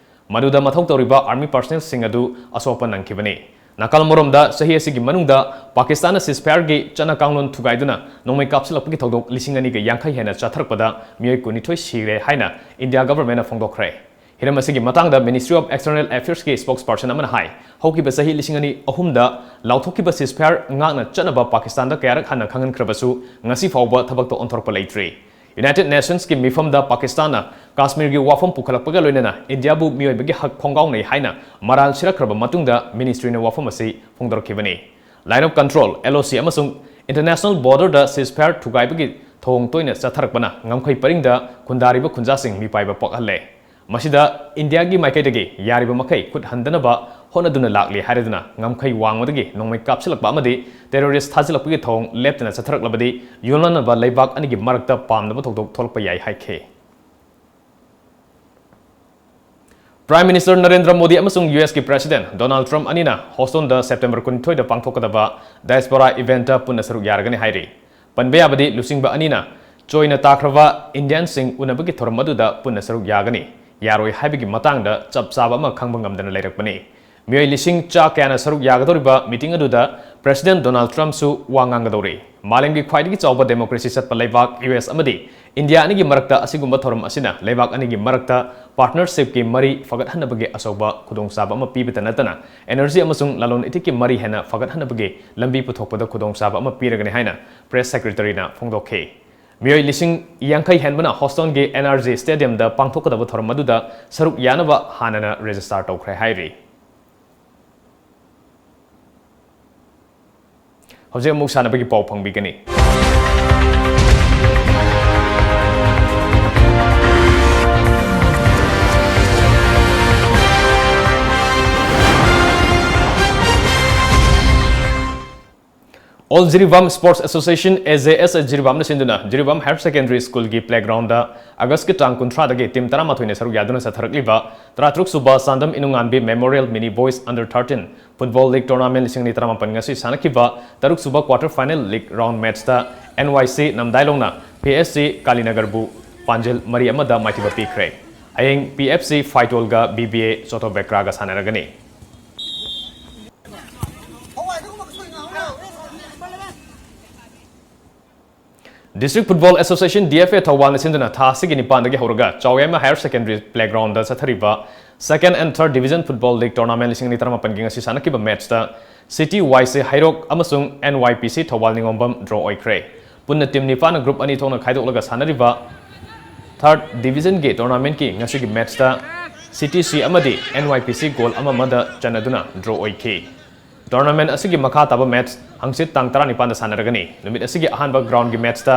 ꯃꯗꯨꯗ ꯃꯊꯧ ꯇꯧꯔꯤꯕ army personnel ꯁꯤꯡ ꯑꯗꯨ ꯑꯁꯣꯛꯄ ꯅꯪꯈꯤꯕꯅꯤ꯫ ꯅꯥꯀꯜ ꯑꯃꯔꯣꯝꯗ, ꯆꯍꯤ ꯑꯁꯤꯒꯤ ꯃꯅꯨꯡꯗ ꯄꯥꯀꯤꯁꯇꯥꯟꯅ ceasefire ꯒꯤ ꯆꯠꯅ ꯀꯥꯡꯂꯣꯟ ꯊꯨꯒꯥꯏꯗꯨꯅ ꯅꯣꯡꯃꯩ ꯀꯥꯞꯁꯤꯜꯂꯛꯄꯒꯤ ꯊꯧꯗꯣꯛ ꯂꯤꯁꯤꯡ ꯑꯅꯤꯒ ꯌꯥꯡꯈꯩ ꯍꯦꯟꯅ ꯆꯠꯊꯔꯛꯄꯗ ꯃꯤꯑꯣꯏ ꯀꯨꯟꯅꯤꯊꯣꯏ ꯁꯤꯔꯦ ꯍꯥꯏꯅ India government ꯅ ꯐꯣꯡꯗꯣꯛꯈ꯭ꯔꯦ꯫ ꯍꯤꯔꯝ ꯑꯁꯤꯒꯤ ꯃꯇꯥꯡꯗ Ministry of External Affairs ꯀꯤ spokesperson ꯑꯃꯅ ꯍꯥꯏ, ꯍꯧꯈꯤꯕ ꯆꯍꯤ ꯂꯤꯁꯤꯡ ꯑꯅꯤ ꯑꯍꯨꯝꯗ ꯂꯥꯎꯊꯣꯛꯈꯤꯕ ceasefire ꯉꯥꯛꯅ ꯆꯠꯅꯕ ꯄꯥꯀꯤꯁꯇꯥꯟꯗ ꯀꯌꯥꯔꯛ ꯍꯟꯅ ꯈꯪꯍꯟꯈ꯭ꯔꯕꯁꯨ ꯉꯁꯤ ꯐꯥꯎꯕ ꯊꯕꯛꯇ ꯑꯣꯟꯊꯣꯔꯛꯄ ꯂꯩꯇ꯭ꯔꯤ꯫ United Nations ꯀꯤ ꯃꯤꯐꯝꯗ ꯄꯥꯀꯤꯁꯇꯥꯟꯅ ꯀꯥꯁꯃꯤꯔꯒꯤ ꯋꯥꯐꯝ ꯄꯨꯈꯠꯂꯛꯄꯒ ꯂꯣꯏꯅꯅ ꯏꯟꯗꯤꯌꯥꯕꯨ ꯃꯤꯑꯣꯏꯕꯒꯤ ꯍꯛ ꯈꯣꯡꯒꯥꯎꯅꯩ ꯍꯥꯏꯅ ꯃꯔꯥꯜ ꯁꯤꯔꯛꯈ꯭ꯔꯕ ꯃꯇꯨꯡꯗ ministry ꯅ ꯋꯥꯐꯝ ꯑꯁꯤ ꯐꯣꯡꯗꯣꯔꯛꯈꯤꯕꯅꯤ꯫ Line of Control, L O C, ꯑꯃꯁꯨꯡ international border ꯗ ceasefire ꯊꯨꯒꯥꯏꯕꯒꯤ ꯊꯧꯑꯣꯡ ꯇꯣꯏꯅ ꯆꯠꯊꯔꯛꯄꯅ ꯉꯝꯈꯩ ꯄꯔꯤꯡꯗ ꯈꯨꯟꯗꯥꯔꯤꯕ ꯈꯨꯟꯖꯥꯁꯤꯡ ꯃꯤꯄꯥꯏꯕ ꯄꯣꯛꯍꯜꯂꯦ꯫ ꯃꯁꯤꯗ ꯏꯟꯗꯤꯌꯥꯒꯤ ꯃꯥꯏꯀꯩꯗꯒꯤ ꯌꯥꯔꯤꯕ ꯃꯈꯩ ꯈꯨꯠ ꯍꯟꯗꯅꯕ ꯍꯣꯠꯅꯗꯨꯅ ꯂꯥꯛꯂꯤ ꯍꯥꯏꯔꯗꯨꯅ ꯉꯝꯈꯩ ꯋꯥꯡꯃꯗꯒꯤ ꯅꯣꯡꯃꯩ ꯀꯥꯞꯁꯤꯜꯂꯛꯄ ꯑꯃꯗꯤ terrorist ꯊꯥꯖꯤꯜꯂꯛꯄꯒꯤ ꯊꯧꯑꯣꯡ ꯂꯦꯞꯇꯅ ꯆꯠꯊꯔꯛꯂꯕꯗꯤ ꯌꯨꯝꯂꯣꯟꯅꯕ ꯂꯩꯕꯥꯛ ꯑꯅꯤꯒꯤ ꯃꯔꯛꯇ ꯄꯥꯝꯅꯕ ꯊꯧꯗꯣꯛ ꯊꯣꯛꯂꯛꯄ ꯌꯥꯏ ꯍꯥꯏꯈꯤ꯫ Prime Minister ꯅꯔꯦꯟꯗ꯭ꯔ ꯃꯣꯗꯤ ꯑꯃꯁꯨꯡ ꯌꯨ ꯑꯦꯁꯀꯤ President ꯗꯣꯅꯥꯜꯗ ꯇ꯭ꯔꯝꯞ ꯑꯅꯤꯅ ꯍꯣꯁꯇꯣꯟꯗ ꯁꯦꯞꯇꯦꯝꯕꯔ ꯀꯨꯟꯅꯤꯊꯣꯏꯗ ꯄꯥꯡꯊꯣꯛꯀꯗꯕ diaspora eventꯇ ꯄꯨꯟꯅ ꯁꯔꯨꯛ ꯌꯥꯔꯒꯅꯤ ꯍꯥꯏꯔꯤ꯫ ꯄꯟꯕ ꯌꯥꯕꯗꯤ, ꯂꯨꯆꯤꯡꯕ ꯑꯅꯤꯅ ꯆꯣꯏꯅ ꯇꯥꯈ꯭ꯔꯕ ꯏꯟꯗꯤꯌꯟꯁꯤꯡ ꯎꯅꯕꯒꯤ ꯊꯧꯔꯝ ꯑꯗꯨꯗ ꯄꯨꯟꯅ ꯁꯔꯨꯛ ꯌꯥꯒꯅꯤ, ꯌꯥꯔꯣꯏ ꯍꯥꯏꯕꯒꯤ ꯃꯇꯥꯡꯗ ꯆꯞ ꯆꯥꯕ ꯑꯃ ꯈꯪꯕ ꯉꯝꯗꯅ ꯂꯩꯔꯛꯄꯅꯤ꯫ ꯃꯤꯑꯣꯏ ꯂꯤꯁꯤꯡ ꯆꯥ ꯀꯌꯥꯅ ꯁꯔꯨꯛ ꯌꯥꯒꯗꯧꯔꯤꯕ meeting ꯑꯗꯨꯗ President ꯗꯣꯅꯥꯜꯗ ꯇ꯭ꯔꯝꯞꯁꯨ ꯋꯥ ꯉꯥꯡꯒꯗꯧꯔꯤ꯫ ꯃꯥꯂꯦꯝꯒꯤ ꯈ꯭ꯋꯥꯏꯗꯒꯤ ꯆꯥꯎꯕ democracy ꯆꯠꯄ ꯂꯩꯕꯥꯛ ꯌꯨ ꯑꯦꯁ ꯑꯃꯗꯤ ꯏꯟꯗꯤꯌꯥ ꯑꯅꯤꯒꯤ ꯃꯔꯛꯇ ꯑꯁꯤꯒꯨꯝꯕ ꯊꯧꯔꯝ ꯑꯁꯤꯅ ꯂꯩꯕꯥꯛ ꯑꯅꯤꯒꯤ ꯃꯔꯛꯇ partnershipꯀꯤ ꯃꯔꯤ ꯐꯒꯠꯍꯟꯅꯕꯒꯤ ꯑꯆꯧꯕ ꯈꯨꯗꯣꯡꯆꯥꯕ ꯑꯃ ꯄꯤꯕꯇ ꯅꯠꯇꯅ, energy ꯑꯃꯁꯨꯡ ꯂꯂꯣꯟ ꯏꯇꯤꯛꯀꯤ ꯃꯔꯤ ꯍꯦꯟꯅ ꯐꯒꯠꯍꯟꯅꯕꯒꯤ ꯂꯝꯕꯤ ꯄꯨꯊꯣꯛꯄꯗ ꯈꯨꯗꯣꯡꯆꯥꯕ ꯑꯃ ꯄꯤꯔꯒꯅꯤ ꯍꯥꯏꯅ Press Secretaryꯅ ꯐꯣꯡꯗꯣꯛꯈꯤ꯫ ꯃꯤꯑꯣꯏ ꯂꯤꯁꯤꯡ ꯌꯥꯡꯈꯩ ꯍꯦꯟꯕꯅ ꯍꯣꯁꯇꯣꯟꯒꯤ ꯑꯦꯟ ꯑꯥꯔ ꯖꯤ ꯁ꯭ꯇꯦꯗꯤꯌꯝꯗ ꯄꯥꯡꯊꯣꯛꯀꯗꯕ ꯊꯧꯔꯝ ꯑꯗꯨꯗ ꯁꯔꯨꯛ ꯌꯥꯅꯕ ꯍꯥꯟꯅꯅ register ꯇꯧꯈ꯭ꯔꯦ ꯍꯥꯏꯔꯤ꯫ ꯍꯧꯖꯤꯛ ꯑꯃꯨꯛ ꯁꯥꯟꯅꯕꯒꯤ ꯄꯥꯎ ꯐꯪꯕꯤꯒꯅꯤ꯫ All Jiribam Sports Association, A J S, ꯖꯤꯔꯤꯕꯥꯝꯅ ꯁꯤꯟꯗꯨꯅ ꯖꯤꯔꯤꯕꯥꯝ Higher Secondary Schoolꯒꯤ playgroundꯗ Augustꯀꯤ ꯇꯥꯡ ꯀꯨꯟꯊ꯭ꯔꯥꯗꯒꯤ team ꯇꯔꯥꯃꯥꯊꯣꯏꯅ ꯁꯔꯨꯛ ꯌꯥꯗꯨꯅ ꯆꯠꯊꯔꯛꯂꯤꯕ ꯇꯔꯥꯇꯔꯨꯛ ꯁꯨꯕ Chandam ꯏꯅꯨꯉꯥꯟꯕꯤ Memorial Mini Boys Under thirteen Football League Tournament ꯂꯤꯁꯤꯡ ꯑꯅꯤ ꯇꯔꯥꯃꯥꯄꯟ ꯉꯁꯤ ꯁꯥꯟꯅꯈꯤꯕ ꯇꯔꯨꯛ ꯁꯨꯕ quarter final league round matchꯇ N Y C ꯅꯝꯗꯥꯏꯂꯣꯡꯅ P F C ꯀꯥꯂꯤꯅꯒꯔꯕꯨ ꯄꯥꯟꯖꯤꯜ ꯃꯔꯤ ꯑꯃꯗ ꯃꯥꯏꯊꯤꯕ ꯄꯤꯈ꯭ꯔꯦ꯫ ꯍꯌꯦꯡ P F C ꯐꯥꯏꯇꯣꯜꯒ B B A ꯆꯣꯇꯣꯕꯦꯀ꯭ꯔꯥꯒ ꯁꯥꯟꯅꯔꯒꯅꯤ꯫ District Football Association, D F A, ꯊꯧꯕꯥꯜꯅ ꯁꯤꯟꯗꯨꯅ ꯊꯥ ꯑꯁꯤꯒꯤ ꯅꯤꯄꯥꯟꯗꯒꯤ ꯍꯧꯔꯒ ꯆꯥꯎꯌꯥꯏꯃ Higher Secondary Playgroundꯗ ꯆꯠꯊꯔꯤꯕ Second and Third Division Football League Tournament ꯂꯤꯁꯤꯡ ꯑꯅꯤ ꯇꯔꯥꯃꯥꯄꯟꯒꯤ ꯉꯁꯤ ꯁꯥꯟꯅꯈꯤꯕ matchꯇ City Y C ꯍꯩꯔꯣꯛ ꯑꯃꯁꯨꯡ N Y P C Thoubal ꯅꯤꯉꯣꯝꯕꯝ draw ꯑꯣꯏꯈ꯭ꯔꯦ꯫ ꯄꯨꯟꯅ team ꯅꯤꯄꯥꯟꯅ group ꯑꯅꯤ ꯊꯣꯛꯅ ꯈꯥꯏꯗꯣꯛꯂꯒ ꯁꯥꯟꯅꯔꯤꯕ Third Divisionꯒꯤ tournamentꯀꯤ ꯉꯁꯤꯒꯤ matchꯇ City C ꯑꯃꯗꯤ N Y P C goal ꯑꯃ ꯑꯃꯗ ꯆꯟꯅꯗꯨꯅ draw ꯑꯣꯏꯈꯤ꯫ Tournament ꯑꯁꯤꯒꯤ ꯃꯈꯥ ꯇꯥꯕ match ꯍꯪꯆꯤꯠ ꯇꯥꯡ ꯇꯔꯥꯅꯤꯄꯥꯟꯗ ꯁꯥꯟꯅꯔꯒꯅꯤ꯫ ꯅꯨꯃꯤꯠ ꯑꯁꯤꯒꯤ ꯑꯍꯥꯟꯕ groundꯒꯤ matchꯇ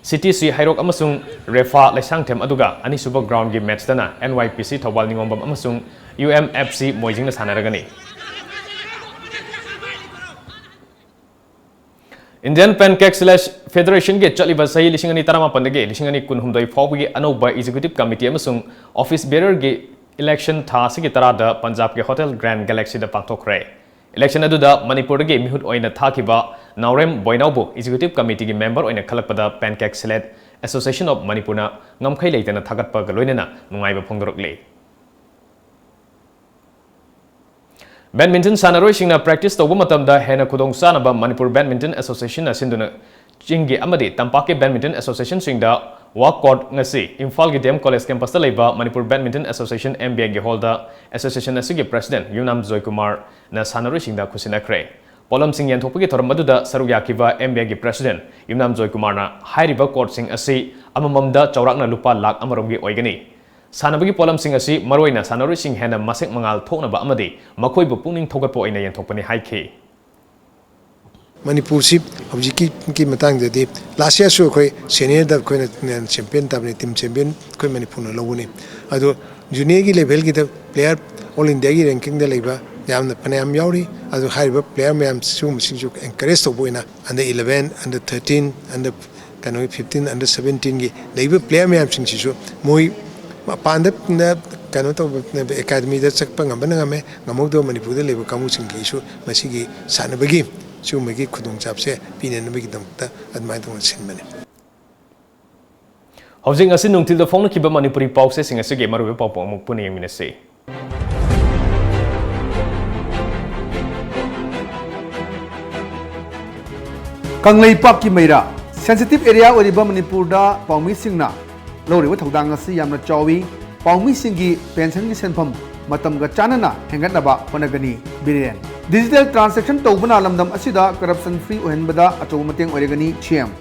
City C ꯍꯩꯔꯣꯛ ꯑꯃꯁꯨꯡ ꯔꯦꯐꯥ ꯂꯩꯁꯥꯡꯊꯦꯝ, ꯑꯗꯨꯒ ꯑꯅꯤꯁꯨꯕ groundꯒꯤ matchꯇꯅ N Y P C Thoubal ꯅꯤꯉꯣꯝꯕꯝ ꯑꯃꯁꯨꯡ U M F C ꯃꯣꯏꯖꯤꯡꯅ ꯁꯥꯟꯅꯔꯒꯅꯤ꯫ Indian Pancake Sledge Federationꯒꯤ ꯆꯠꯂꯤꯕ ꯆꯍꯤ ꯂꯤꯁꯤꯡ ꯑꯅꯤ ꯇꯔꯥꯃꯥꯄꯟꯗꯒꯤ ꯂꯤꯁꯤꯡ ꯑꯅꯤ ꯀꯨꯟꯍꯨꯝꯗꯣꯏ ꯐꯥꯎꯕꯒꯤ ꯑꯅꯧꯕ executive committee ꯑꯃꯁꯨꯡ office bearerꯒꯤ Election ꯊꯥ ꯑꯁꯤꯒꯤ ꯇꯔꯥꯗ ꯄꯟꯖꯥꯕꯀꯤ Hotel Grand Galaxyꯗ ꯄꯥꯡꯊꯣꯛꯈ꯭ꯔꯦ꯫ Election ꯑꯗꯨꯗ ꯃꯅꯤꯄꯨꯔꯗꯒꯤ ꯃꯤꯍꯨꯠ ꯑꯣꯏꯅ ꯊꯥꯈꯤꯕ ꯅꯥꯎꯔꯦꯝ ꯕꯣꯏꯅꯥꯎꯕꯨ Executive Committeeꯒꯤ member ꯑꯣꯏꯅ ꯈꯜꯂꯛꯄꯗ Pancake Sled Association of Manipurꯅ ꯉꯝꯈꯩ ꯂꯩꯇꯅ ꯊꯥꯒꯠꯄꯒ ꯂꯣꯏꯅꯅ ꯅꯨꯡꯉꯥꯏꯕ ꯐꯣꯡꯗꯣꯔꯛꯂꯤ꯫ Badminton ꯁꯥꯟꯅꯔꯣꯏꯁꯤꯡꯅ practice ꯇꯧꯕ ꯃꯇꯝꯗ ꯍꯦꯟꯅ ꯈꯨꯗꯣꯡ ꯆꯥꯅꯕ Manipur Badminton Associationꯅ ꯁꯤꯟꯗꯨꯅ ꯆꯤꯡꯒꯤ ꯑꯃꯗꯤ ꯇꯝꯄꯥꯛꯀꯤ badminton associationꯁꯤꯡꯗ walk court ꯉꯁꯤ ꯏꯝꯐꯥꯜꯒꯤ D M College campusꯇ ꯂꯩꯕ Manipur Badminton Association M B Aꯒꯤ hallꯗ association ꯑꯁꯤꯒꯤ president ꯌꯨꯝꯅꯥꯝ ꯖꯣꯏꯀꯨꯃꯥꯔꯅ ꯁꯥꯟꯅꯔꯣꯏꯁꯤꯡꯗ ꯈꯨꯠꯁꯤꯟꯅꯈ꯭ꯔꯦ꯫ ꯄꯣꯠꯂꯝꯁꯤꯡ ꯌꯦꯟꯊꯣꯛꯄꯒꯤ ꯊꯧꯔꯝ ꯑꯗꯨꯗ ꯁꯔꯨꯛ ꯌꯥꯈꯤꯕ M B Aꯒꯤ president ꯌꯨꯝꯅꯥꯝ ꯖꯣꯏꯀꯨꯃꯥꯔꯅ ꯍꯥꯏꯔꯤꯕ courtꯁꯤꯡ ꯑꯁꯤ ꯑꯃꯃꯝꯗ ꯆꯥꯎꯔꯥꯛꯅ ꯂꯨꯄꯥ ꯂꯥꯈ ꯑꯃꯔꯣꯝꯒꯤ ꯑꯣꯏꯒꯅꯤ꯫ ꯁꯥꯟꯅꯕꯒꯤ ꯄꯣꯠꯂꯝꯁꯤꯡ ꯑꯁꯤ ꯃꯔꯨꯑꯣꯏꯅ ꯁꯥꯟꯅꯔꯣꯏꯁꯤꯡ ꯍꯦꯟꯅ ꯃꯁꯛ ꯃꯉꯥꯜ ꯊꯣꯛꯅꯕ ꯑꯃꯗꯤ ꯃꯈꯣꯏꯕꯨ ꯄꯨꯛꯅꯤꯡ ꯊꯧꯒꯠꯄ ꯑꯣꯏꯅ ꯌꯦꯟꯊꯣꯛꯄꯅꯤ ꯍꯥꯏꯈꯤ꯫ ꯃꯅꯤꯄꯨꯔꯁꯤ ꯍꯧꯖꯤꯛꯀꯤ ꯃꯇꯥꯡꯗꯗꯤ last yearꯁꯨ ꯑꯩꯈꯣꯏ seniorꯗ ꯑꯩꯈꯣꯏꯅ champion ꯇꯥꯕꯅꯤ, team champion ꯑꯩꯈꯣꯏ ꯃꯅꯤꯄꯨꯔꯅ ꯂꯧꯕꯅꯤ꯫ ꯑꯗꯣ juniorꯒꯤ levelꯒꯤꯗ player all Indiaꯒꯤ rankingꯗ ꯂꯩꯕ ꯌꯥꯝꯅ ꯐꯅꯌꯥꯝ ꯌꯥꯎꯔꯤ꯫ ꯑꯗꯨ ꯍꯥꯏꯔꯤꯕ player ꯃꯌꯥꯝ ꯁꯤꯒꯨꯝꯕꯁꯤꯡꯁꯨ encourage ꯇꯧꯕ ꯑꯣꯏꯅ under eleven, under thirteen, under ꯀꯩꯅꯣꯒꯤ fifteen, under seventeenꯒꯤ ꯂꯩꯔꯤꯕ player ꯃꯌꯥꯝꯁꯤꯡꯁꯤꯁꯨ ꯃꯣꯏ ꯃꯄꯥꯟꯗ ꯀꯩꯅꯣ ꯇꯧꯕ academyꯗ ꯆꯠꯄ ꯉꯝꯕꯅ ꯉꯝꯃꯦ, ꯉꯝꯍꯧꯗꯕ ꯃꯅꯤꯄꯨꯔꯗ ꯂꯩꯕ ꯀꯥꯡꯕꯨꯁꯤꯡꯒꯤꯁꯨ ꯃꯁꯤꯒꯤ ꯁꯥꯟꯅꯕꯒꯤ ꯁꯤꯒꯨꯝꯕꯒꯤ ꯈꯨꯗꯣꯡꯆꯥꯕꯁꯦ ꯄꯤꯅꯅꯕꯒꯤꯗꯃꯛꯇ ꯑꯗꯨꯃꯥꯏꯅ ꯇꯧꯅ ꯁꯤꯟꯕꯅꯤ꯫ ꯍꯧꯖꯤꯛ ꯉꯁꯤ ꯅꯨꯡꯊꯤꯜꯗ ꯐꯣꯡꯅꯈꯤꯕ ꯃꯅꯤꯄꯨꯔꯤ ꯄꯥꯎꯆꯦꯁꯤꯡ ꯑꯁꯤꯒꯤ ꯃꯔꯨꯑꯣꯏꯕ ꯄꯥꯎ ꯄꯥꯎ ꯑꯃꯨꯛ ꯄꯨꯟꯅ ꯌꯦꯡꯃꯤꯟꯅꯁꯤ꯫ ꯀꯪꯂꯩꯄꯥꯛꯀꯤ ꯃꯩꯔꯥ, sensitive area ꯑꯣꯏꯔꯤꯕ ꯃꯅꯤꯄꯨꯔꯗ ꯄꯥꯎꯃꯤꯁꯤꯡꯅ ꯂꯧꯔꯤꯕ ꯊꯧꯗꯥꯡ ꯑꯁꯤ ꯌꯥꯝꯅ ꯆꯥꯎꯏ꯫ ꯄꯥꯎꯃꯤꯁꯤꯡꯒꯤ pensionꯒꯤ ꯁꯦꯟꯐꯝ ꯃꯇꯝꯒ ꯆꯥꯟꯅꯅ ꯍꯦꯟꯒꯠꯅꯕ ꯍꯣꯠꯅꯒꯅꯤ꯫ ꯕꯤꯔꯦꯟ, digital transaction ꯇꯧꯕꯅ ꯂꯝꯗꯝ ꯑꯁꯤꯗ corruption free ꯑꯣꯏꯍꯟꯕꯗ ꯑꯆꯧꯕ ꯃꯇꯦꯡ ꯑꯣꯏꯔꯒꯅꯤ, C M꯫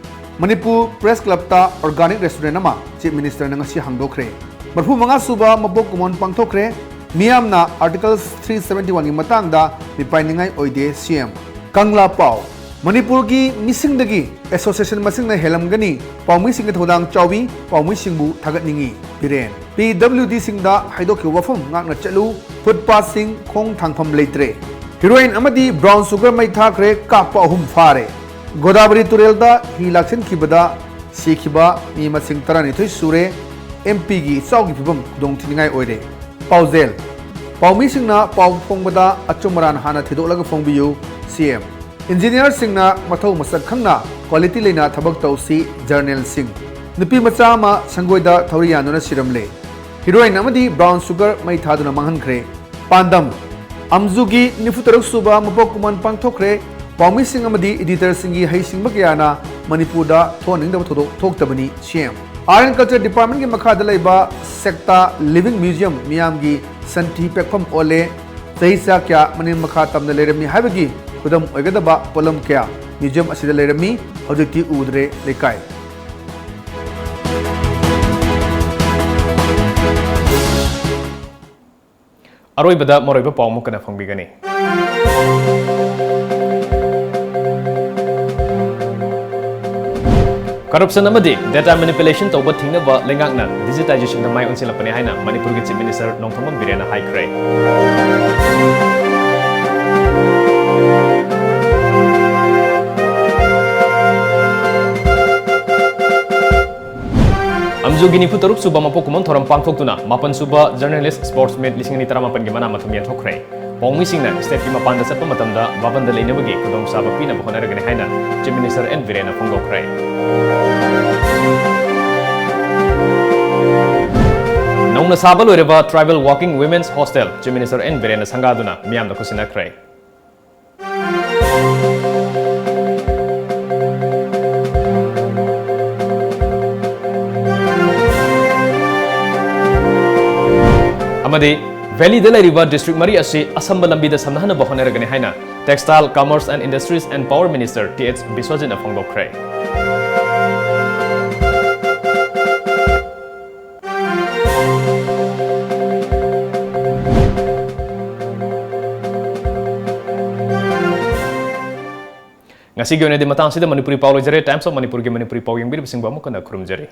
Manipur Press Clubꯇ organic restaurant ꯑꯃ Chief Ministerꯅ ꯉꯁꯤ ꯍꯥꯡꯗꯣꯛꯈ꯭ꯔꯦ꯫ ꯃꯔꯐꯨ ꯃꯉꯥ ꯁꯨꯕ ꯃꯄꯣꯛ ꯀꯨꯝꯑꯣꯟ ꯄꯥꯡꯊꯣꯛꯈ꯭ꯔꯦ꯫ ꯃꯤꯌꯥꯝꯅ Article three seventy oneꯒꯤ ꯃꯇꯥꯡꯗ ꯃꯤꯄꯥꯏꯅꯤꯡꯉꯥꯏ ꯑꯣꯏꯗꯦ, C M꯫ ꯀꯪꯂꯥ ꯄꯥꯎ, ꯃꯅꯤꯄꯨꯔꯒꯤ ꯃꯤꯁꯤꯡꯗꯒꯤ association ꯃꯁꯤꯡꯅ ꯍꯦꯜꯂꯝꯒꯅꯤ ꯄꯥꯎꯃꯤꯁꯤꯡꯒꯤ ꯊꯧꯗꯥꯡ ꯆꯥꯎꯏ, ꯄꯥꯎꯃꯤꯁꯤꯡꯕꯨ ꯊꯥꯒꯠꯅꯤꯡꯏ, ꯕꯤꯔꯦꯟ꯫ PWDꯁꯤꯡꯗ ꯍꯥꯏꯗꯣꯛꯈꯤꯕ ꯋꯥꯐꯝ ꯉꯥꯛꯅ ꯆꯠꯂꯨ, footpathꯁꯤꯡ ꯈꯣꯡ ꯊꯥꯡꯐꯝ ꯂꯩꯇ꯭ꯔꯦ꯫ Heroin ꯑꯃꯗꯤ brown sugar ꯃꯩ ꯊꯥꯈ꯭ꯔꯦ, ꯀꯥꯞꯄ ꯑꯍꯨꯝ ꯐꯥꯔꯦ꯫ ꯒꯣꯗꯥꯕꯔꯤ ꯇꯨꯔꯦꯜꯗ ꯍꯤ ꯂꯥꯛꯁꯤꯟꯈꯤꯕꯗ ꯁꯤꯈꯤꯕ ꯃꯤ ꯃꯁꯤꯡ ꯇꯔꯥꯅꯤꯊꯣꯏ ꯁꯨꯔꯦ꯫ MPꯒꯤ ꯏꯆꯥꯎꯒꯤ ꯐꯤꯕꯝ ꯈꯨꯗꯣꯡ ꯊꯤꯅꯤꯡꯉꯥꯏ ꯑꯣꯏꯔꯦ꯫ ꯄꯥꯎꯖꯦꯜ: ꯄꯥꯎꯃꯤꯁꯤꯡꯅ ꯄꯥꯎ ꯐꯣꯡꯕꯗ ꯑꯆꯨꯝ ꯑꯔꯥꯟ ꯍꯥꯟꯅ ꯊꯤꯗꯣꯛꯂꯒ ꯐꯣꯡꯕꯤꯌꯨ, ꯁꯤ ꯑꯦꯝ꯫ ꯏꯟꯖꯤꯅꯤꯌꯔꯁꯤꯡꯅ ꯃꯊꯧ ꯃꯁꯛ ꯈꯪꯅ ꯀ꯭ꯋꯥꯂꯤꯇꯤ ꯂꯩꯅ ꯊꯕꯛ ꯇꯧꯁꯤ, ꯖꯔꯅꯦꯜꯁꯤꯡ꯫ ꯅꯨꯄꯤ ꯃꯆꯥ ꯑꯃ ꯁꯪꯒꯣꯏꯗ ꯊꯧꯔꯤ ꯌꯥꯟꯗꯨꯅ ꯁꯤꯔꯝꯂꯦ꯫ ꯍꯤꯔꯣꯏꯟ ꯑꯃꯗꯤ ꯕ꯭ꯔꯥꯎꯟ ꯁꯨꯒꯔ ꯃꯩ ꯊꯥꯗꯨꯅ ꯃꯥꯡꯍꯟꯈ꯭ꯔꯦ꯫ ꯄꯥꯟꯗꯝ: ꯑꯝꯖꯨꯒꯤ ꯅꯤꯐꯨ ꯇꯔꯨꯛ ꯁꯨꯕ ꯃꯄꯣꯛ ꯀꯨꯝꯑꯣꯟ ꯄꯥꯡꯊꯣꯛꯈ꯭ꯔꯦ꯫ ꯄꯥꯎꯃꯤꯁꯤꯡ ꯑꯃꯗꯤ ꯏꯗꯤꯇꯔꯁꯤꯡꯒꯤ ꯍꯩꯁꯤꯡꯕ ꯀꯌꯥꯅ ꯃꯅꯤꯄꯨꯔꯗ ꯊꯣꯛꯍꯟꯅꯤꯡꯗꯕ ꯊꯧꯗꯣꯛ ꯊꯣꯛꯇꯕꯅꯤ, ꯁꯤ M. Art and Culture Department ꯀꯤ ꯃꯈꯥꯗ ꯂꯩꯕ ꯁꯦꯛꯇꯥ ꯂꯤꯚꯤꯡ ꯃ꯭ꯌꯨꯖꯤꯌꯝ ꯃꯤꯌꯥꯝꯒꯤ ꯁꯟꯊꯤ ꯄꯦꯛꯐꯝ ꯑꯣꯜꯂꯦ꯫ ꯆꯍꯤ ꯆꯥ ꯀꯌꯥ ꯃꯅꯤꯡ ꯃꯈꯥ ꯇꯝꯅ ꯂꯩꯔꯝꯃꯤ ꯍꯥꯏꯕꯒꯤ ꯈꯨꯗꯝ ꯑꯣꯏꯒꯗꯕ ꯄꯣꯠꯂꯝ ꯀꯌꯥ ꯃ꯭ꯌꯨꯖꯤꯌꯝ ꯑꯁꯤꯗ ꯂꯩꯔꯝꯃꯤ, ꯍꯧꯖꯤꯛꯇꯤ ꯎꯗ꯭ꯔꯦ꯫ ꯂꯩꯀꯥꯏ ꯑꯔꯣꯏꯕꯗ ꯃꯔꯨꯑꯣꯏꯕ ꯄꯥꯎ ꯑꯃꯨꯛ ꯍꯟꯅ ꯐꯪꯕꯤꯒꯅꯤ꯫ Corruption ꯑꯃꯗꯤ data manipulation ꯇꯧꯕ ꯊꯤꯡꯅꯕ ꯂꯩꯉꯥꯛꯅ digitization ꯗ ꯃꯥꯏ ꯑꯣꯟꯁꯤꯜꯂꯛꯄꯅꯤ ꯍꯥꯏꯅ ꯃꯅꯤꯄꯨꯔꯒꯤ Chief Minister ꯅꯣꯡꯊꯣꯝꯕꯝ ꯕꯤꯔꯦꯟꯅ ꯍꯥꯏꯈ꯭ꯔꯦ꯫ ꯑꯝꯖꯨꯒꯤ ꯅꯤꯐꯨ ꯇꯔꯨꯛ ꯁꯨꯕ ꯃꯄꯣꯛ ꯀꯨꯝꯑꯣꯟ ꯊꯧꯔꯝ ꯄꯥꯡꯊꯣꯛꯇꯨꯅ ꯃꯥꯄꯟ ꯁꯨꯕ Journalist Sports Meet ꯂꯤꯁꯤꯡ ꯑꯅꯤ ꯇꯔꯥꯃꯥꯄꯟꯒꯤ ꯃꯅꯥ ꯃꯊꯨꯝ ꯌꯦꯟꯊꯣꯛꯈ꯭ꯔꯦ꯫ ꯄꯥꯎꯃꯤꯁꯤꯡꯅ state ꯀꯤ ꯃꯄꯥꯟꯗ ꯆꯠꯄ ꯃꯇꯝꯗ ꯕꯥꯕꯟꯗ ꯂꯩꯅꯕꯒꯤ ꯈꯨꯗꯣꯡꯆꯥꯕ ꯄꯤꯅꯕ ꯍꯣꯠꯅꯔꯒꯅꯤ ꯍꯥꯏꯅ Chief Minister ꯑꯦꯟ ꯕꯤꯔꯦꯟꯅ ꯐꯣꯡꯗꯣꯛꯈ꯭ꯔꯦ꯫ ꯅꯧꯅ ꯁꯥꯕ ꯂꯣꯏꯔꯕ Tribal Working Women's Hostel Chief Minister N ꯕꯤꯔꯦꯟꯅ ꯁꯪꯒꯥꯗꯨꯅ ꯃꯤꯌꯥꯝꯗ ꯈꯨꯠꯁꯤꯟꯅꯈ꯭ꯔꯦ꯫ ꯑꯃꯗꯤ valley ꯗ ꯂꯩꯔꯤꯕ district ꯃꯔꯤ ꯑꯁꯤ ꯑꯁꯝꯕ ꯂꯝꯕꯤꯗ ꯁꯝꯅꯍꯟꯅꯕ ꯍꯣꯠꯅꯔꯒꯅꯤ ꯍꯥꯏꯅ Textile, Commerce and Industries and Power Minister T H ꯕꯤꯁ꯭ꯋꯖꯤꯠꯅ ꯐꯣꯡꯗꯣꯛꯈ꯭ꯔꯦ꯫ ꯉꯁꯤꯒꯤ ꯑꯣꯏꯅꯗꯤ ꯃꯇꯥꯡ ꯑꯁꯤꯗ ꯃꯅꯤꯄꯨꯔꯤ ꯄꯥꯎ ꯂꯣꯏꯖꯔꯦ꯫ Times of ꯃꯅꯤꯄꯨꯔꯒꯤ ꯃꯅꯤꯄꯨꯔꯤ ꯄꯥꯎ ꯌꯦꯡꯕꯤꯔꯤꯕꯁꯤꯡꯕꯨ ꯑꯃꯨꯛ ꯍꯟꯅ ꯈꯨꯔꯨꯝꯖꯔꯤ꯫